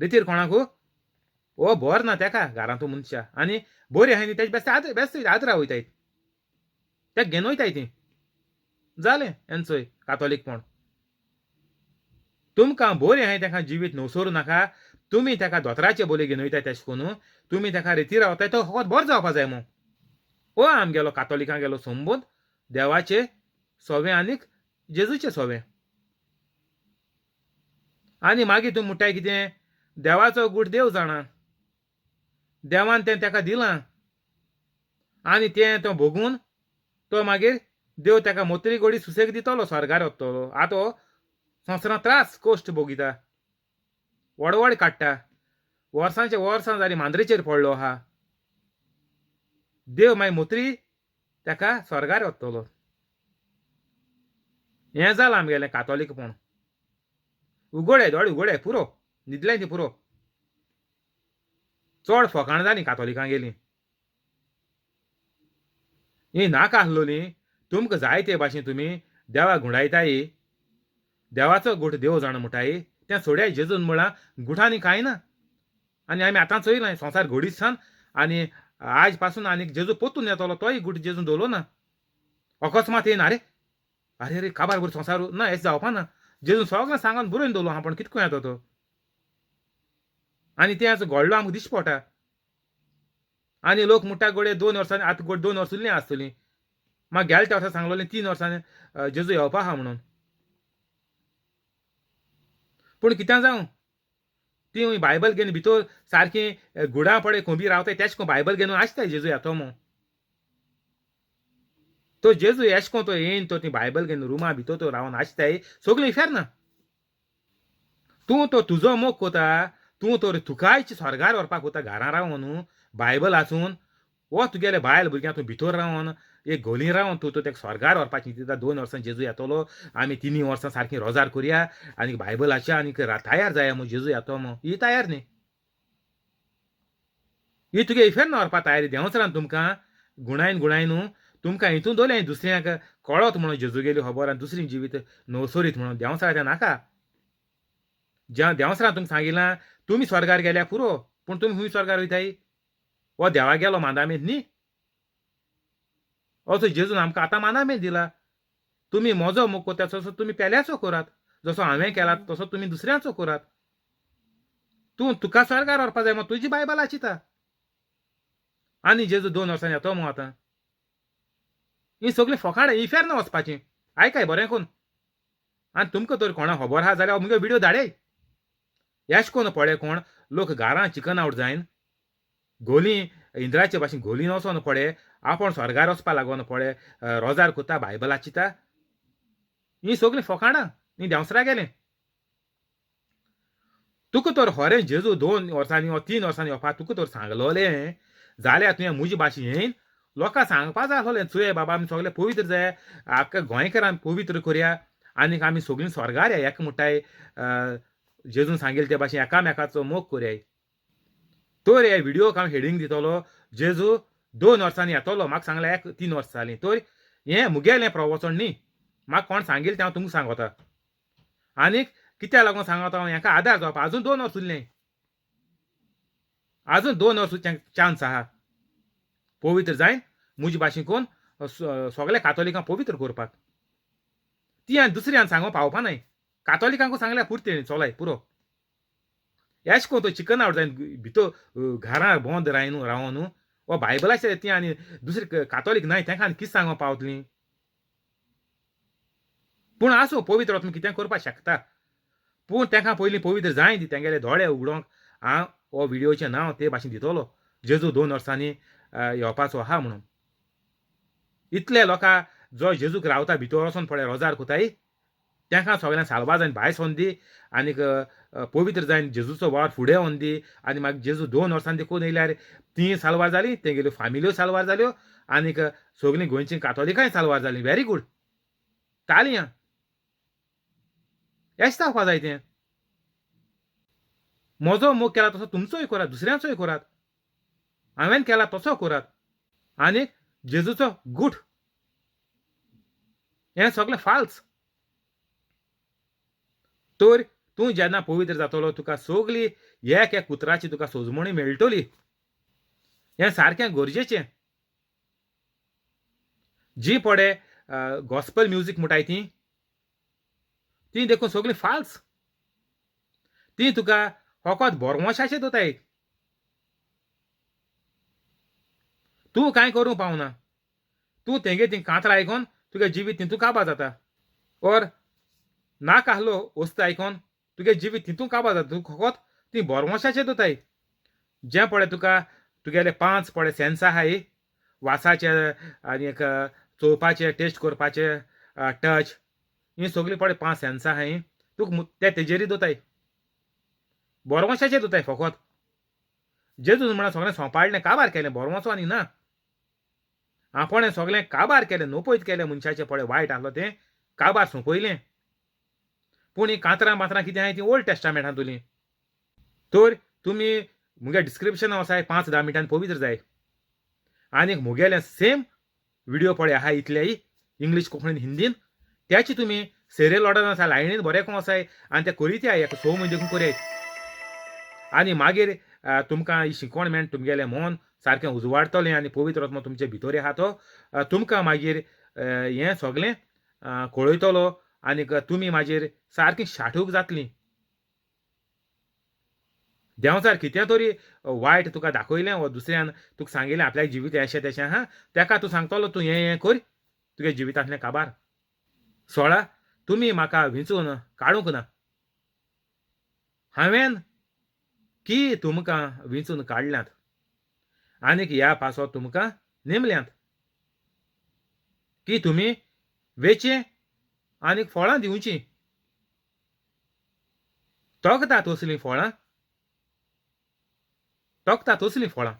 रेतीर कोणाकू ओ बरो ना ताका घरांतू मनशा, आनी बरी आहाय न्ही तेजे बेश्टे आद बेश्टे आदरा वयताय, ताका घेवन वयताय ती. जालें एन्सोय कातोलीकपण. तुमकां बरी आहाय ताका जिवीत नवसरू नाका, तुमी ताका दोतोराचे बोली घेवन वयताय, तेश कोनू तुमी ताका रेती रावताय, तो फकत बरो जावपा जाय मू. ओ आमगेलो कातोलिकां गेलो संबंद देवाचे सोवे आनीक जेजूचे सोवे. आनी मागीर तूं म्हणटाय कितें, देवाचो गूट देव जाणा, देवान तें ताका दिलां आनी तें तो भोगून तो मागीर देव ताका मोत्री गोडी सुसेग दितलो, स्वर्गार वतलो. आतां संवसारांत त्रास कश्ट भोगिता, वडवड काडटा, वर्सांचे वर्सां जालीं मांद्रेचेर पडलो आहा, देव मागीर मोत्री ताका स्वर्गार वतलो. हें जालां आमगेलें कातोलीकपण. उगोडे दोळे उगोडे पुरो, न्हिदलें ती पुरो. चड फकाणां जालीं कातोलिकां गेलीं. ही नाका आसलोली तुमकां जाय ते भाशेन तुमी देवाक गुंडायताय, देवाचो गूट देव जाणा म्हणटाय, तें सोड्याय. जेजून म्हळां गुठांनी कांय ना. आनी आमी आतां चोयलां संवसार घडीत आनी आज पासून आनीक जेजू पोतून येतलो, तोय गूट जेजून दवरलो ना. अकस्मात येना, अरे अरे अरे काबार बरो संवसार ना, हें जावपा ना. जेजून सगळें सांगून बरोवन दवरलो आहा, पण कितको येता तो आनी तें आतां घडलो आमकां दिश्टी पडटा. आनी लोक म्हणटा घडये 2 वर्सांनी, आतां घडये 2 वर्सां उरलीं आसतलीं, म्हाका गेल्या त्या वर्सा सांगलोलें 3 वर्सांनी जेजू येवपा आहा म्हणून. पूण कित्याक जावं ती बायबल घेवन भितर सारकी गुडां पडे खोंबी रावताय तेश कोन बायबल घेवन आसताय जेजू येतो मू. तो जेजू एश कोन तो येयन तो ती बायबल घेवन रुमा भितर तो रावन आसताय सगळीं इफेर ना. तूं तो तुजो मोग कोता, तूं तर तुकाय स्वर्गार व्हरपाक वता घरां रावन बायबल आसून, वो तुगेले बायल भुरग्यां तूं भितर रावन एक गोली रावन तूं तो तेका स्वर्गार व्हरपाक चिंतता. 2 वर्सां जेजू येतलो, आमी 3 वर्सां सारकीं रोजार करया आनी बायबलाच्या आनी तयार जाया मू जेजू येतो मू. ही तयार न्ही, ही तुगे इफेर्न व्हरपा तयारी. देंवचारान तुमकां गुणायन गुणायन न्हू तुमकां हितून दवरलें दुसऱ्यांक कळत म्हणून जेजू गेली खबर आनी दुसरी जिवीत नवसरीत म्हणून. देंवचारा तें नाका. ज्या देंवचारान तुमकां सांगिलां तुमी स्वर्गार गेल्या पुरो, पूण तुमी खंय स्वर्गार वयताय? हो देवा गेलो मांदामेंत न्ही, असो जेजून आमकां आतां मानामेंत दिला. तुमी म्हजो मोग कोता तसो तुमी पेल्याचो करात, जसो हांवें केला तसो तुमी दुसऱ्याचो करात. तूं तुका स्वर्गार व्हरपा जाय मग तुजी बायबल चिंता. आनी जेजू 2 वर्सांनी येतो मग आतां. ही सगळीं फोकाणां इफेर्न वचपाचीं. आयकाय बरें कोन. आनी तुमकां तर कोणा खबर आहा जाल्यार मुगे व्हिडियो धाडय. एश कोन पळय कोण लोक घरां चिकन आवट जायन गोली इंद्राचे भाशेन गोलीन वचोन पळय आपूण स्वर्गार वचपा लागोन पळय रोजार कोता बायबला चिंता. ही सगळीं फोकाणां ही देंवसरा गेलें. तुका तर खरें जेजू 2 वर्सांनी वा 3 वर्सांनी येवपा तुका तर सांगलोलें जाल्यार तुवें म्हजी भाशेन येयन लोकांक सांगपा जाय आसलोलें, चोय बाबा आमी सगळे पवित्र जाय, आख्खा गोंयकारान पवित्र करया आनीक आमी सगळीं स्वर्गार या एक म्हणटाय जेजून सांगेल ते भाशेन एकामेकाचो मोग करया. तर हे व्हिडियोक हांव हेडींग दितलो जेजू 2 वर्सांनी येतलो. म्हाका सांगलें 1 3 वर्सां जालीं. तर हें मुगेलें प्रवचन न्ही, म्हाका कोण सांगील तें हांव तुमकां सांगता. आनीक कित्याक लागून सांगता हांव हेका आदार जावपा. आजून 2 वर्स उरलें, आजून 2 वर्स चान्स आहा पवित्र जायन म्हजे भाशेन कोण सगळे कातोलिकांक पवित्र करपाक. ती आनी दुसऱ्यान सांगो पावपा नाय, कातोलिकांकूय सांगल्यार पुरतें चोलाय पुरो. एश कोन तो चिकन आवट जायन भितर घरां बंद रायन रावन वा बायबलाचेर ती आनी दुसरी कातोलीक नाय तेंका आनी कितें सांगो पावतलीं. पूण आसूं पवित्र आत्मा कितें करपाक शकता, पूण तेंका पयलीं पवित्र जाय ती तेंगेले दोळे उगडोंक हांव हो व्हिडियोचें नांव ते भाशेन दितलो जेजू 2 वर्सांनी येवपाचो आहा म्हणून. इतले लोकां जो जेजूक रावता भितर वचोन पळय रोजार कोताय तेंका सगळ्यांक साल्वार जायन भायर सोन दी आनीक पवित्र जायन जेजूचो वावर फुडें व्हरून दी. आनी मागीर जेजू 2 वर्सांनी देखून येयल्यार तीं साल्वार जालीं, तेंगेल्यो फामिल्यो साल्वार जाल्यो आनीक सगळीं गोंयचीं कातोलिकांय साल्वार जालीं. व्हेरी गूड, ताळयां एश जावपा जाय तें. म्हजो मोग केला तसो तुमचोय करात, दुसऱ्यांचोय करात, हांवें केला तसो करात. आनीक जेजूचो गूट हें सगळें फाल्स. तर तूं जेन्ना पवित्र जातलो तुका सगळी एक एक उतराची तुका सोजमणी मेळटली. हें सारकें गरजेचें. जी पडे गॉस्पल म्युजीक म्हणटाय ती ती देखून सगळीं फाल्स. ती तुका फकत बोरमोशाचें दोताय, तूं कांय करूंक पावना. तूं तेंगे ती कांतरां आयकोन तुगे जिवीत तितून काबार जाता. ओर नाका आहलो वस्तू आयकोन तुगे जिवीत तितून काबार जाता. तूं फकत ती बोरमोशाचें दोताय. जें पळय तुका तुगेले 5 पळय सेन्स आहाय, वासाचे आनी एक चोवपाचें, टेस्ट करपाचें, टच, ही सगळीं पळय 5 सेन्स आहाय तुका ते तेजेरूय दोताय, बोरमोशाचें दोताय फकत. जेजून म्हणून सगळें सोंपाडलें, काबार केलें, बोरमोसो आनी ना. आपणें सगळें काबार केलें, नोपयत केलें मनशाचें पळय वायट आहलो तें काबार सोंपयलें. पूण ही कांतरां मात्रां कितें आहाय ती ओल्ड टेस्टामेंटान तुली. तर तुमी मुगे डिस्क्रिप्शन वचाय 5-10 मिनटान पवित्र जाय. आनीक मुगेलें सेम व्हिडियो पळय आहा इतलेय इंग्लीश कोंकणीन हिंदीन, त्याची तुमी सेरियल ऑर्डर आसा लायनीन बरें कोण वचाय आनी ते करीत या एक 6 म्हयने देखून करयात. आनी मागीर तुमकां ही शिकवण मेळून तुमगेलें मन सारकें उजवाडटलें आनी पवित्र आत्मो तुमचे भितर आहा तो तुमकां मागीर हें सगळें कळयतलो आनीक तुमी मागीर सारकीं शाठूक जातलीं. देंवचार कितें तरी वायट तुका दाखयलें वो दुसऱ्यान तुका सांगिल्लें आपल्याक जिवीत अशें तशें आहा, तेका तूं सांगतलो तूं हें हें कर, तुगे जिवितांतलें काबार. 16 तुमी म्हाका विंचून काडूंक ना, हांवें की तुमकां विंचून काडल्यात आनीक ह्या पासत तुमकां नेमल्यात की तुमी वेचें आनीक फळां दिवचीं. तोखता तसलीं फळां, तोखता तसलीं फळां.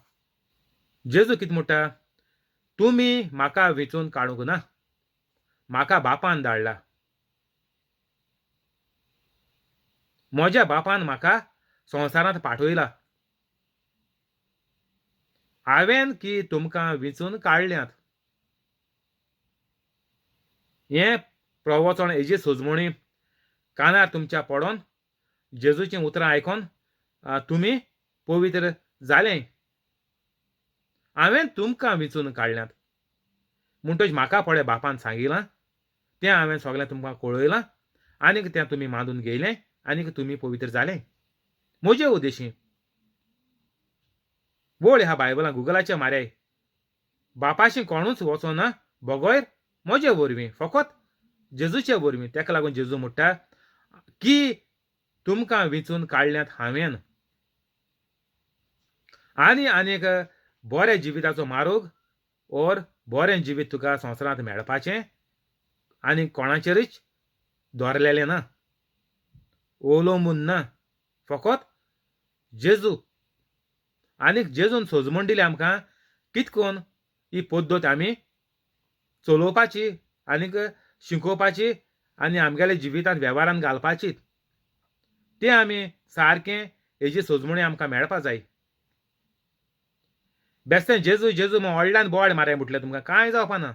जेजू कितें म्हणटा, तुमी म्हाका विंचून काडूंक ना, म्हाका बापान धाडला. म्हज्या बापान म्हाका संवसारांत पाठयला. हांवें की तुमकां विंचून काडल्यात. हें प्रवचन हेजी सजमणी कानार तुमच्या पडोन जेजूचीं उतरां आयकोन तुमी पवित्र जालें. हांवें तुमकां विंचून काडल्यात म्हणटच म्हाका पळय बापान सांगिलां तें हांवें सगळें तुमकां कळयलां आनीक तें तुमी मानून घेयलें आनीक तुमी पवित्र जालें. म्हजे उद्देशी वळ ह्या बायबलां गुगलाचे मारे बापाशी कोणूच वचना बगैर म्हजे वरवीं, फकत जेजूचे वरवीं. तेका लागून जेजू म्हणटा की तुमकां विंचून काडल्यात हांवें. आनी आनीक बऱ्या जिविताचो मार्ग ओर बरें जिवीत तुका संवसारांत मेळपाचें आनी कोणाचेरूच दवरलेलें ना, अवलंबून ना, फकत जेजू. आनीक जेजून सजमण दिली आमकां कितकोन ही पद्दत आमी चलोवपाची आनीक शिकोवपाची आनी आमगेल्या जिवितांत वेव्हारान घालपाची. तें आमी सारकें हेजी सजमणी आमकां मेळपा जाय. बेस्तें जेजू जेजू म्हूण व्हडल्यान बोवाळ मारया म्हटलें तुमकां कांय जावपा ना.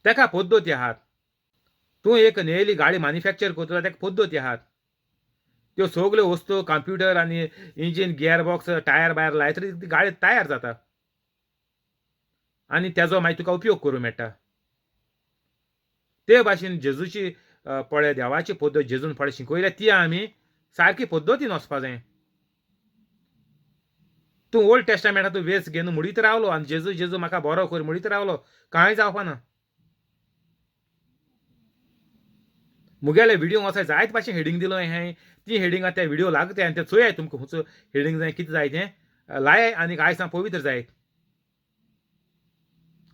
तेका पद्दती आहात. तूं एक नेली गाडी मॅन्युफॅक्चर करता तेका पद्दती आहात. त्यो सगल्यो वस्तू कंप्युटर आनी इंजीन गियर बॉक्स टायर बायर लायत ती गाडी तयार जाता आनी तेजो मागीर तुका उपयोग करूं मेळटा. ते भाशेन जेजूची पळय देवाची पद्दत जेजून पळय शिकयल्या ती आमी सारकी पद्दतीन वचपा जाय. तूं ओल्ड टेस्टामेंटा तूं वेस घेवन म्हणीत रावलो आनी जेजू जेजू म्हाका बरो कर म्हणीत रावलो, कांय जावपा ना. मुगेले व्हिडियो वचय जायत भाशेन हेडींग दिलो हें, ती हेडिंगां ते व्हिडियो लागता आनी ते चोयाय तुमकां खंयचो हेडींग जाय कितें जाय तें लायाय आनी आयज हांव पवित्र जाय.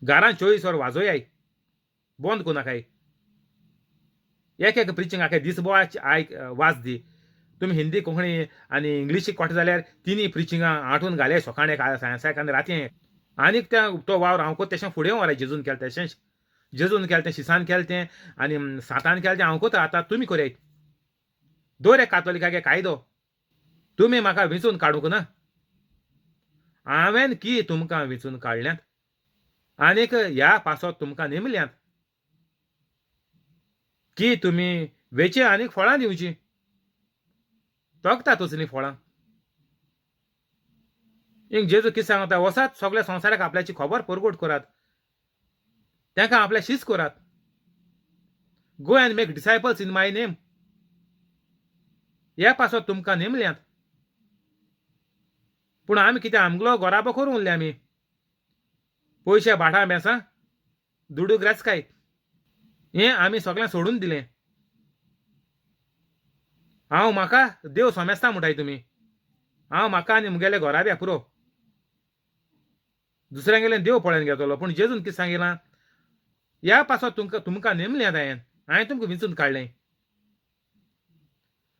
घरान 24 वर वाजोयाय, बंद करूं नाकाय. एक एक प्रिचिंग आखे दीस बोवाळ आयक वाज दी. तुमी हिंदी कोंकणी आनी इंग्लिशी कोटा जाल्यार तिनूय प्रिचिंगां आठून घाले सकाळीं एक सांजसाक आनी राती एक. आनीक त्या तो वावर हांव कोत तेशें फुडें व्हराय. जेजून केलें तेशेंच, जेजून केलें तें शिसान केलें तें आनी सांतान केलें तें हांव कोता आतां तुमी करयात. दर एक कातोलिकागे कायदो, तुमी म्हाका विंचून काडूंक ना, हांवें की तुमकां विंचून काडल्यात आनीक ह्या पासत तुमकां नेमल्यात की तुमी वेचे आनीक फळां दिवचीं. तोखता तसलीं फळां. इंग जेजू कितें सांगता, वसात सगळ्या संवसाराक आपल्याची खबर परगट करात, तांकां आपल्या शीस करात. Go and make disciples in my name. ह्या पासत तुमकां नेमल्यात. पूण आमी कितें आमगलो गोराबो करूं उरले आमी, पयशे भाटां बेसां दुडू ग्रेसकाय हें आमी सगळें सोडून दिलें. हांव म्हाका देव सोमेस्ता म्हणटाय तुमी, हांव म्हाका आनी मुगेले घराब्या पुरो, दुसऱ्यांगेले देव पळोवन घेतलो. पूण जेजून कितें सांगिलां, ह्या पासत तुमकां तुमकां नेमल्यात हांवें, हांवें तुमकां विंचून काडलें.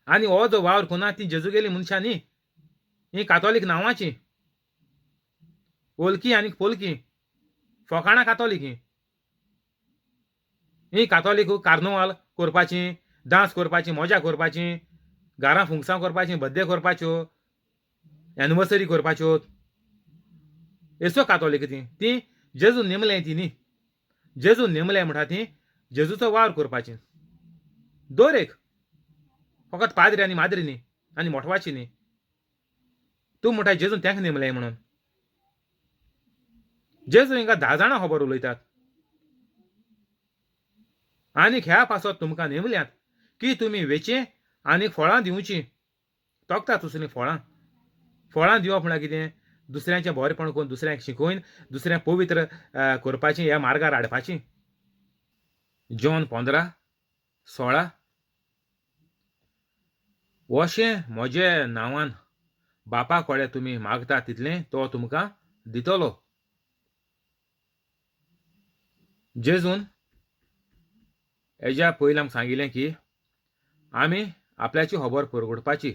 आनी हो जो वावर कोना ती जेजूगेली मनशां न्ही, ही कातोलीक नांवाची ओलकी आनी पोलकी फकाणां कातोलीक. ही ही कातोलीक कार्नवाल करपाची, डांस करपाची, मजा करपाची, घरां फुंगसां करपाची, बड्डे करपाच्यो, एनिवर्सरी करपाच्यो, येसो कातोलीक ती. ती जेजून नेमलें ती न्ही, जेजून नेमलें म्हणटा ती जेजूचो वावर करपाची. दर एक फकत पाद्री आनी माद्री न्ही आनी मोठवाची न्ही. तूं म्हणटा जेजून तांकां नेमलें म्हणून, जेजू हिंगा 10 जाणां खबर उलयतात. आनीक ह्या पासत तुमकां नेमल्यात की तुमी वेचें आनीक फळां दिवचीं. तोखता तसलीं फळां. फळां दिवप म्हळ्यार कितें? दुसऱ्यांचें बरेपण करून दुसऱ्यांक शिकोवन दुसऱ्यांक पवित्र करपाचें, ह्या मार्गार हाडपाचें. जॉन 15:16 अशें म्हजे नांवान बापा कडेन तुमी मागता तितलें तो तुमकां दितलो. जेजून हेज्या पयलीं आमकां सांगिल्लें की आमी आपल्याची खबर परगटपाची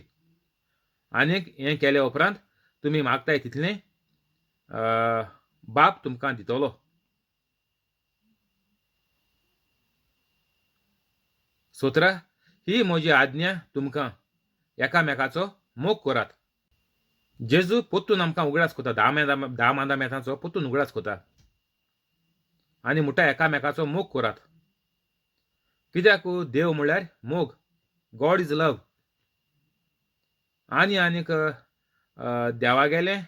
आनीक हें केल्या उपरांत तुमी मागताय तितलें बाप तुमकां दितलो. 17 ही म्हजी आज्ञा तुमकां, एकामेकाचो मोग करात. जेजू पोत्तून आमकां उगडास कोता, धा मांदा मेथांचो पोत्तून उगडास कोता आनी म्हणटा एकामेकाचो मोग करात. कित्याक? देव म्हणल्यार मोग, गॉड is love. आनी आनीक देवागेलें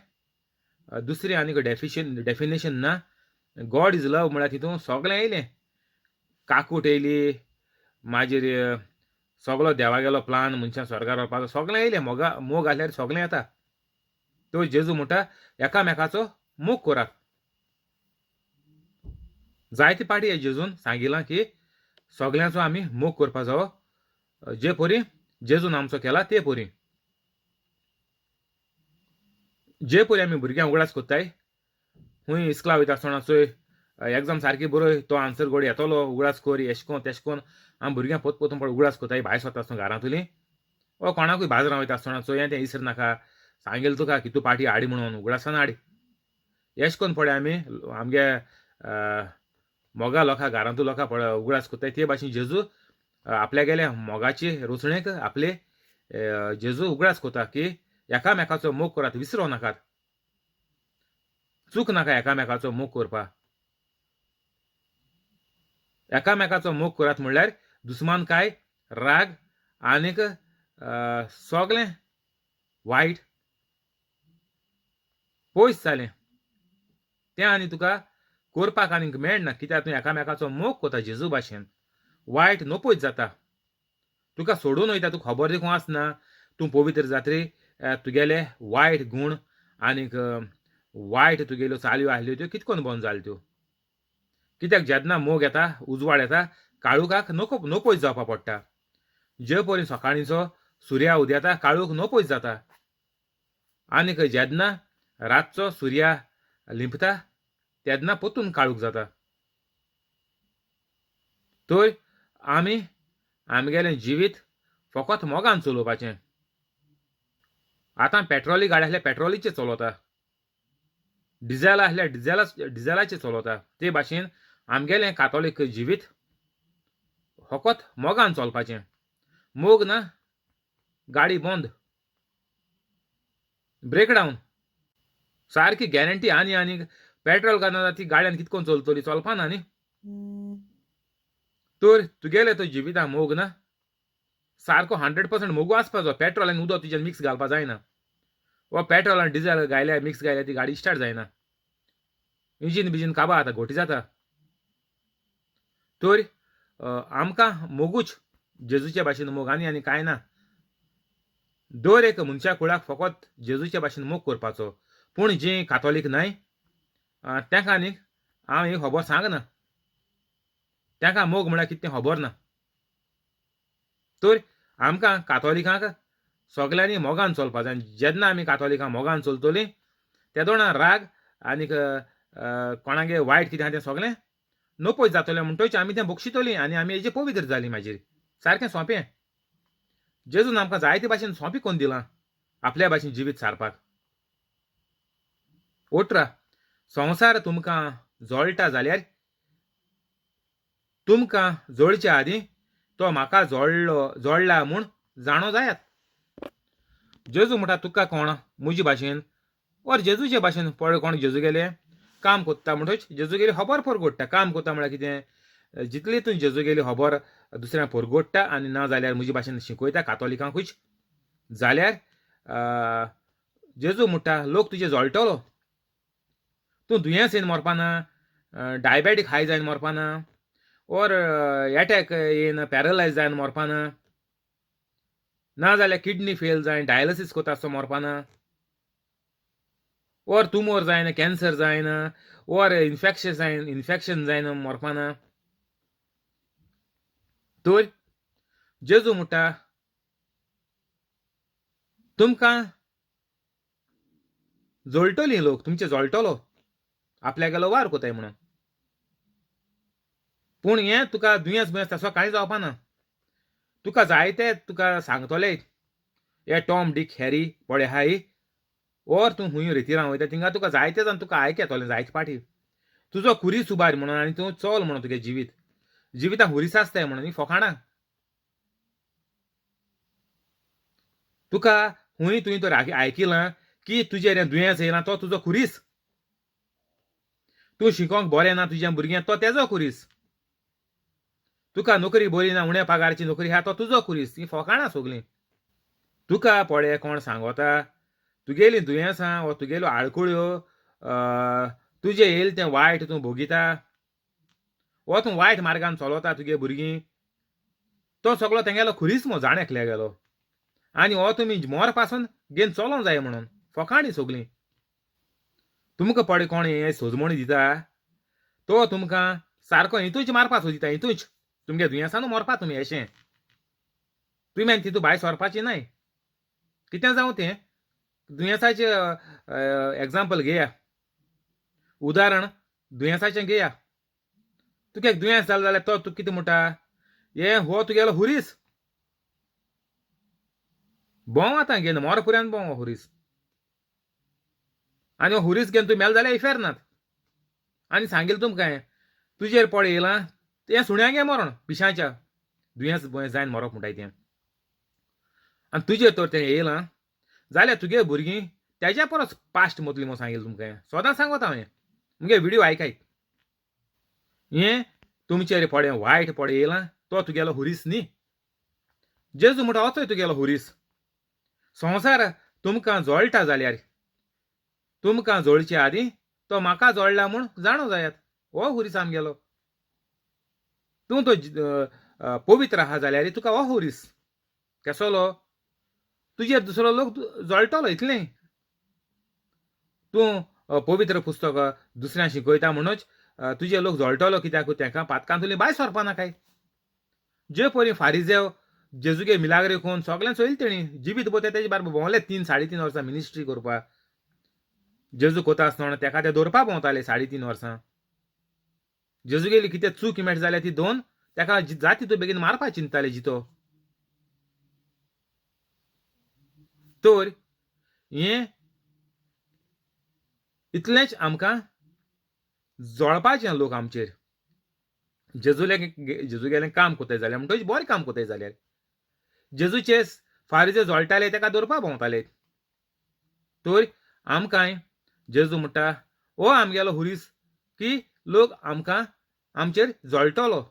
दुसरें आनीक डेफिनेशन ना. गॉड is love म्हळ्यार तितून सगळें येयलें, काकूट येयली, मागीर सगळो देवागेलो प्लान मनशां स्वर्गार व्हरपाचो सगळें येयलें. मोगा मोग आसल्यार सगळें येता. तो जेजू म्हणटा एकामेकाचो मोग करात. जायते पाटी जेजून सांगिलां की सगळ्यांचो आमी मोग करपा जावो, जे परी जेजून आमचो केला ते परी. जे परी आमी भुरग्यांक उगडास कोत्ताय, खूंय इस्कला वयता आसतना चोय एग्जाम सारकी बरय, तो आन्सर गोड येतलो, उगडास कर, एशें कोन तेशें कोन आमी भुरग्यांक पोत पोतून पळय उगडास कोत्ताय भायर सरता आसतना घरांतली वा कोणाकूय बाजारां वयता आसतना, चोय तें इसर नाका, सांगेल तुका की तूं पाटी हाड म्हणून उगडासान हाड. एशें कोन पळय आमी आमगे मोगा लोकां घरांतू लोकां पळय उगडास कोत्ताय, ते भाशेन जेजू आपल्यागेले मोगाचे रोचणेक आपले जेजू उगडास कोता की एकामेकाचो मोग करात, विसरो नाकात, चूक नाका एकामेकाचो मोग करपा. एकामेकाचो मोग करात म्हणल्यार दुस्मानकाय, राग आनीक सगळें वायट पयस जालें तें आनी तुका करपाक आनीक मेळना, कित्याक तूं एकामेकाचो मोग कोता जेजू भाशेन. वायट नपयत जाता, तुका सोडून वयता, तुका खबर देखून आसना. तूं पवित्र जातरी तुगेले वायट गूण आनीक वायट तुगेल्यो चालयो आसल्यो त्यो कितकोन बंद जाल्यो त्यो. कित्याक जेन्ना मोग येता, उजवाड येता, काळुखाक नपयत जावपा पडटा. जे परी सकाळींचो सुर्या उदेता काळूख नपयत जाता, आनीक जेन्ना रातचो सुर्या लिंपता तेन्ना परतून काळूख जाता. तर आमी आमगेलें जिवीत फकत मोगान चलोवपाचें. आतां पेट्रोली गाडी आसल्यार पेट्रोलीचेर चलता, डिझेल आसल्यार डिझेलाचेर चलता. ते भाशेन आमगेलें कातोलीक जिवीत फकत मोगान चलपाचें. मोग ना गाडी बंद, ब्रेकडावन सारकी गॅरंटी. आनी आनी पेट्रोल घालना ती गाडयान कितकोन चलतली, चलपाना न्ही. तर तुगेलें तो जिविता मोग ना सारको 100% मोगू आसपाचो. पेट्रोल आनी उदक तुज्यान मिक्स घालपा जायना, वा पेट्रोल आनी डिझेल घायल्यार मिक्स घायल्यार ती गाडी स्टार्ट जायना, इंजीन बिजीन काबा जाता, घोटी जाता. तर आमकां मोगूच जेजूच्या भाशेन मोग, आनी आनी कांय ना. दर एक मनशा कुळाक फकत जेजूच्या भाशेन मोग करपाचो. पूण जी कातोलीक न्हय तांकां आनीक हांव ही खबर सांगना, तांकां मोग म्हळ्यार कितें तें खबर ना. तर आमकां कातोलिकांक सगल्यांनी मोगान चलपा जाय. जेन्ना आमी कातोलिकां मोगान चलतलीं तेदोणा राग आनीक कोणागे वायट कितें आहा तें सगळें नपयत जातलें, म्हणटकच आमी तें बक्षितलीं आनी आमी हेजे पवित्र जालीं. मागीर सारकें सोंपें. जेजून आमकां जायते भाशेन सोंपें करून दिलां आपल्या भाशेन जिवीत सारपाक. 18 संवसार तुमकां जळटा जाल्यार तुमकां जळचे आदीं तो म्हाका जळ्ळा म्हूण जाणो जायात. जेजू म्हणटा तुका कोण म्हजे भाशेन वर जेजूचे भाशेन पळय कोण जेजू गेले काम कोत्ता म्हणटच जेजू गेली खबर परगोडटा. काम कोत्ता म्हळ्यार कितें, जितली तूं जेजू गेली खबर दुसऱ्यांक परगोडटा आनी ना जाल्यार म्हजे भाशेन शिकयता कातोलिकांकूच, जाल्यार जेजू म्हणटा लोक तुजे जळटलो. तूं दुयेंस येवन मरपाना, डायबेटीक हाय जायन मरपाना, ओर एटॅक येवन पॅरलायज जावन मरपाना, ना जाल्यार किडनी फेल जावन डायलिसीस कोता आसतना मरपाना, ओर तुमोर जायना, कॅन्सर जायना, ओर इन्फेक्शन जायन इन्फेक्शन जायना मरपाना. तर जेजू म्हणटा तुमकां जळटली लोक, तुमचे जळटलो आपल्या गेलो वार कोताय म्हणून. पूण हें तुका दुयेंस बुयेंस तसो कांय जावपाना. तुका जायते तुका सांगतले हे टॉम डीक हॅरी पळय आहाय, ओर तूं खूंय रेतिरां वयता थिंगा तुका जायते जाण तुका आयक येतलें जायते पाटी, तुजो खुरीस उबार म्हणून आनी तूं चल म्हणून तुगे जिवीत जिवितांत हुरीस आसताय म्हणून ही फोकाणां. तुका खूंय तुवें तर आयकिलां की तुजेर हें दुयेंस येयलां तो तुजो खुरीस, तूं शिकोंक बरें ना तुज्या भुरग्यांक तो तेजो खुरीस, तुका नोकरी बरी ना उण्या पगाराची नोकरी आहा तो तुजो खुरीस. ही फोकाणां सगलीं. तुका पळय कोण सांगता तुगेलीं दुयेंसां वा तुगेल्यो आडखळ्यो, तुजें येयल तें वायट तूं भोगिता वा तूं वायट मार्गान चलता तुगे भुरगीं, तो सगलो तेंगेलो खुरीस मो जाण एकल्या गेलो आनी हो तुमी मोर पासून घेवन चलोंक जाय म्हणून फोकाणी सगलीं. तुमकां पळय कोण हें सोजमणी दिता तो तुमकां सारको हितूच मारपा सोदिता, हितूच तुमगे दुयेंसानू मरपा तुमी अशें तुमी आनी तितू भायर सरपाचें न्हय. कितें जावं तें दुयेंसाचें एग्जाम्पल घेया, उदाहरण दुयेंसाचें घेया. तुका एक दुयेंस जालें जाल्यार तो तुका कितें म्हणटा, हे हो तुगेलो हुरीस भोंव आतां घेवन मोर पुऱ्यान भोंव हो हुरीस, आनी हो हुरीस घेवन तूं मेल जाल्यार इफेर नात. आनी सांगील तुमकां हें तुजेर पळय येयलां तें सुण्यांगे मरण पिशांच्या दुयेंस बुयेंस जायन मरप म्हणटाय तें, आनी तुजेर तर तें येयलां जाल्यार तुगे भुरगीं तेज्या परस पास्ट मतली म्हूण सांगील तुमकां हें सदां सांगता हांवें, मुगे व्हिडियो आयकाय. हें तुमचेर पडे वायट पडे येयलां तो तुगेलो हुरीस न्ही. जेजू म्हणटा होचोय तुगेलो हुरीस. संवसार तुमकां जळटा जाल्यार तुमकां जळचे आदीं तो म्हाका जळ्ळा म्हूण जाणो जायात, हो हुरीस आमगेलो. तूं तो पवित्र आहा जाल्यार तुका हो हुरीस केसलो, तुजेर दुसरो लोक जळटलो इतलें. तूं पवित्र पुस्तक दुसऱ्यांक शिकयता म्हणूच तुजे लोक जळटलो, कित्याक तेंकां पातकांतली भायर सरपा नाकाय. जे परी फारिजेव जेजुगे मिलाग्रे कोन सगळें चोयलें तेणी जिवीत भर तेजे बारबर भोंवले 3 साडे 3 वर्सां मिनिस्ट्री करपा. जेजू कोता आसतना तेका ते दवरपा भोंवताले 3.5 वर्सां. जेजुगेली कितें चूक मेळटा जाल्यार ती दोन तेका जाती तूं बेगीन मारपा चिंतताले जितो. तर हें इतलेंच आमकां जळपाचें लोक आमचेर. जेजूले जेजू गेलें काम कोताय जाल्यार म्हणटकच बरें काम कोताय जाल्यार जेजूचे फारिजे जळटाले तेका दवरपा भोंवताले. तर आमकांय जेजू म्हणटा हो आमगेलो हुरीस की लोक आमकां आमचेर जळटलो,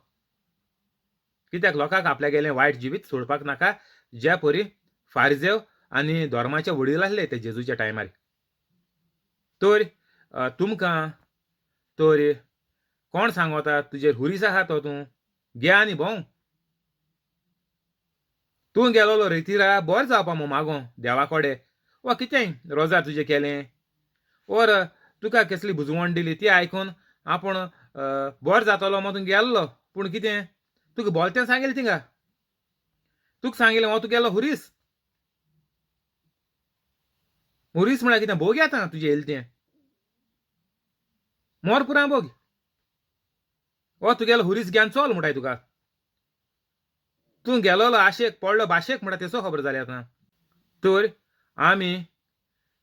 कित्याक लोकांक आपल्यागेलें वायट जिवीत सोडपाक नाका, ज्या परी फारिजेव आनी धर्माचे वडील आसले ते जेजूच्या टायमार. तर तुमकां तर कोण सांगता तुजेर हुरीस आहा तो तूं घे आनी भोंव, तूं गेलोलो रेतिरा बरें जावपा म्हूण मागो देवा कडेन वा कितेंय रोजार तुजें केलें ओर तुका कसली बुजवण दिली ती आयकून आपूण बरो जातलो म्हूण तूं गेल्लो, पूण कितें तुका बोलतें सांगिल्लें थिंगा, तुका सांगिल्लें हो तुगेलो हुरीस. हुरीस म्हळ्यार कितें भोग येता तुजें येयलें तें मोर पुराय भोग, हो तुगेलो हुरीस घेवन चल म्हणटाय तुका. तूं गेलोलो आशेक पडलो भाशेक म्हणटा तेचो खबर जाली आतां. तर आमी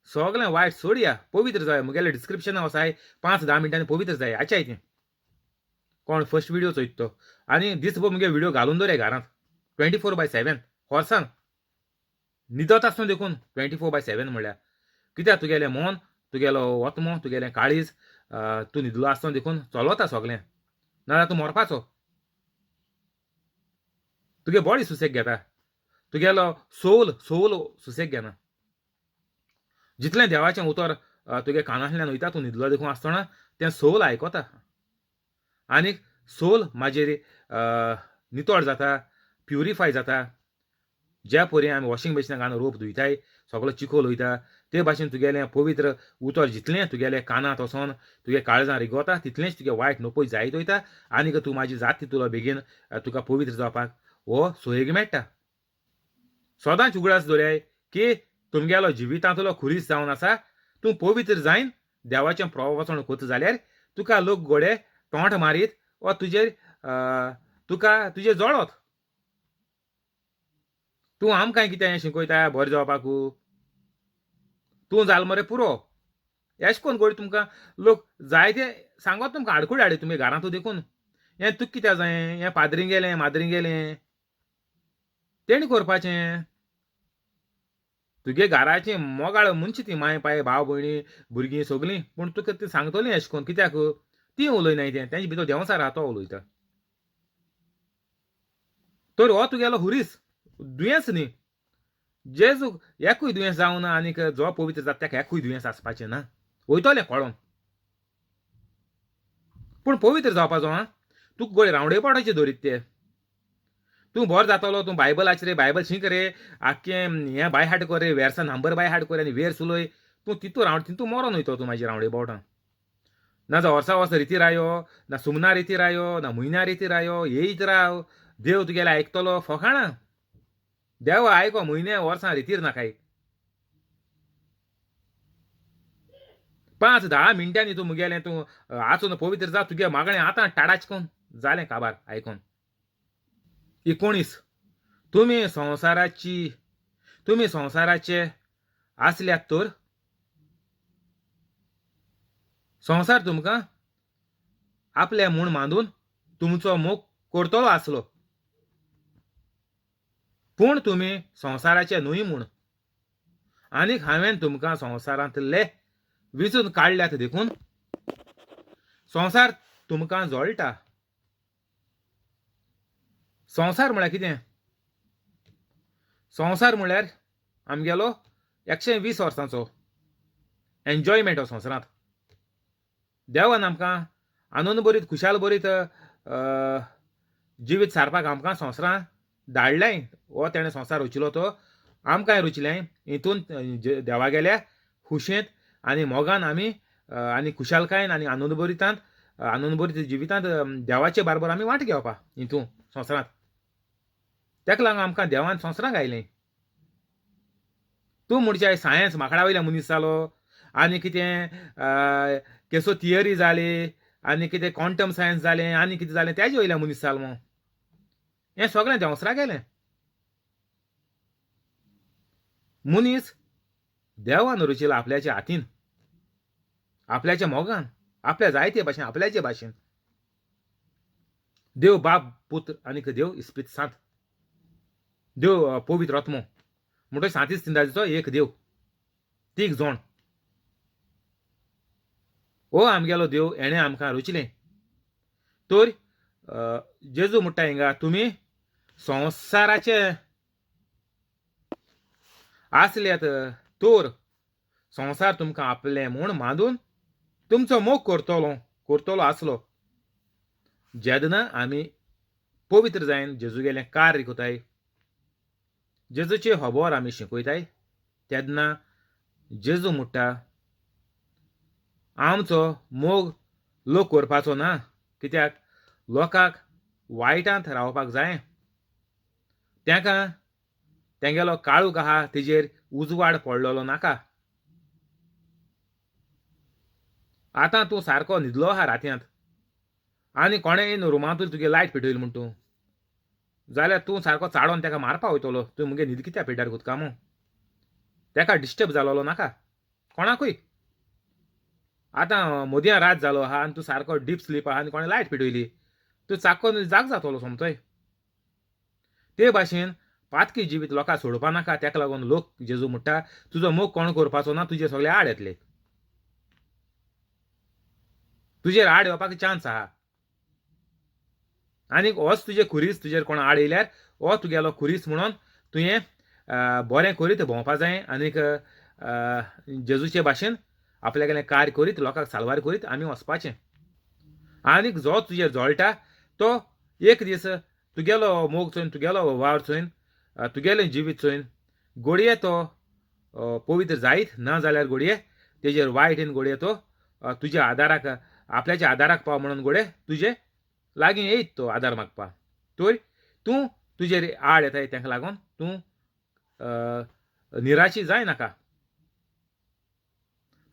सगळें वायट सोडया, पवित्र जाय. मुगेलें डिस्क्रिप्शन वसाय 5-10 मिनटांनी पवित्र जाय आचाय तें कोण फर्स्ट व्हिडियो चोयता तो आनी दीसभर मुगे व्हिडियो घालून दवरया घरांत 24/7 होर्सान न्हिदत आसतना देखून 24/7 म्हणल्यार कित्याक तुगेलें मन तुगेलो आत्मो तुगेलें काळीज तूं न्हिदलो आसतना देखून चलता सगळें, नाजाल्यार तूं मरपाचो. तुगे बॉडी सुसेग घेता, तुगेलो सोल सोल सुसेग घेना. जितलें देवाचें उतर तुगे कानांतल्यान वयता तूं न्हिदलो देखून आसतना तें सोल आयकता आनीक सोल मागीर नितळ जाता, प्युरिफाय जाता. ज्या परी आमी वॉशिंग मशिनाक घालून रोप धुयताय, सगळो चिखोल वयता, ते भाशेन तुगेलें पवित्र उतर जितलें तुगेलें कानांत वचोन तुगे काळजां रिगोता तितलेंच तुगे वायट नपय जायत वयता आनीक तूं मागीर जात तितूलो बेगीन तुका पवित्र जावपाक हो सोयेक मेळटा. सदांच उगडास दवराय की तुमगेलो जिवितांतलो खुरीस जावन आसा, तूं पवित्र जायन देवाचें प्रवचन करता जाल्यार तुका लोक गोडे तोंड मारीत वा तुजेर तुका तुजेर जळत. तूं आमकां कितें शिकयता बरें जावपाकू, तूं जाल मरे पुरो. एश कोन गोडी तुमकां लोक जायते सांगत तुमकां आडकुडे हाडी तुमी घरांतू देखून हें तुका कित्याक जायें, हें पाद्रीं गेलें माद्रीं गेलें तेणी करपाचें. तुगे घराचें मोगाळ मनशां ती माय पाय भाव भयणी भुरगीं सगलीं, पूण तुका ती सांगतलीं एश कोन कित्याक ती उलयनाय तें, तेंचे भितर देंवचार आहा तो उलयता. तर हो तुगेलो हुरीस दुयेंस न्ही, जेजू एकूय दुयेंस जावं ना आनीक जो पवित्र जाता ताका एकूय दुयेंस आसपाचें ना, वयतलें कळोन. पूण पवित्र जावपाचो आं, तुका गोळे रावंडे पावटाचे दवरीत ते, तूं बरो जातलो, तूं बायबल आच रे, बायबल शीक रे, आख्खें हें बाय हार्ट कर रे, वेर्सा नंबर बाय हार्ट कर आनी वेर्स उलय, तूं तितू रावंड तितू मरोन वयतो तूं मागीर रावंडे पावटां. ना जावं वर्सा वर्सा रिती रायो, ना सुमना रिती रायो, ना म्हयन्या रिती रायो, येयत राव, देव तुगेलें आयकतलो फोकाणां. देव आयको म्हयने वर्सां रितीर नाकाय, 5-10 मिनटांनी तूं मुगेलें तूं आचून पवित्र जा, तुगे मागणें आतां टाडाच कोन जालें काबार आयकोन. 19 तुमी संवसाराची तुमी संवसाराचे आसल्यात तर संवसार तुमकां आपले म्हूण मानून तुमचो मोग करतलो आसलो, पूण तुमी संवसाराचे न्हय म्हूण आनीक हांवें तुमकां संवसारांतले विंचून काडल्यात देखून संवसार तुमकां जळटा. संवसार म्हळ्यार कितें? संवसार म्हळ्यार आमगेलो 120 वर्सांचो एन्जॉयमेंट हो संवसारांत. देवान आमकां आनंद भरीत खुशाल भरीत जिवीत सारपाक आमकां संवसारांत धाडलें, हो तेणें संवसार रचिलो तो आमकांय रचलें. हितून देवागेल्या खुशेंत आनी मोगान आमी आनी खुशालकायेन आनी आनंदभरितांत आनंदभरीत जिवितांत देवाचे बारबर आमी वांट घेवपा हितून संवसारांत. तेका लागून आमकां देवान संवसारांत आयलें. तूं म्हणचे सायन्स माकडा वयल्या मनीस जालो आनी कितें केसो थियरी जाली आनी कितें क्वांटम सायन्स जालें आनी कितें जालें तेजे वयल्या मनीस जालो मो, हें सगळें देंवसरा गेलें. मनीस देवान रचिलो आपल्याच्या हातीन, आपल्याच्या मोगान, आपल्या जायते भाशेन, आपल्याचे भाशेन. देव बाप पुत्र आनीक देव इस्पिरीत सांत, देव पवित्र आत्मो, म्हणटकीर सांतीस तिंदाचो एक देव, तीग जोण. हो आमगेलो देव, हेणें आमकां रचलें. तर जेजू म्हणटा हिंगा तुमी संवसाराचे आसल्यात तर संवसार तुमकां आपलें म्हूण मानून तुमचो मोग करतलो करतलो आसलो. जेन्ना आमी पवित्र जायन जेजूगेलें कार्य कोताय, जेजूची खबर आमी शिकयताय, तेन्ना जेजू म्हणटा आमचो मोग लोक करपाचो ना, कित्याक लोकांक वायटांत रावपाक जाय, तांकां तेंगेलो काळूक आहा तेजेर उजवाड पडलेलो नाका. आतां तूं सारको न्हिदलो आहा रातयांत आनी कोणें रुमांतूच तुगे लायट पेटयली म्हूण तूं, जाल्यार तूं सारको चाडोन ताका मारपा वयतलो, तूं मुगे न्हीद कित्याक पेड्ड्यार कोत्ता मू, ताका डिस्टर्ब जालोलो नाका कोणाकूय. आतां मदयां रात जालो आहा आनी तूं सारको डीप स्लीप आहा आनी कोणें लायट पेटयली, तूं चाक्कोन जाग जातलो सोमतोय. ते भाशेन पातकी जिवीत लोकांक सोडपा नाका, ताका लागून लोक जेजू म्हणटा तुजो मोग कोण करपाचो ना, तुजे सगळे आड येतले, तुजेर आड येवपाक चान्स आहा. आनीक होच तुजे खुरीस, तुजेर कोण आड येयल्यार हो तुगेलो खुरीस म्हणून तुवें बरें करीत भोंवपा जाय आनीक जेजूचे भाशेन आपल्यागेलें कार्य करीत लोकांक साल्वार करीत आमी वचपाचें. आनीक जो तुजेर जळटा तो एक दीस तुगेलो मोग चोयन, तुगेलो वावर चोयन, तुगेलें जिवीत चोयन घडये तो पवित्र जायत, ना जाल्यार घडये तेजेर वायट येवन घडये तो तुज्या आदाराक, आपल्याच्या आदाराक पाव म्हणून घडये तुजे लागीं येयत तो आदार मागपा. तर तूं तुजेर आड येताय, ताका लागून तूं निराशी जायनाका.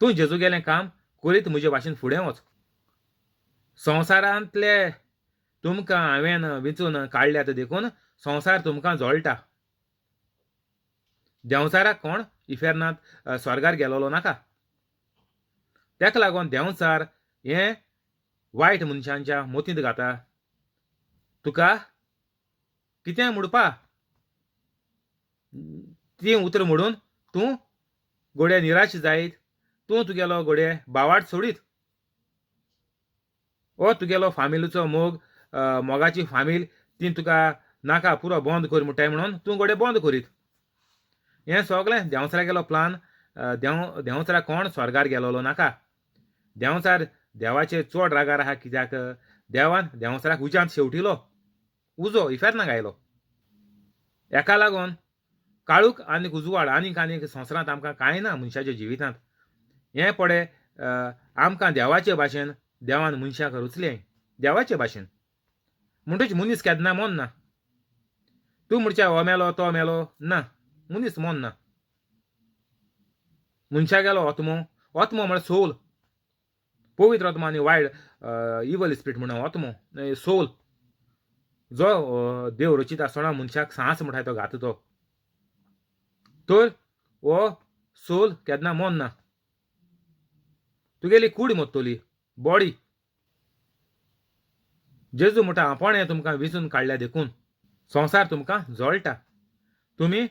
तूं जेजू गेलें काम करीत म्हजे भाशेन फुडें वच. संवसारांतले तुमकां हांवें विंचून काडल्यात देखून संवसार तुमकां जळटा. देंवचाराक कोण इफेर्नांत स्वर्गार गेलोलो नाका. ताका लागून देंवचार हें वायट मनशांच्या मतींत घाता, तुका कितें म्हणपा तीं उतरां म्हणून तूं घडये निराश जायत, तूं तुगेलो घडये बावाट सोडीत, ओ तुगेलो फामिलीचो मोग, मोगाची फामील ती तुका नाका पुरो बंद कर म्हणटाय म्हणून तूं घडये बंद करीत. हें सगळें देंवचारागेलो प्लान. देंवचारा कोण स्वर्गार गेलोलो नाका. देंवचार देवाचेर चड रागार आहा, कित्याक देवान देंवचाराक उज्यांत शेवटिलो, उजो इफेर्नाक आयलो. हेका लागून काळूक आनीक उजवाड आनीक आनीक संवसारांत आमकां कांय ना मनशाच्या जिवितांत. हें पळय आमकां देवाचे भाशेन देवान मनशाक रचलें, देवाचे भाशेन. म्हणटच मनीस केन्ना मोन्ना. तूं म्हणच्या हो मेलो तो मेलो, ना, मनीस मोन्ना. मनशागेलो आत्मो, आत्मो म्हळ्यार सोल, पवित्र आत्मो आनी वायट इवल स्पिरीट म्हणून आत्मो सोल जो देव रचीत आसतना मनशाक सांस म्हणटाय तो घाता तो. तर हो सोल केन्ना मोन्ना. तुगेली कूड मोत्तली, बॉडी. जेजू म्हणटा आपणें तुमकां विंचून काडल्या देखून संवसार तुमकां जळटा. तुमी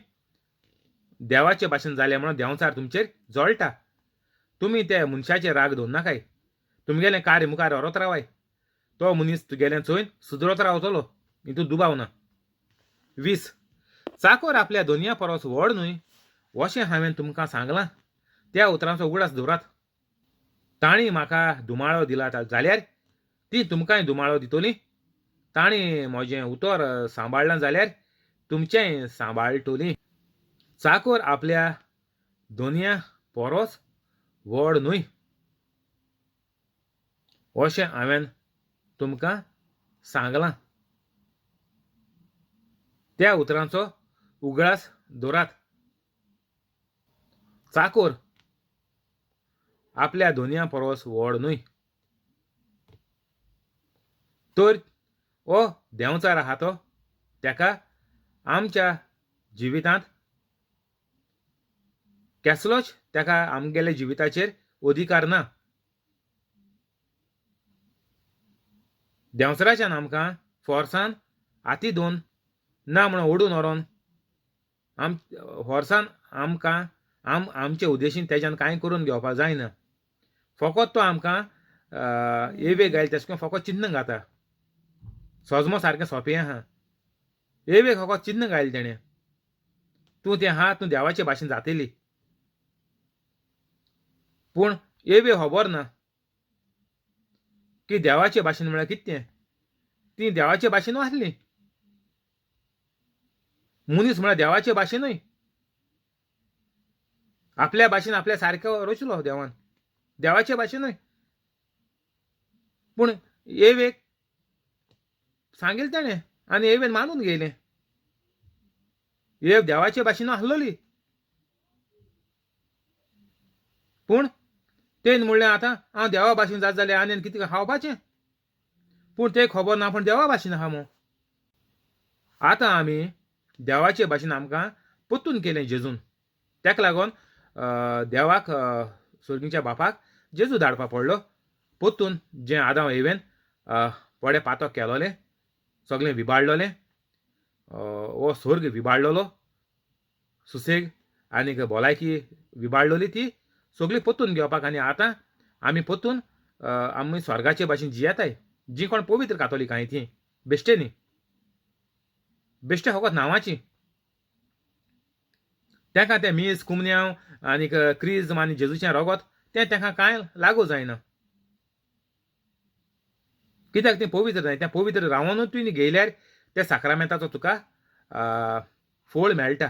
देवाचे भाशेन जाले म्हणून देंवचार तुमचेर जळटा. तुमी ते मनशाचेर राग दवरनाकाय. तुमगेलें कार्य मुखार व्हरत रावाय. तो मनीस तुगेलें चोयन सुदरत रावतलो, हितून दुबाव ना. 20. चाकोर आपल्या दोनया परस व्हड न्हय अशें हांवें तुमकां सांगलां, त्या उतरांचो उगडास दवरात. तांणी म्हाका धुमाळो दिला जाल्यार ती तुमकांय धुमाळो दितली. तांणी म्हजें उतर सांबाळ्ळां जाल्यार तुमचेंय सांबाळटली. चाकोर आपल्या दोनया परस व्हड न्हय अशें हांवें तुमकां सांगलां, त्या उतरांचो उगडास दवरात. चाकोर आपल्या दोनया परस व्हड न्हय. तर हो देंवचार आहा तो ताका आमच्या जिवितांत केसलोच ताका आमगेल्या जिविताचेर अधिकार ना. देंवचाराच्यान आमकां फोर्सान हाती दोन ना म्हणून ओडून व्हरोन आम फोर्सान आमकां आमचे उद्देशीन तेज्यान कांय करून घेवपाक जायना. फकत तो आमकां एवेक घायल तेश करून फकत चिन्न घाता. सजमो सारकें सोंपें आहा. एवेक फकत चिन्न घायल तेणें, तूं तें आहा, तूं देवाचे भाशेन जातली. पूण एवे खबर ना की देवाचे भाशेन म्हळ्यार कितें. ती देवाचे भाशेन आसली. मनीस म्हळ्यार देवाचे भाशेनूय आपल्या भाशेन आपल्या सारको रचलो देवान, देवाचे भाशेनूय. पूण एवेक सांगेल तेणें आनी एवेन मानून घेयलें. एव देवाचे भाशेन आसलोली. पूण तेन म्हणलें आतां हांव देवा भाशेन जात जाल्यार आनी कितें खावपाचें. पूण तें खबर ना पूण देवा भाशेन आहा मू. आतां आमी देवाचे भाशेन आमकां परतून केलें जेजून. ताका लागून देवाक सोर्गीच्या बापाक जेजू धाडपा पडलो परतून. जें आदांव एवेन पडे पातक केलोलें, सगळें विबाडलोलें, हो स्वर्ग विबाडलोलो, सुसेग आनीक भलायकी विबाडलोली, ती सगळी परतून घेवपाक. आनी आतां आमी परतून आमी स्वर्गाचे भाशेन जियेताय. जीं कोण पवित्र कातोलीक आहाय तीं बेश्टे न्ही, बेश्टे फकत नांवाची. तांकां तें मीस कुमन्यांव आनीक क्रिज्म आनी जेजूचें रगत तें तांकां कांय लागू जायना. कित्याक तें पवित्र जाय, तें पवित्र रावनूच तुवें घेयल्यार त्या साक्रामेंताचो तुका फळ मेळटा,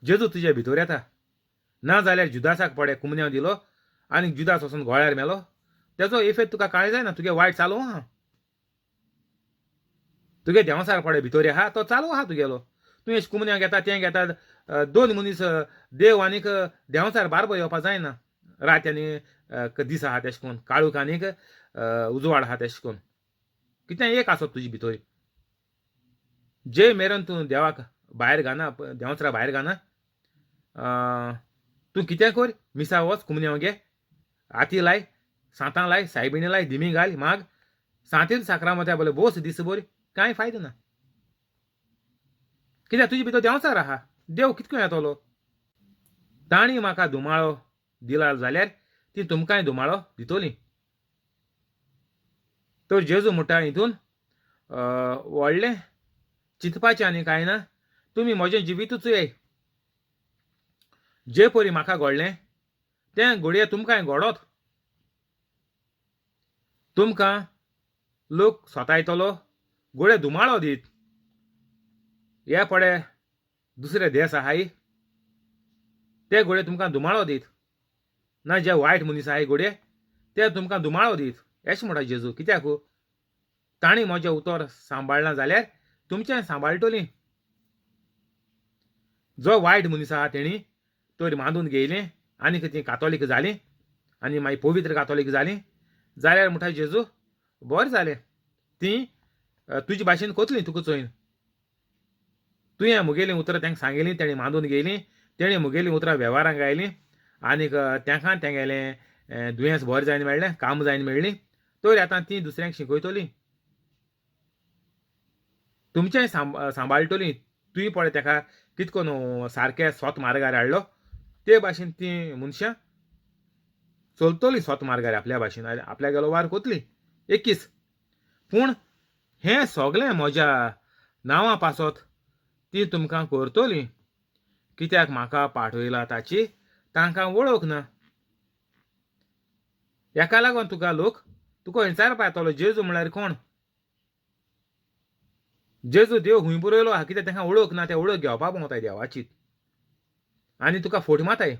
जेजू तुजे भितर येता. ना जाल्यार जुदासाक पडे कुमन्यांव दिलो आनी जुदास वचून गोळ्यार मेलो, तेजो इफेक्ट तुका कांय जायना, तुगे वायट चालू आहा, तुगे देंवसार पडे भितर आहा तो चालू आहा तुगेलो. तूं एश कुमन्यांव घेता तें घेता, दोन मनीस देव आनीक देंवसार बारबो येवपा जायना, रात आनी दीस आहा तेश कोन, काळूख आनीक उजवाड आहा तेश कोन, कितें एक आसत तुजे भितर. जे मेरेन तूं देवाक भायर घालना, देंवचारा भायर घालना, तूं कितें कर, मिसा वच, कुमन्यांव घे, आती लाय, सांतां लाय, सायबिणी लाय, दिमी घाल, माग सांतीन साकरां बोले बोस दीसभर, कांय फायदो ना. कित्याक तुजे भितर देंवचार आहा, देव कितको येतलो. तांणी म्हाका धुमाळो दिला जाल्यार ती तुमकांय धुमाळो दितली. तर जेजू म्हणटा हितून व्हडलें चिंतपाचें आनी कांय ना, तुमी म्हजें जिवितूच येय, जे परी म्हाका घडलें तें घडये तुमकांय घडत. तुमकां लोक सोतायतलो, घडये धुमाळो दीत, हे पडे दुसरे देस आहाय ते घडये तुमकां धुमाळो दीत, ना जे वायट मनीस आहाय घडये ते तुमकां धुमाळो दीत, अशें म्हणटा जेजू. कित्याक तांणी म्हजें उतर सांबाळना जाल्यार तुमचें सांबाळटलीं. जो वायट मनीस आहा तेणी तर मांदून घेयलें आनी तीं कातोलीक जालीं आनी मागीर पवित्र कातोलीक जालीं जाल्यार म्हणटा जेजू बरें जालें, तीं तुजे भाशेन कोतलीं तुका चोयन, तुवें म्हगेलीं उतरां तांकां सांगिलीं, तेणी मांदून घेयलीं, तेणी म्हगेलीं उतरां वेव्हारांक आयलीं आनीक तांकां तेंगेलें दुयेंस बरें जायन मेळ्ळें, काम जायन मेळ्ळीं, तर आतां तीं दुसऱ्यांक शिकयतलीं, तुमचेंय सांबाळटलीं. तुवें पळय ताका कितको न्हू सारकें सोत मार्गार हाडलो, ते भाशेन तीं मनशां चलतलीं सोत मार्गार आपल्या भाशेन, आपल्या गेलो वार कोतली एकीच. पूण हें सगळें म्हज्या नांवा पासत ती तुमकां करतली, कित्याक म्हाका पाठयला ताची तांकां वळख ना. हेका लागून तुका लोक तुका विचारपा येतलो जेजू म्हळ्यार कोण, जेजू देव खूंय बरयलो आहा, कित्याक तांकां वळख ना, ते वळख घेवपा भोंवताय देवाची आनी तुका फोट माताय.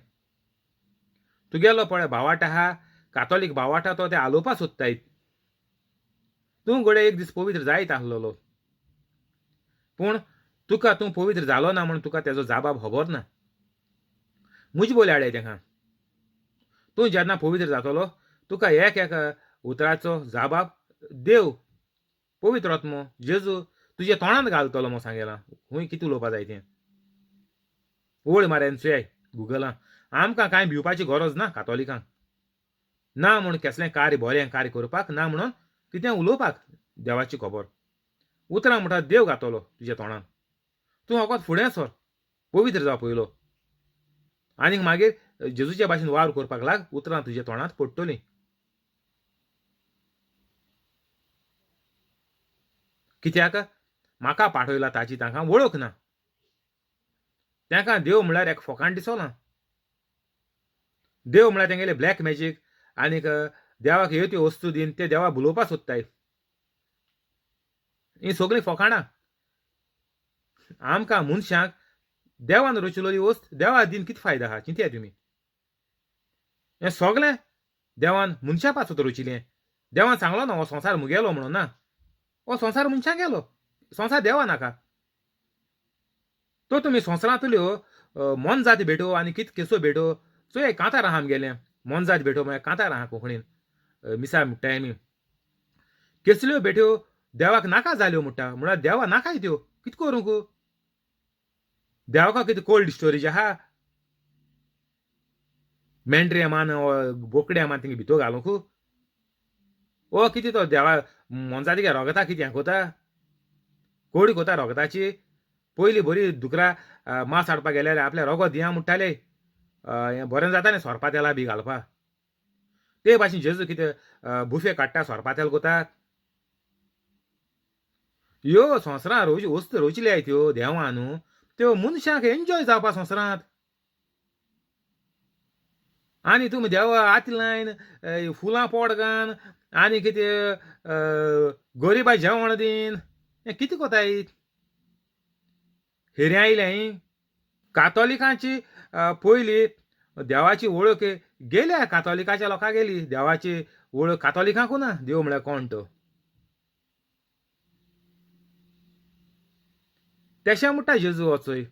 तुगेलो पळय भावाट आहा, कातोलीक भावाट तो ते आलोवपा सोदताय, तूं घडये एक दीस पवित्र जायत आसलेलो, पूण तुका तूं पवित्र जालो ना म्हूण तुका तेजो जाबाब खबर ना. म्हजी बोली हाडय तांकां, तूं जेन्ना पवित्र जातलो तुका एक एक उतराचो जाबाब देव पवित्र आत्मो जेजू तुज्या तोंडांत घालतलो म्हूण सांगेलां. खूंय कितें उलोवपा जाय तें ओळ मारेन चोय गुगलां. आमकां कांय भिवपाची गरज ना कातोलिकांक, ना म्हूण केसलें कार्य बरें कार्य करपाक, ना म्हणून कितें उलोवपाक देवाची खबर. उतरां म्हणटा देव घातलो तुज्या तोंडान, तूं फकत फुडें सर, पवित्र जाव पयलो आनीक मागीर जेजूच्या भाशेन वावर करपाक लाग, उतरां तुज्या तोंडांत पडटलीं. कित्याक म्हाका पाठयला ताची तांकां वळख ना, तांकां देव म्हळ्यार एक फोकाण दिसना, देव म्हळ्यार तेंगेले ब्लॅक मॅजीक आनीक देवाक ह्यो त्यो वस्तू दिवन ते देवाक भुलोवपाक सोदताय. हीं सगळीं फोकाणां. आमकां मनशांक देवान रचिल्ली वस्त देवा दिवन कितें फायदो आहा चिंतया तुमी. हें सगळें देवान मनशा पासत रचिलें. देवान सांगलो ना हो संवसार मुगेलो म्हणून ना, हो संवसार मनशां गेलो, संवसार देवा नाका. तो तुमी संवसारांतल्यो मोनजात भेटो आनी कितें केसो भेटो चोय कांतार आहा आमगेलें, मोनजात भेटो म्हळ्यार कांतार आहा कोंकणीन मिसा म्हणटाय आमी. केसल्यो भेट्यो देवाक नाका जाल्यो म्हणटा, म्हळ्यार देवा नाकाय त्यो, कितें करूंक देवाक कितें कोल्ड स्टोरेज आहा, मेंढऱ्या मान बोकड्या मान तेंगे भितर घालूंक ओ कितें तो देवा मोनजातीक रोगता कितें कोता कोडी कोता रोगताची. पयलीं बरी दुकरा मांस हाडपाक गेल्यार आपल्या रोगत दिया म्हणटाले, हें बरें जाता न्ही सोरपा तेला बी घालपा. ते भाशेन जेजू कितें बुफे काडटा सोरपा तेल कोतात. ह्यो संवसारांत रोज वस्तू रोचल्या त्यो देवान न्हू, त्यो मनशांक एन्जॉय जावपा संवसारांत. आनी तुमी देवा आती लायन फुलां पोड घान आनी कितें गरिबा जेवण दीन, हें कितें कोताय? हेरें आयलें कातोलिकांची पयली देवाची वळख गेल्या, कातोलिकाच्या लोकां गेली देवाची वळख, कातोलिकांकू ना देव म्हळ्यार कोण तो. तेशें म्हणटा जेजू वचय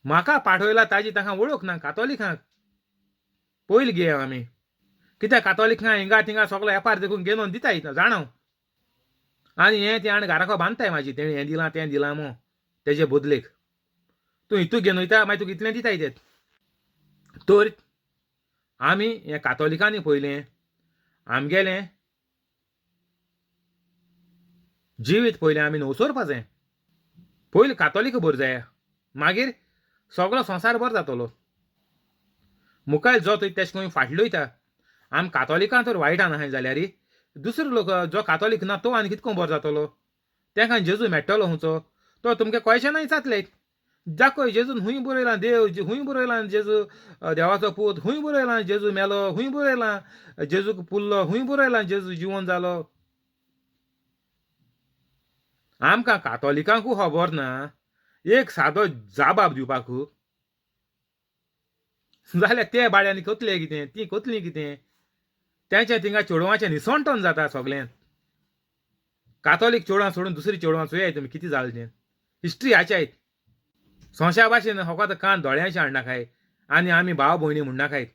म्हाका पाठयला ताजी तांकां वळख ना कातोलिकांक. पयलीं घेया आमी कित्याक कातोलिकां हिंगा थिंगा सगलो एपार देखून घेवन दिताय जाणा, आनी हें तें आनी घराको बांदताय म्हाजी तेणें हें दिलां तें दिलां मो तेजे बदलेक तूं हितू घेवन वयता मागीर तुका इतलें दिताय ते. तर आमी हें कातोलिकांनी पयलें आमगेलें जिवीत पयलें आमी नवसरपा जाय, पयलीं कातोलीक बरें जाय, मागीर सगलो संवसार बरो जातलो. मुखार जो थंय तेश करून फाटलो वयता. आमी कातोलिकां तर वायटान आहाय जाल्यार दुसरो लोक जो कातोलीक ना तो आनी कितको बरो जातलो? तेका जेजू मेळटलो हुंचो तो तुमकां क्वेशनाय जातले. दाखय जेजून हुंय बरयलां देव, हुंय बरयलां जेजू देवाचो पूत, हुंय बरयलां जेजू मेलो, हुंय बरयलां जेजूक पुरलो, हुंय बरयलां जेजू जिवन जालो. आमकां कातोलिकांकू खबर ना एक सादो जाबाब दिवपाकू जाल्यार ते बाड्यांनी कोतले कितें, ती कोतली कितें, तेंच्या थिंगा चेडवाचें निसणटन जाता सगळें. कातोलीक चेडवां सोडून दुसरी चेडवां चोयाय तुमी कितें जालें तें, हिस्ट्री हाच्याय सोंशा भाशेन फकत कान दोळ्यांचे हाडनाकाय आनी आमी भाव भयणी म्हणनाकाय.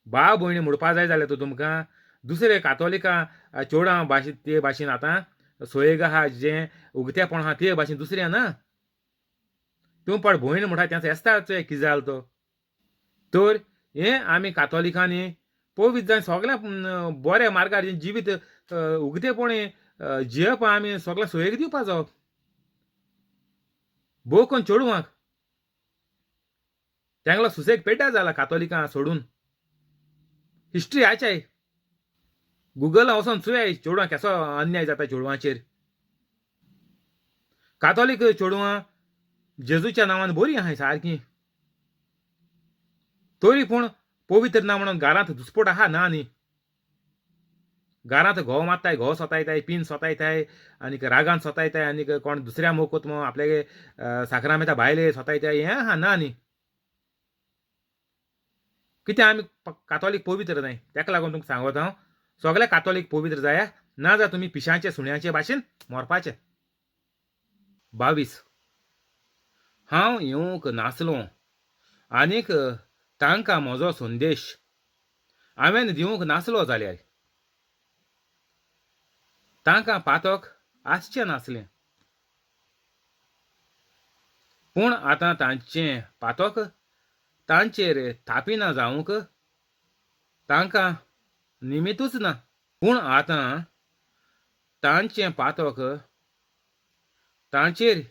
भाव भयणी म्हणपा जाय जाल्यार तर तुमकां दुसरे कातोलिकां चेडवां भाशेन ते भाशेन आतां सोयेग आहा जें उगतेपण आहा ते भाशेन दुसरें ना. तूं पड भयण म्हणटा तेंचो एस्ताद चोय कितें जालो तो. तर हें आमी कातोलिकांनी पवित्र जावन सगळें बऱ्या मार्गार जिवीत उगतेपणी जियेवपा आमी सगळें सोयेक दिवपाचो भोव करून चेडवांक. तेंगलो सुसेग पेड्ड्यार जाला कातोलिकां सोडून. हिस्ट्री हाच्याय गुगला वचोन चोयाय चेडवां केसो अन्याय जाता चेडवांचेर. कातोलीक चेडवां जेजूच्या नांवान बरीं आहाय सारकीं, तरी पूण पवित्र ना म्हणून घरांत दुस्पोट आहा ना न्ही. घरांत घोव मारताय, घोव सोतायताय, पीन सोतायताय, आनीक रागान सोतायताय, आनीक कोण दुसऱ्या मोग कोत मो आपल्यागे साकरामेता भायले सोतायताय, हें आहा ना न्ही. कित्याक आमी कातोलीक पवित्र न्हय, तेका लागून तुमकां सांगत हांव सगळे कातोलीक पवित्र जाया, ना जाल्यार तुमी पिशांचे सुण्याचे भाशेन मरपाचे. 22 हांव येवंक नासलो आनीक तांकां म्हजो संदेश हांवें दिवंक नासलो जाल्यार तांकां पातक आसचें नासलें, पूण आतां तांचें पातक तांचेर थापिना जावंक तांकां निमित्तूच ना. पूण आतां तांचें पातक तांचेर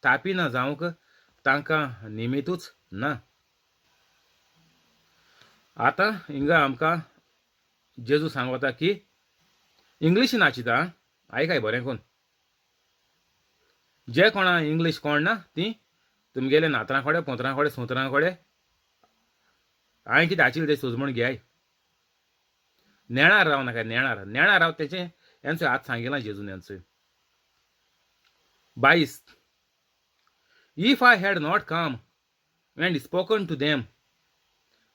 थापिना जावंक तांकां निमित्तूच ना. आतां हिंगा आमकां जेजू सांगता की इंग्लिशीन आचिता आयकाय बरें कोन, जे कोणा इंग्लीश कोण ना ती तुमगेले नातरां कडेन पोंतरां कडेन सोंतरां कडेन हांवें कितें आशिल्लें तें सोजमण घेयाय. नेणार राव नाका, नेणार नेणार राव तेचें हेंचो आतां सांगिलां जेजून हेंचो. 22 If I had not come and spoken to them,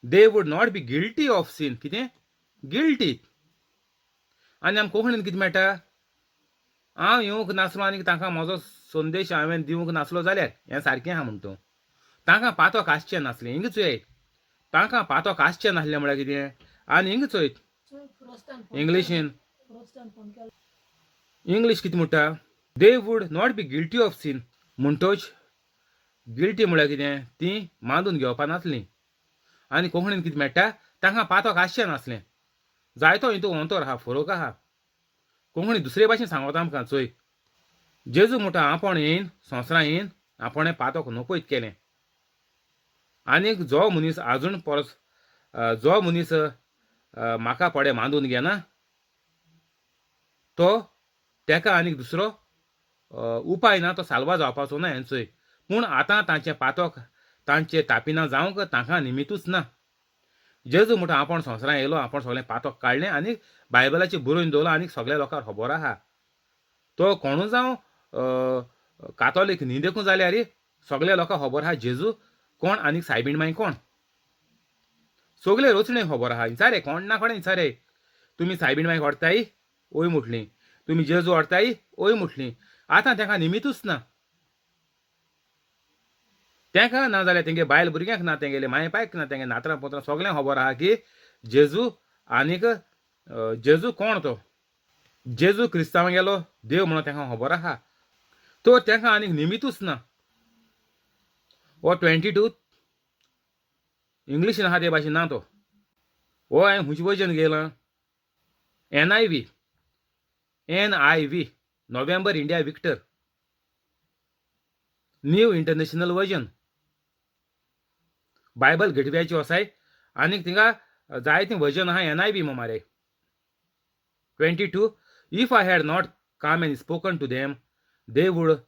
they would not be guilty of sin. कितें गिल्टी? आनी आमकां कोंकणीन कितें मेळटा? हांव येवंक नासलो आनी तांकां म्हजो संदेश हांवें दिवंक नासलो जाल्यार हें सारकें आहा म्हणटा तूं. तांकां पातक आसचें नासलें. हिंगा चोय, तांकां पातक आसचें नासलें म्हळ्यार कितें? आनी हिंगा चोय इंग्लिशीन, इंग्लीश कितें म्हणटा? They would not be guilty of sin. म्हणटोच गिल्टी म्हळ्यार कितें? ती मानून घेवपा नासली. आनी कोंकणीन कितें मेळटा? तांकां पातक आसचें नासलें. जायतो हितू अंतर आहा, फरक आहा. कोंकणी दुसरे भाशेन सांगता आमकां. चोय जेजू म्हणटा आपूण येयन संवसारां येयन आपणें पातक नपयत केलें. आनीक जो मनीस आजून परस जो मनीस म्हाका पडे मानून घेना तो तेका आनीक दुसरो उपाय ना, तो साल्वा जावपाचो ना हेंचोय. पूण आतां तांचें पातक तांचे तापिना जावंक तांकां निमित्तूच ना. जेजू म्हणटा आपूण संवसारांत येयलो, आपूण सगळें पातक काडलें आनी बायबलाचेर बरोवन दवरलां आनी सगळ्या लोकांक खबर आहा. तो कोणू जावं कातोलीक न्ही देखून जाल्यार सगळ्या लोकांक खबर आहा जेजू कोण आनी सायबीण माई कोण. सगळे रचणे खबर आहा. विचारे कोण ना कोणें विचारे, तुमी सायबीण माईक व्हरताय? ओय म्हटली. तुमी जेजू व्हरताय? ओय म्हटली. आतां तांकां निमितूच ना. तांकां ना जाल्यार तेंगे बायल भुरग्यांक ना, तेंगेले माय पायक ना, तेंगे नातरां पोत्रां सगळ्यांक खबर आहा की जेजू आनीक जेजू कोण तो, जेजू क्रिस्तांवांगेलो देव म्हणून तांकां खबर आहा. तो तांकां आनीक निमितूच ना. हो 22 इंग्लिशीन आहा ते भाशेन ना तो. हो हांवें खंयचें वर्जन घेयलां? NIV, NIV, November India Victor, new international version. Bible घेटव्याची वसाय आनीक थिंगा जायतीं वर्जन आहा. एनआयव्ही मरे. 22, if I had not come and spoken to them they would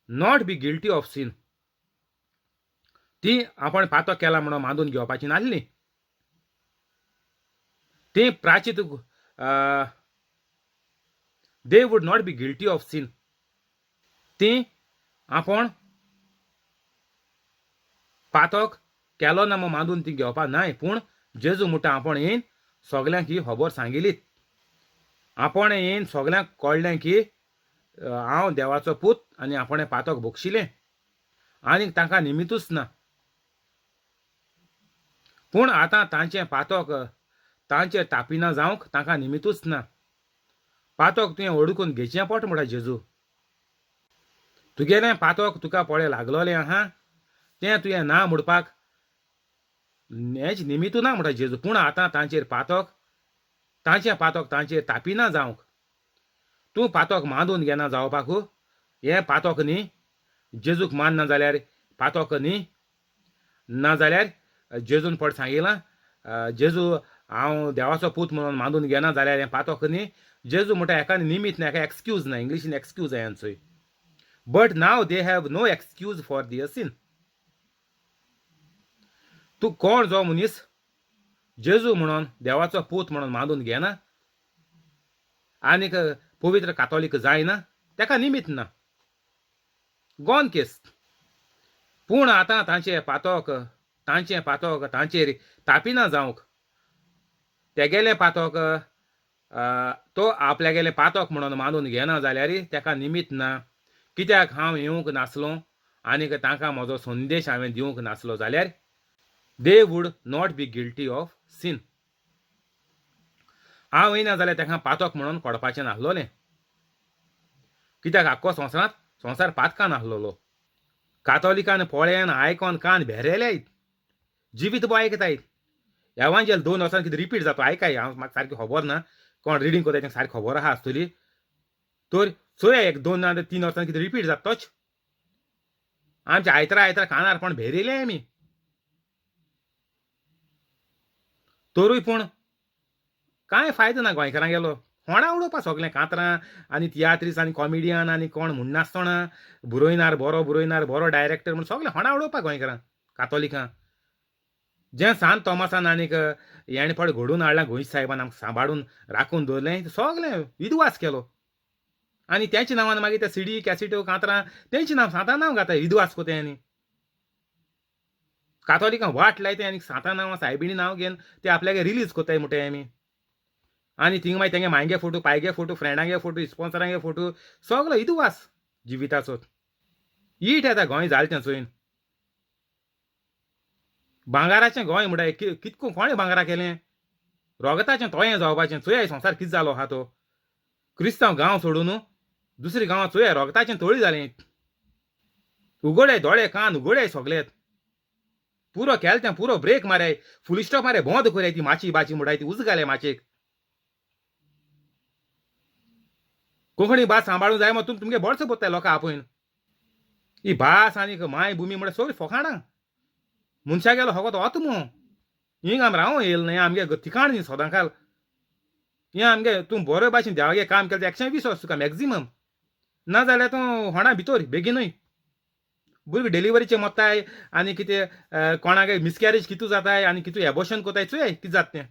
not be guilty of sin. ती आपण पातक केला म्हणून मानून घेवपाची नासली. ती प्राचीत, they would not be guilty of sin. ती आपण पातक केलो ना म्हूण मानून ती घेवपा नाय. पूण जेजू म्हणटा आपण येवन सगल्यांक ही खबर सांगिलीत. आपण येवन सगल्यांक कळ्ळें की हांव देवाचो पूत आनी आपणें पातक भोगशिलें आनीक तांकां निमितूच ना. पूण आतां तांचें पातक तांचेर तापिना जावंक तांकां निमितूच ना. पातक तुवें ओडकून घेवचें पोट म्हणटा जेजू. तुगेलें पातक तुका पळय लागलोलें आहा तें तुवें ना म्हणपाक हेंच निमितू ना म्हणटा जेजू. पूण आतां तांचेर पातक, तांचें पातक तांचेर तापिना जावंक तूं पातक मानून घेना जावपाक. हें पातक न्ही, जेजूक मानना जाल्यार पातक न्ही. ना जाल्यार जेजून फट सांगिलां जेजू हांव देवाचो पूत म्हणून मानून घेना जाल्यार हें पातक न्ही. जेजू म्हणटा एका निमित ना, एका एक्सक्यूज ना, इंग्लिशीन एक्सक्यूज हांचोय. But now they have no excuse for their sin. तूं कोण जो मनीस जेजू म्हणून देवाचो पूत म्हणून मानून घेना आनीक पवित्र कातोलीक जायना ताका निमित ना, गॉन केस. पूण आतां तांचें पातक, तांचें पातक तांचेर तापिना जावंक तेगेलें पातक तो आपल्यागेलें पातक म्हणून मानून घेना जाल्यार ताका निमित ना. कित्याक हांव येवंक नासलो आनीक तांकां म्हजो संदेश हांवें दिवंक नासलो जाल्यार they would not be guilty of sin. हांव येयना जाल्यार तांकां पातक म्हणून पडपाचें नासलोलें. कित्याक आख्खो संवसारांत संवसार पातकान आसलोलो. कातोलिकान पळयन आयकोन कान भेरेले जिवीत बो आयकताय. एवांजेल 2 वर्सां कितें रिपीट जाता आयकाय. हांव म्हाका सारकी खबर ना, कोण रिडींग करता तांकां सारकी खबर आहा आसतली. तर चोया 1 2 ना 3 वर्सां कितें रिपीट जाता तोच. आमच्या आयतरा आयतरा कानार पण भेरेले आमी. तरूय पूण कांय फायदो ना गोंयकारां गेलो. होणा उडोवपा सगळें कांतरां आनी तियात्रीस आनी कॉमेडियन आनी कोण म्हणनासतना बरोयनार बरो, बरोयनार बरो डायरेक्टर म्हूण सगळें होणा उडोवपा गोंयकारां कातोलिकां. जें सांत तोमासान आनीक हेणें फट घडोवन हाडलां गोंयच्या सायबान आमकां सांबाळून राखून दवरलें सगळें विद्वास केलो. आनी तेंच्या नांवान मागीर ते सिडी कॅसिट्यो कांतरां तेंचें नांव सांता नांव घाताय विद्वास कोताय. आनी कातोलिकां वाट लायताय आनी सांता नांवां सायबिणी नांव घेवन ते आपल्यागे रिलीज कोताय म्हणटाय आमी. आनी थिंग मागीर तेंगे मायगे फोटो, पायगे फोटो, फ्रेंडांगे फोटो, स्पॉन्सरांगे फोटो सगलो इदवास जिविताचो. It येता गोंय जालें तें चोयन. भांगाराचें गोंय म्हणटाय कितको कोणें भांगरा केलें, रोगताचें तोयें जावपाचें. चोयाय संवसार कितें जालो आहा तो. क्रिस्तांव गांव सोडून दुसरे गांवांत चोयाय रोगताचें तोळी जालें. उगडे दोळे कान उगडे सगळे पुरो केलें तें पुरो ब्रेक माराय, फुल स्टॉप माराय, बंद कराय ती माची बाची म्हणटाय ती उजगाले माचयेक. कोंकणी भास सांबाळूंक जाय मग तुमगे बोळसो पडटा लोकां आपोवन. ही भास आनी मायभुमी म्हणल्यार सगळीं फोकाणां. मनशा गेलो फकत आत्मो. हिंग आमी रावों येयल न्हय, आमगे ठिकाण न्ही सदांकाल. हें आमगे तूं बरे भाशेन देवागे काम केलें 120 वर्स तुका मॅक्झिमम, ना जाल्यार तूं होणा भितर बेगीनूय. भुरगीं डिलिवरीचे मोत्ताय आनी कितें कोणाक मिसकॅरेज कितू जाताय आनी कितू एबोशन कोताय, चोय कितें जाता तें.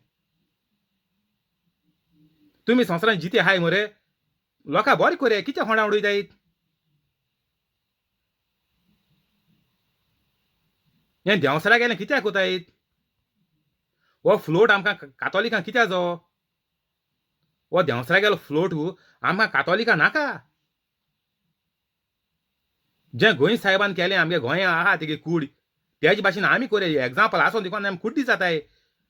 तुमी संवसारांत जिते आहाय मरे, लोकां बरें कोरया, कितें होंडा उडयताय? हें देंवसरा गेलें कित्याक कोताय? हो फ्लोट आमकां कातोलिकां कित्याक जो? हो देंवसरा गेलो फ्लोट आमकां कातोलिकां नाका. जें गोंय साहेबान केलें आमगे गोंया आहा तेगे कूड, तेजे भाशेन आमी कोरया. एग्जाम्पल आसोन देखून आमी कुड्डी जाताय,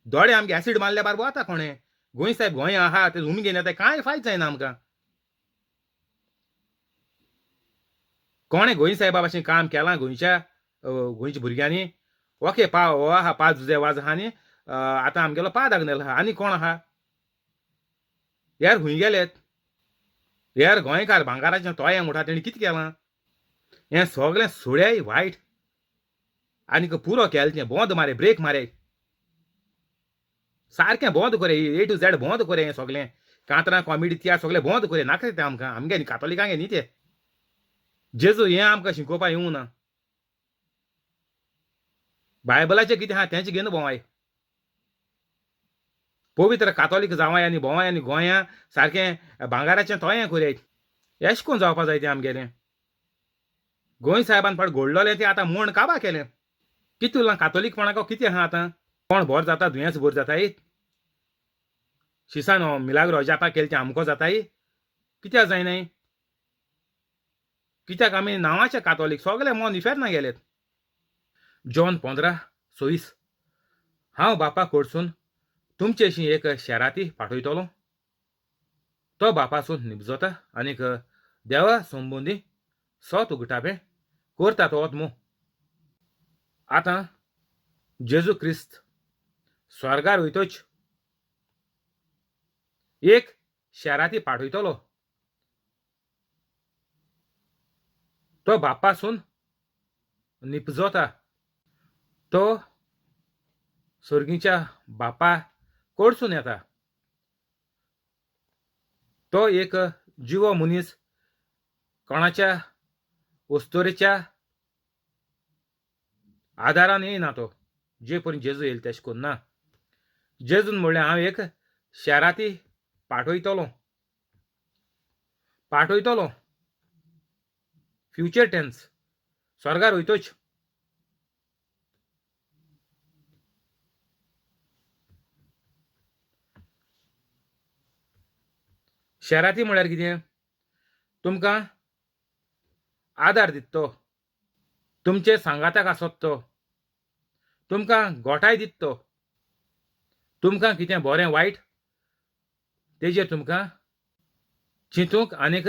दोळे आमगे एसीड मारल्या बारबो आतां कोणें. गोंय साहेब गोंया आहा ते उमगेन येताय, कांय फायद जायना आमकां. कोणें गोंय साहेबा भाशेन काम केलां गोंयच्या गोंयच्या भुरग्यांनी? ओके पा हो आहा पा जुजे वाज आहा न्ही, आतां आमगेलो पा दागनेल आहा, आनी कोण आहा यार? खूंय गेलेत यार गोंयकार? भांगाराचें तोयें म्हणटा तेणी कितें केलां? हें सगळें सोड्याय वायट आनीक पुरो केलें तें. बंद मारे, ब्रेक मारे, सारकें बंद करे, ए टू झॅड बंद करे. हें सगळें कांतरां कॉमेडी तियात्र सगळें बंद करे, नाका तें आमकां, आमगे न्ही कातोलिकांगे न्ही ते. जेजू हें आमकां शिकोवपाक येवंक ना. बायबलाचें कितें आहा तेंच घेवन भोंवाय, पवित्र कातोलीक जावाय आनी भोंवाय आनी गोंया सारकें भांगाराचें तोयें कोरयाय. एशें कोन्न जावपा जाय तें आमगेलें. गोंय साहेबान फाट घोडलोलें तें आतां मोण काबा केलें. कितें उरलां कातोलीकपणाक? कितें आहा आतां? कोण बोर जाता, दुयेंस बोर जाताय? शिसान मिलाग्रो अजापा केलें तें आमकां जाताय? कित्याक जायनाय? कित्याक आमी नांवाचे कातोलीक सगळे मोन इफेर्ना गेलेत. जॉन 15:26, हांव बापा कडसून तुमचेशी एक शेराती पाठयतलो, तो बापासून निबजता आनीक देवा संबंदी सत उगटापें करता तो आत्मो. आतां जेजू क्रिस्त स्वर्गार वयतच एक शेराती पाठयतलो, तो बापासून निपजता, तो सर्गीच्या बापा कडसून येता, तो एक जिवो मनीस कोणाच्या वस्तुरेच्या आदारान येयना. तो जे परी जेजू येयलो तेशें करून ना. जेजून म्हणलें हांव एक शेराती पाठयतलो, पाठयतलो, फ्युचर टेन्स, स्वर्गार वयतोच. शेराती म्हळ्यार कितें? तुमकां आदार दित तो, तुमचे सांगाताक आसत तो, तुमकां गोठाय दित तो, तुमकां कितें बरें वायट तेजेर तुमकां चिंतूंक आनीक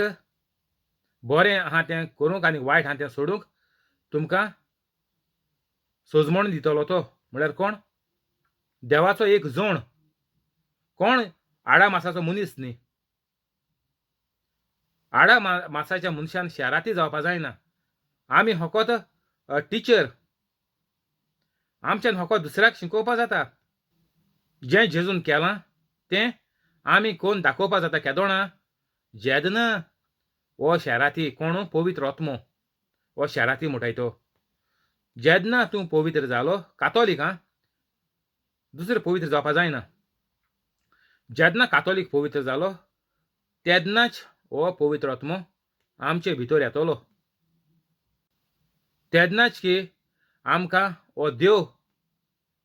बरें आहा तें करूंक आनी वायट आहा तें सोडूंक तुमकां सोजमण दितलो तो. म्हळ्यार कोण? देवाचो एक जोण, कोण आडा मासाचो मनीस न्ही. आडा मासाच्या मनशान शेराती जावपा जायना. आमी फकत टिचर, आमच्यान फकत दुसऱ्याक शिकोवपा जाता. जें जेजून केलां तें आमी कोण दाखोवपा जाता केदोणा? जेदना हो शेराती कोण? पवित्र आत्मो हो शेराती म्हणटाय तो. जेन्ना तूं पवित्र जालो कातोलीक, आं, दुसरें पवित्र जावपा जायना. जेन्ना कातोलीक पवित्र जालो तेन्नाच हो पवित्र आत्मो आमचे भितर येतलो, तेन्नाच की आमकां हो देव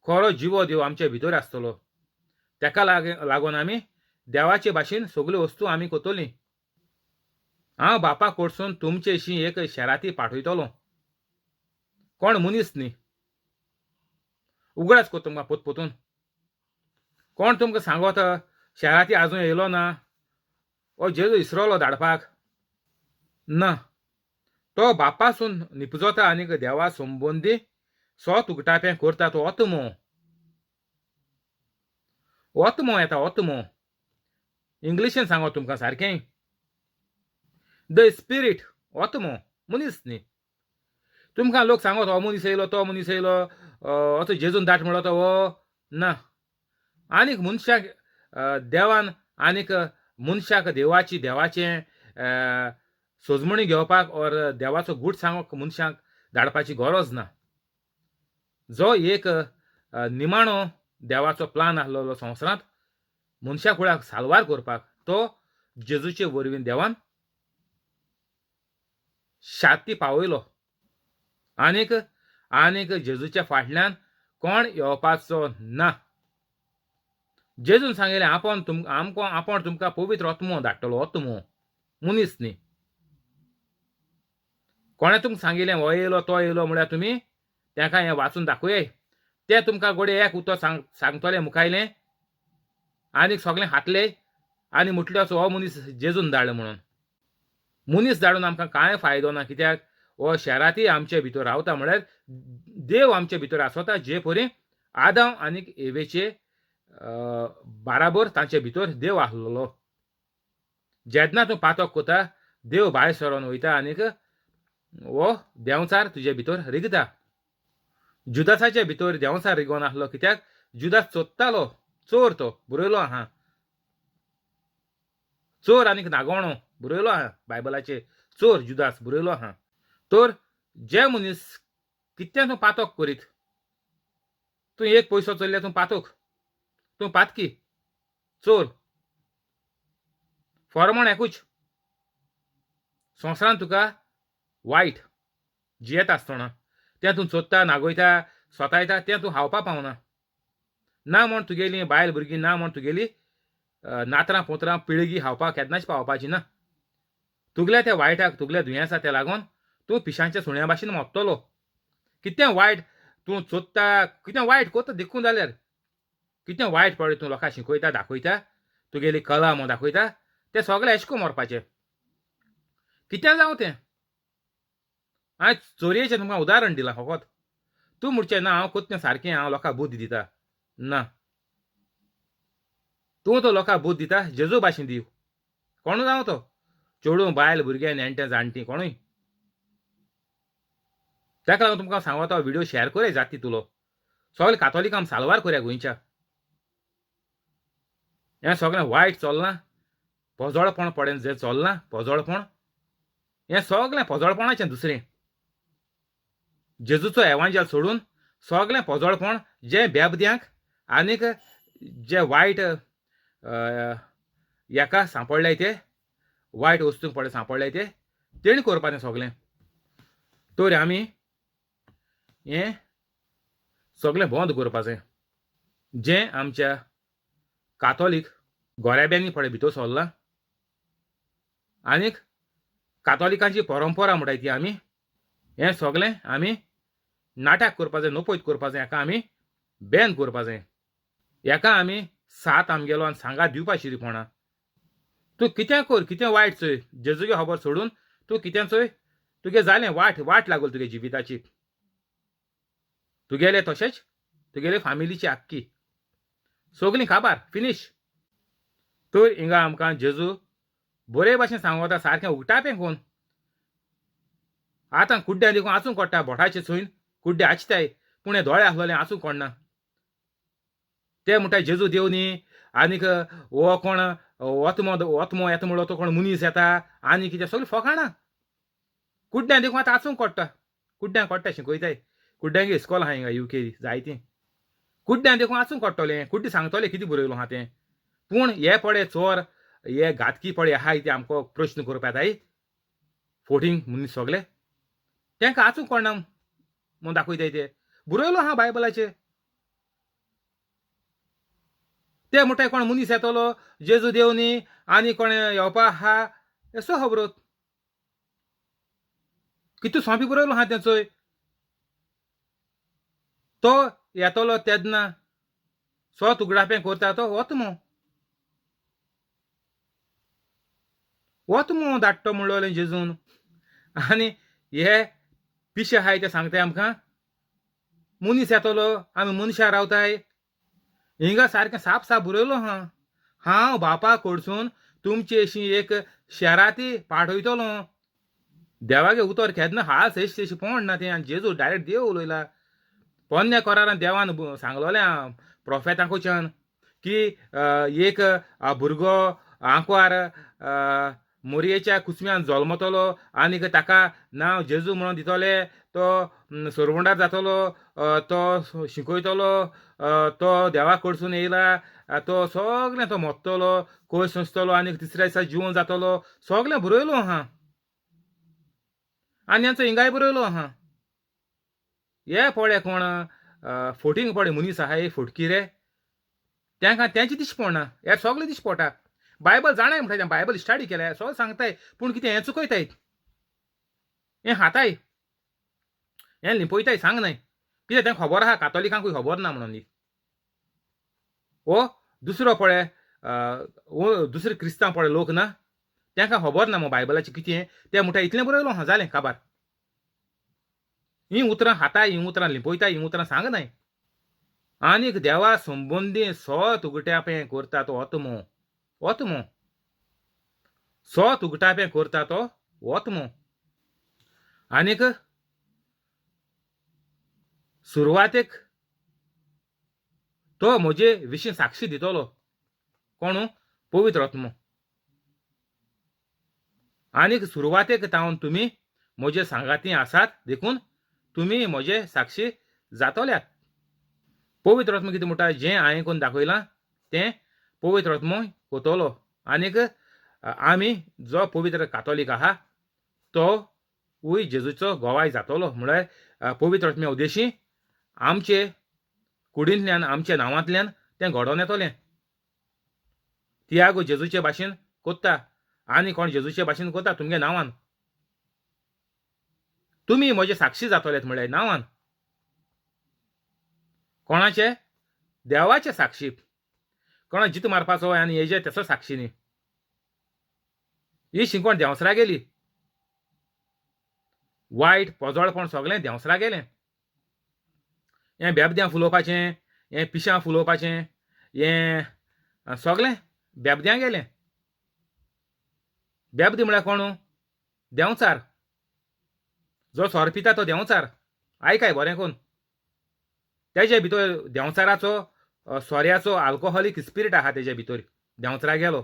खरो जिवो देव आमचे भितर आसतलो. तेका लागून आमी देवाचे भाशेन सगल्यो वस्तू आमी करतलीं. हांव बापा कडसून तुमचेशी एक शेराती पाठयतलो, कोण मनीस न्ही. उगडास कर तुमकां पोतपोतून, कोण तुमकां सांगत शेराती आजून येयलो ना, हो जेजू इसरोलो धाडपाक ना. तो बापासून निपजता आनीक देवा संबंदी सत उगटापें करता तो आत्मो. आत्मो येता, आत्मो इंग्लिशीन सांगत तुमकां सारकें, the spirit, आत्मो, मनीस न्ही. तुमकां लोक सांगत हो मनीस येयलो, तो मनीस येयलो, असो जेजून दाट म्हणलो तो हो ना. आनीक मनशाक देवान आनीक मनशाक देवाची देवाचें सोजमणी घेवपाक ओर देवाचो गूट सांगूंक मनशाक धाडपाची गरज ना. जो एक निमाणो देवाचो प्लान आसलेलो संवसारांत मनशा कुळाक साल्वार करपाक, तो जेजूचे वरवीं देवान शाती पावयलो. आनीक आनीक जेजूच्या फाटल्यान कोण येवपाचो ना. जेजून सांगिल्लें आपूण आमकां आपूण तुमकां पवित्र आत्मो धाडटलो. आत्मो, मनीस न्ही. कोणें तुमकां सांगिल्लें हो येयलो तो येयलो म्हळ्यार तुमी तांकां हें वाचून दाखोवया, ते तुमकां घडये एक उतर सांगतले मुखायलें आनीक सगळें खातले आनी म्हटलें असो हो मनीस जेजून धाडलो म्हणून. मनीस धाडून आमकां कांय फायदो ना, कित्याक हो शेराती आमचे भितर रावता, म्हळ्यार देव आमचे भितर आसता. जे परी आदांव आनी एवेचे बाराबर तांचे भितर देव आसलेलो. जेन्ना तूं पातक कोता देव भायर सरोन वयता आनीक हो देंवचार तुजे भितर रिगता. जुदासाचे भितर देंवचार रिगोन आसलो, कित्याक जुदास चोरतालो, चोर तो बरयलो आहा, चोर आनीक नागोणो बरयलो आहा बायबलाचे, चोर जुदास बरयलो आहा. तर जे मनीस कितें तूं पातक करीत, तूं एक पयसो चोरल्यार तूं पातक, तूं पातकी, चोर. फॉर्मण एकूच संवसारांत तुका वायट जियेता आसतना तें तूं चोरता, नागयता, सोतायता, तें तूं खावपा पावना. ना म्हण तुगेली बायल भुरगीं, ना म्हण तुगेली नातरां पोतरां पिळगी खावपाक केन्नाच पावपाची ना. तुगल्या त्या वायटाक, तुगल्या दुयेंसा ते लागून तूं पिशांच्या सुण्या भाशेन मोडटलो. कितें वायट तूं चोरता, कितें वायट करता देखून जाल्यार कितें वायट पळय तूं लोकांक शिकयता, दाखयता, तुगेली कला म्हूण दाखयता, तें सगळें एशको मरपाचें. कितें जावं तें. हांवें चोरयेचें तुमकां उदाहरण दिलां फकत. तूं म्हणचें ना हांव करता तें सारकें, हांव लोकांक बुद्द दिता. ना, तूं तो लोकांक बुद्द दिता जेजू भाशेन दिव. कोणू जावं तो, चेडूं, बायल, भुरगें, नेणटे, जाणटीं, कोणूय. ताका लागून तुमकां सांगता व्हिडिओ शेअर करया जाता तितलो. सगळे कातोलिकांक साल्वार करया गोंयच्या. हें सगळें वायट चल्लां, पोजोळपण पडें जें चल्लां पोजोळपण, हें सगळें पोजोळपणाचें. दुसरें जेजूचो एवांजेल सोडून सगळें पोजोळपण जें बेबद्यांक आनीक जे वायट हेका सांपडले ते वायट वस्तूंक पळय सांपडले ते तेणी करपाचें सगळें. तर आमी हें सगळें बंद करपाचें जें आमच्या कातोलीक गोऱ्याब्यांनी पळय भितर सरलां आनीक कातोलिकांची परंपरा म्हणटाय ती आमी हें सगळें आमी नाटक करपाचें, नपयत करपाचें, हेका आमी बॅन करपाचें. हेका आमी साथ आमगेलो आनी सांगात दिवपा शिरीपणां. तूं कितें कर, कितें वायट चोय, जेजूगे खबर सोडून तूं कितें चोय, तुगे जालें वाट, वाट लागल तुगे जिविताची, तुगेले तशेंच तुगेले फामिलीची आख्खी सगळीं काबार फिनीश. तर हिंगा आमकां जेजू बरे भाशेन सांगता, सारकें उगटापें कोन. आतां कुड्ड्यां देखून आसूंक कोट्टा, बोटाचे चोयन कुड्डे आचताय, पूण हे दोळे आसलेले आसूंक कोणना. ते म्हणटा जेजू देव न्ही, आनीक हो कोण ओतमो ओतमो येता म्हणलो तो कोण मनीस येता आनी कितें सगळीं फोकाणां. कुड्ड्यां देखून आतां आसूंक कोट्टा, कुड्ड्यांक कोट्टा शिकयताय, कुड्ड्यांक इस्कोल आहा हिंगा युके जायतीं. कुड्ड्यां देखून आसूंक कोट्टलें, कुड्डी सांगतलें कितें बरयलो आहा तें. पूण हे पळय चोर, हे घातकी पळय आहाय ते आमकां प्रश्न करपा येताय फोटींग मनीस सगळे, तांकां आसूंक कोणा म्हूण दाखयताय ते बरयलो आहा बायबलाचेर. ते म्हणटाय कोण मनीस येतलो जेजू देव न्ही आनी कोण येवपा आहा, येसो खबरो कितू सोंपी बरयलो आहा तें चोय. तो येतलो तेन्ना सो तुगडापें करता तो वतमो वतमो धाडटो म्हणलोलें जेजून. आनी हे पिशे आहाय ते सांगताय आमकां मनीस येतलो आमी मनशां रावताय. हिंगा सारकें साप साप बरयलो आहा, हांव बापा कडसून तुमची अशी एक शेराती पाठयतलो. देवागे उतर केन्ना हाल एश तेशी पोण ना तें. आनी जेजू डायरेक्ट देव उलयला. पोन्न्या करारान देवान सांगलोलें प्रोफेतांकडच्यान की एक भुरगो आंकवार मोरयेच्या कुसम्यान जल्मतलो आनीक ताका नांव जेजू म्हणून दितले. तो सरवंडार जातलो, तो शिकयतलो, तो देवा कडसून येयला, तो सगळें तो मोत्तलो, कोय सोंसतलो आनी तिसऱ्या दिसा जिवन जातलो, सगळें बरयलो आहा. आनी हेंचो हिंगाय बरयलो आहा. हे पळय कोण फोटींग पळय मनीस आहा, हे फोटकी रे, तांकां तेंचे दिश्टी पडना, हे सगळें दिश्टी पडटा. बायबल जाणाय म्हणटा, बायबल स्टडी केल्या, सगळें सांगताय, पूण कितें हें चुकयताय, हें हाताय, हें लिपयताय, सांग न्हय कितें तें खबर आहा, कातोलिकांकूय खबर ना म्हणून. ओ दुसरो पळय दुसरे क्रिस्तांव पळय लोक ना, तांकां खबर ना मग बायबलाचें कितें, तें म्हणटा इतलें बरयलो आहा, जालें काबार. हीं उतरां हाताय, हीं उतरां लिपयताय, हीं उतरां सांग न्हय. आनीक देवा संबंदी सत उगट्यापें करता तो आत्मो, आत्मो सत उगटापें करता तो आत्मो. आनीक सुरवातेक तो म्हजे विशीं साक्षी दितलो, कोण? पवित्र आत्मो. आनीक सुरवातेक तावन तुमी म्हजे सांगाती आसात, देखून तुमी म्हजे साक्षी जातल्यात. पवित्र आत्मो कितें म्हणटा, जें हांवें करून दाखयलां तें पवित्र आत्मो कोतलो. आनीक आमी जो पवित्र कातोलीक आहा तो वय जेजूचो गोवाय जातलो. म्हळ्यार पवित्र आत्म्या उद्देशी आमचे कुडींतल्यान, आमच्या नांवांतल्यान तें घडोवन येतलें. तियागो जेजूचे भाशेन कोत्ता, आनी कोण जेजूचे भाशेन कोत्ता तुमगे नांवान, तुमी म्हजे साक्षी जातलेत म्हळ्यार नांवान. कोणाचे? देवाचे साक्षी. कोणा जीत मारपाचो आनी हेजे तेचो साक्षी न्ही. ही शिंकवण देंवसरा गेली, वायट पोजोळपण सगळें देंवसरा गेलें. हें बेबद्यां फुलोवपाचें, हें पिशां फुलोवपाचें, हें सगळें बेबद्यां गेलें. बेबदी म्हळ्यार कोण? देंवचार. जो सोरो पिता तो देंवचार. आयकाय बरें कोण, तेजे भितर देंवचाराचो सोऱ्याचो आल्कोहोलीक स्पिरीट आहा तेजे भितर, देंवचारा गेलो.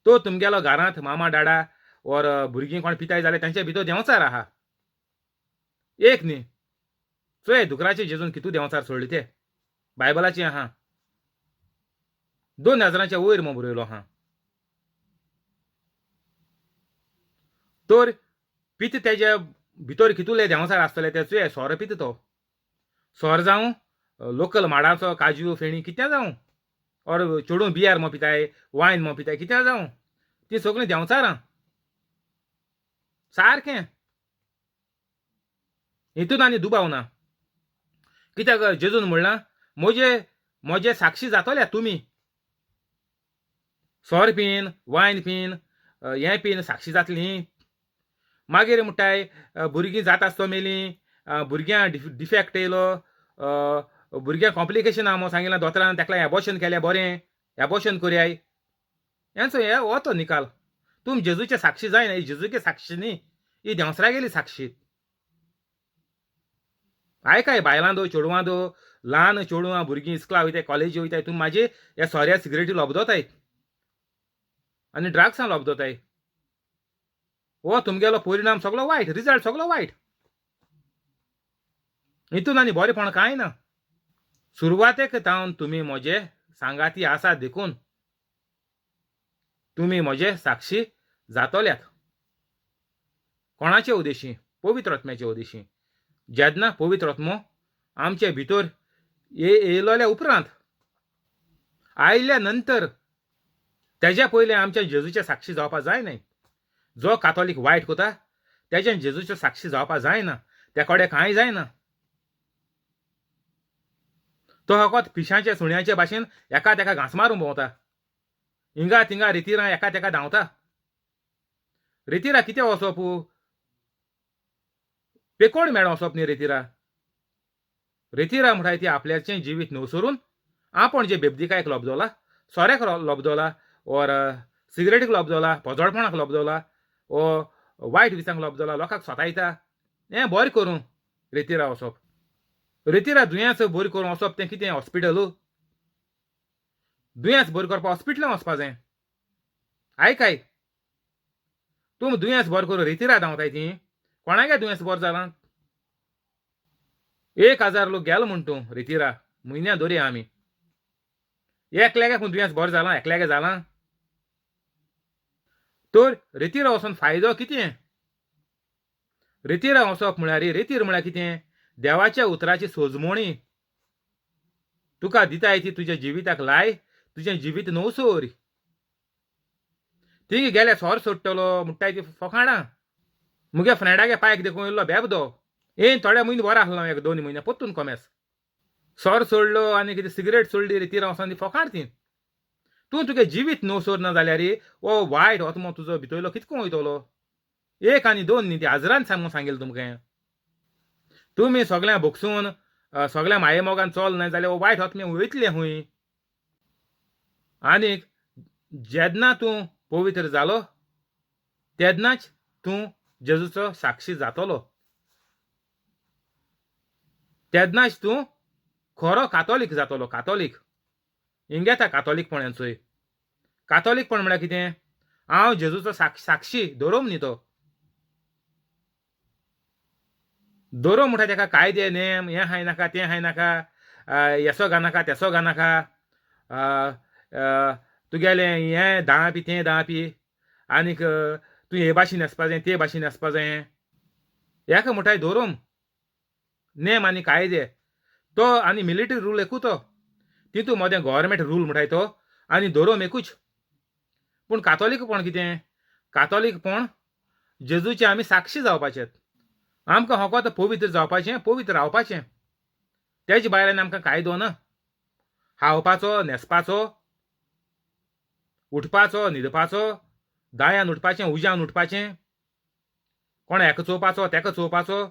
तो तुमगेलो घरांत मामा डाडा ओर भुरगीं कोण पिताय जाल्यार तेंचे भितर देंवचार आहा. एक न्ही, चोय दुकराचे जेजून कितू देंवचार सोडले ते बायबलाचे आहा, 2000 वयर म्हूण बरयलो आहा. तर पिता तेजे भितर कितुले देंवचार आसतले ते चोय, सोरो पिता तो, सोर जावं लोकल माडाचो काजू फेणी कितें जावं, ओर चेडूं बियर म्हण पिताय, वायन म्हण पिताय, कितें जावं, ती सगळीं देंवचारां सारकें. हितून आनी दुबाव ना. कित्याक जेजून म्हणलां म्हजे म्हजे साक्षी जातले तुमी, सोर पिन वायन पिन हें पिन साक्षी जातली. मागीर म्हणटाय भुरगीं जाता आसतो मेलीं, भुरग्यां डिफेक्ट येयलो, भुरग्यांक कॉम्प्लिकेशन आहा म्हूण सांगिलां दोतोरान, ताका एबॉर्शन केलें बरें, एबॉर्शन करयाय. हेंचो हे हो तो निकाल. तुम जेजूचे साक्षी जायना, ही जेजूचे साक्षी न्ही, ही देंवसरा गेली साक्षी. आयकाय बायलां दो, चेडवां दो, ल्हान चेडवां भुरगीं इस्कला वयताय, कॉलेजी वयताय, तुमी म्हाजे ह्या सोऱ्या सिगरेटी लोबदोताय आनी ड्रग्सां लोबदोताय. हो तुमगेलो परिणाम सगळो वायट, रिजल्ट सगळो वायट. हितून आनी बरेंपण कांय ना. सुरवातेक तावन तुमी म्हजे सांगाती आसा, देखून तुमी म्हजे साक्षी जातल्यात. कोणाचे उद्देशी? पवित्र आत्म्याचे उद्देशी. जेन्ना पवित्र आत्मो आमचे भितर येयलोल्या उपरांत, आयल्या नंतर, तेज्या पयलीं आमच्या जेजूचे साक्षी जावपा जाय न्हय. जो कातोलीक वायट कोता तेज्यान जेजूचे साक्षी जावपा जायना, त्या कडेन कांय जायना. तो फकत पिशांचे सुण्याचे भाशेन एका तेका घांस मारून भोंवता, हिंगा थिंगा रितिरां एका तेका धांवता. रितिरा कितें वचप, पेकोड मेळ वचप न्ही रेतिरा. रेतिरा म्हणटाय ती आपल्याचें जिवीत नवसरून आपूण जे बेबदिकायक लोबदोला, सोऱ्याक लोबदोला, ओर सिगरेटीक लोबदोला, पोजोडपणाक लोबदोला, ओ वायट विसांक लोबदोला, लोकांक सोतायता, हें बरें करूं रेतिरा वचप. रेतिरा दुयेंस बरें करूं वचप तें कितें हॉस्पिटल? दुयेंस बरें करपाक हॉस्पिटलान वचपा जाय. आयकाय, तूं दुयेंस बरें करूं रेतिरा धांवताय ती, कोणागे दुयेंस बरें जालां? 1000 लोक गेलो म्हूण तूं रितिरा म्हयन्या दवरया आमी. एकल्यागे खूंय दुयेंस बरें जालां, एकल्यागे जालां तर रितीरा वचोन फायदो कितें? रितीरा वचप म्हळ्यार, रितीर म्हळ्यार कितें? देवाच्या उतराची सोजमणी तुका दिताय ती तुज्या जिविताक लाय, तुजें जिवीत नवसोर. ती गेल्या सोर सोडटलो म्हणटाय ती फकाणां. मुगे फ्रेंडागे पायक देखून येयल्लो बेबदो, येन थोड्या म्हयने बरो आसलो, एक 2 म्हयने परतून कोमेस सोर सोडलो आनी कितें सिगरेट सोडली. रितीरा वचोन ती फकाण ती. तूं तुगे जिवीत नवसोर ना जाल्यार हो वायट आत्मो तुजो भितरलो कितको वयतलो? 1 आनी 2 न्ही, ती हजरान सांगून सांगेल तुमकां. तुमी सगळ्यां भोगसून सगळ्या माये मोगान चल न्हय जाल्यार हो वायट आत्मे वयतले खूंय. आनीक जेन्ना तूं पवित्र जालो तेन्नाच तूं जेजूचो साक्षी जातलो, तेन्नाच तूं खरो कातोलीक जातलो. कातोलीक हिंग येता कातोलीकपण हेंचोय. कातोलीकपण म्हळ्यार कितें? हांव जेजूचो साक्षी धरोम न्ही तो. धरोम म्हणटा तेका कायदे नेम, हें खाय नाका तें खाय नाका, हेसो घालनाका तेसो घालनाका, तुगेलें हें दापी तें दापी, आनीक तूं हे भाशेन न्हेसपा जाय ते भाशेन न्हेसपा जाय. हेका म्हणटाय धोरोम, नेम आनी कायदे. तो आनी मिलिटरी रूल एकूच तो, तितू मदें गव्हर्मेंट रूल म्हणटाय तो आनी धोरोम एकूच. पूण कातोलीकपण कितें? कातोलीकपण जेजूचे आमी साक्षी जावपाचे. आमकां फकत पवित्र जावपाचें, पवित्र रावपाचें. तेजे भायर आनी आमकां कायदो ना. खावपाचो, न्हेसपाचो, उठपाचो, न्हिदपाचो, दायान उठपाचें, उज्यान उठपाचें, कोण हेका चोवपाचो तेका चोवपाचो,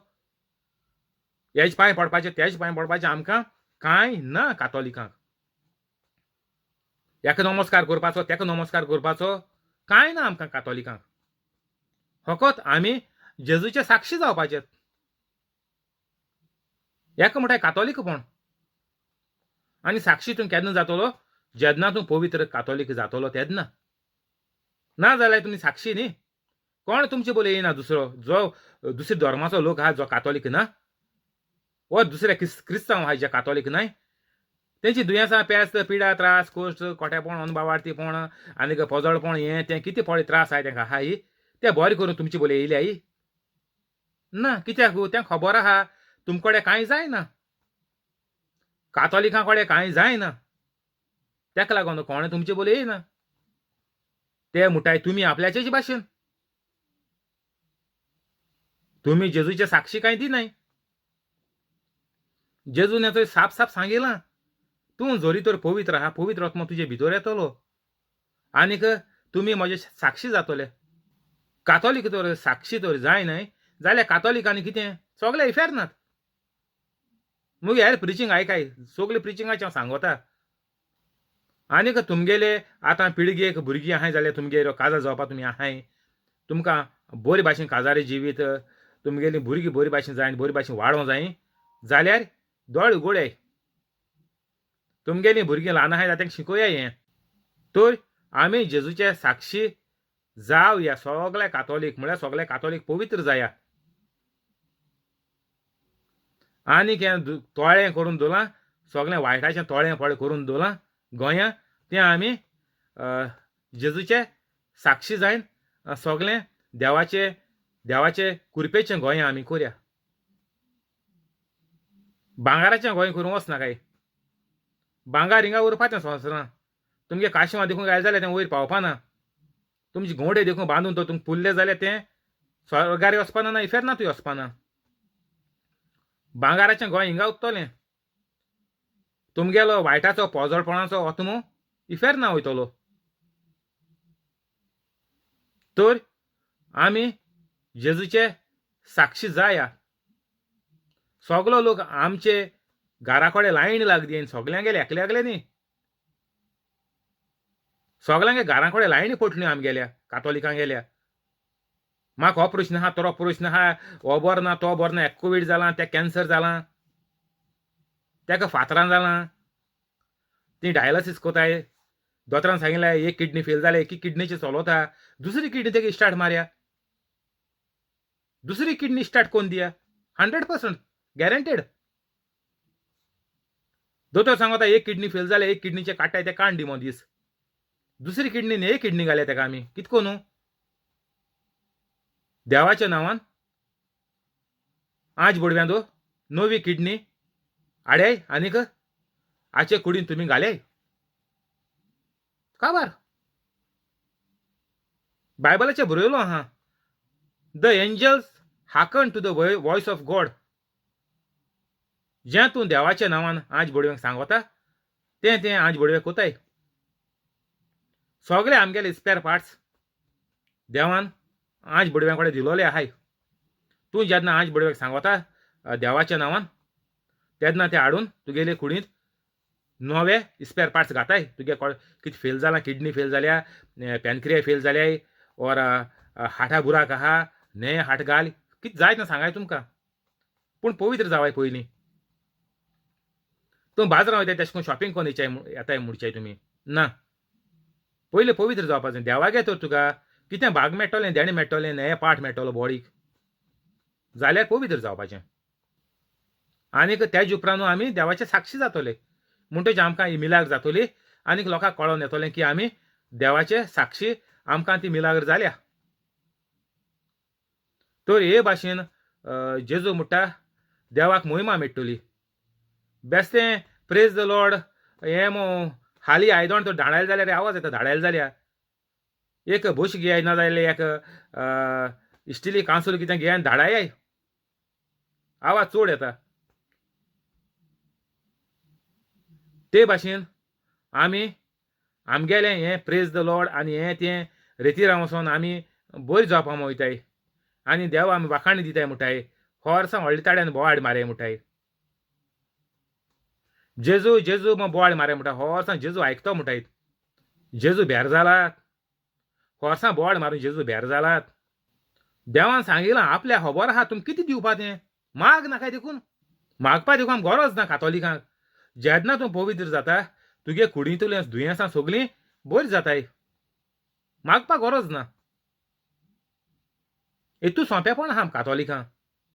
हेज पांय पडपाचें तेज पांय पडपाचें, आमकां कांय ना कातोलिकांक. हेका नमस्कार करपाचो तेका नमस्कार करपाचो कांय ना आमकां कातोलिकांक. फकत आमी जेजूचे साक्षी जावपाचे. हेका म्हणटाय कातोलीकपण. आनी साक्षी तूं केन्ना जातलो? जेन्ना तूं पवित्र कातोलीक जातलो तेन्ना. ना जाल्यार तुमी साक्षी न्ही. कोण तुमचे बोले येना दुसरो, जो दुसरे धर्माचो लोक आहा जो कातोलीक ना, वो दुसरे क्रिस्तांव आहा जे कातोलीक न्हय, तेंची दुयेंसां, पेस्त, पिडा, त्रास, कोश्ट, कोटेपण, अनबावार्तीपण आनीक पोजळपण, हें तें कितें पळय त्रास आहाय तेंकां आहाय, ते बरें करून तुमचे बोले येयले आई ना. कित्याक? तें खबर आहा तुमकडे कांय जायना, कातोलिकां कडेन कांय जायना, तेका लागून कोणें तुमचे बोले येयना. ते म्हणटाय तुमी आपल्याचेच भाशेन, तुमी जेजूचे साक्षी कांय दिनाय. जेजून थंय साफ साफ सांगिलां, तूं जरी तर पवित्र आहा, पवित्र आत्मो तुजे भितर येतलो आनीक तुमी म्हजे साक्षी जातले. कातोलीक तर साक्षी तर जाय न्हय जाल्यार कातोलिकांनी कितें सगळे इफेर नात. मुगे हेर प्रिचींग आयकाय, सगळे प्रिचिंगाचें हांव सांगता. आनीक तुमगेले आतां पिळगेक भुरगीं आहाय जाल्यार तुमगेर काजार जावपा तुमी आहाय, तुमकां बरे भाशेन काजारी जिवीत, तुमगेली भुरगीं बरे भाशेन जाय, बरे भाशेन वाडोवंक जाय जाल्यार दोळे उगडाय. तुमगेलीं भुरगीं ल्हान आहाय जाल्यार तांकां शिकोया हें. तर आमी जेजूचे साक्षी जावया, सगळे कातोलीक म्हळ्यार सगळे कातोलीक पवित्र जाया. आनीक हें तोळें करून दवरलां, सगळें वायटाचें तोळें पळय करून दवरलां गोंयां, तें आमी जेजूचे साक्षी जायन सगळें देवाचे देवाचे कुरपेचें गोंयां आमी करया. भांगराचें गोंय करूंक वचना काय, भांगर हिंगा उरपा तें संवसारां. तुमगे काशिवां देखून घायलें जाल्यार तें वयर पावपाना, तुमची गोंडे देखून बांदून तो तुमकां पुरले जाल्यार तें स्वर्गार वचपाना ना, इफेर्नातूय वचपाना. भांगराचें गोंय हिंगा उरतलें, तुमगेलो वायटाचो पोजडपणाचो आत्मो इफेर्ना वयतलो. तर आमी जेजूचे साक्षी जाया. सगलो लोक आमचे घरा कडेन लायन लागली, सगल्यांगेले एकले एकले न्ही, सगल्यांगे घरा कडेन लायनी पडली आमगेल्या कातोलिकांगेल्या. म्हाका हो प्रश्न आहा, तो प्रश्न आहा, हो बरो ना तो बरो ना, हेका कोवीड जालां, तेका कॅन्सर जालां, तेका फातरां जालां, ती डायलिसीस कोताय, दोतोरान सांगिल्लें एक किडनी फेल जाल्या, एकी किडनीचेर चलोता, दुसरी किडनी तेका स्टार्ट मारया, दुसरी किडनी स्टार्ट कोन्न दिया, 100% गॅरंटेड. दोतोर सांगता एक किडनी फेल जाल्या, एक किडनीचें काडटाय तें काण दी दीस, दुसरी किडनी न्ही एक किडनी घाल्या तेका आमी. कितको न्हू देवाच्या नांवान आज बोडव्यांदो नवी किडनी हाडाय आनीक आचे कुडीन तुमी घाल्याय. काबार बायबलाचें बरयलो आहा, the angels hearken to the voice of God. जें तूं देवाच्या नांवान आज बोडव्यांक सांगता तें तें आज बोडवे कोताय. सगळे आमगेले स्पेर पार्ट्स देवान आज बोडव्यां कडेन दिलोले आहाय. तूं जेन्ना आज बोडव्याक सांगता देवाच्या नांवान तेन्ना ते हाडून तुगेले कुडींत नवे स्पेर पार्ट्स घाताय. तुगे कितें फेल जालां, किडनी फेल जाल्या, पॅनक्रिया फेल जाल्याय, ओर हार्टा बुराक आहा, न्हें हार्ट घाल, कितें जाय तें सांगाय तुमकां. पूण पवित्र जावाय पयलीं. तूं बाजारां वयताय तेशें करून शॉपिंग करून येताय म्हणच्याय तुमी ना, पयलीं पवित्र जावपा जाय. देवागे तर तुका कितें भाग मेळटलें, देणें मेळटलें, न्हें पाठ मेळटलो बॉडीक जाल्यार पवित्र जावपाचें. आनीक तेज उपरांत आमी देवाचे साक्षी जातले. म्हणटच आमकां ही मिलाग्र जातली आनीक लोकांक कळोन येतलें की आमी देवाचे साक्षी, आमकां ती मिलाग्र जाल्या. तर हे भाशेन जेजू म्हणटा देवाक मोहिमा मेळटली. बेस्तें प्रेज the Lord हें मो हाली आयदोण तर धाडायले जाल्यार आवाज येता, धाडायले जाल्यार एक बश घेयाय ना जाल्यार एक इस्टिली कांसूल कितें घेयाय आनी धाडाय, आवाज चड येता. ते भाशेन आमी आमगेलें हें प्रेज the Lord आनी हें तें रेतिरां वचोन आमी बरी जावपा वयताय आनी देवा आमी वाखाणी दिताय म्हणटाय. होरसां व्हडल्या ताड्यान बोवाळ मारय म्हणटाय, जेजू जेजू मग बोवाळ मारय म्हणटा. होरसां जेजू आयकतो म्हणटाय, जेजू भेर जालात. होरसां बोवाळ मारून जेजू भेर जालात. देवान सांगिलां आपल्या खबर आहा तुमकां कितें दिवपा तें, माग नाकाय देखून, मागपा देखून आमकां गरज ना कातोलिकांक. जेन्ना तूं पवित्र जाता तुगे कुडींतलीं दुयेंसां सगळीं बरीं जाताय, मागपा गरज ना. हेतू सोंपेपण आहा कातोलिकांक.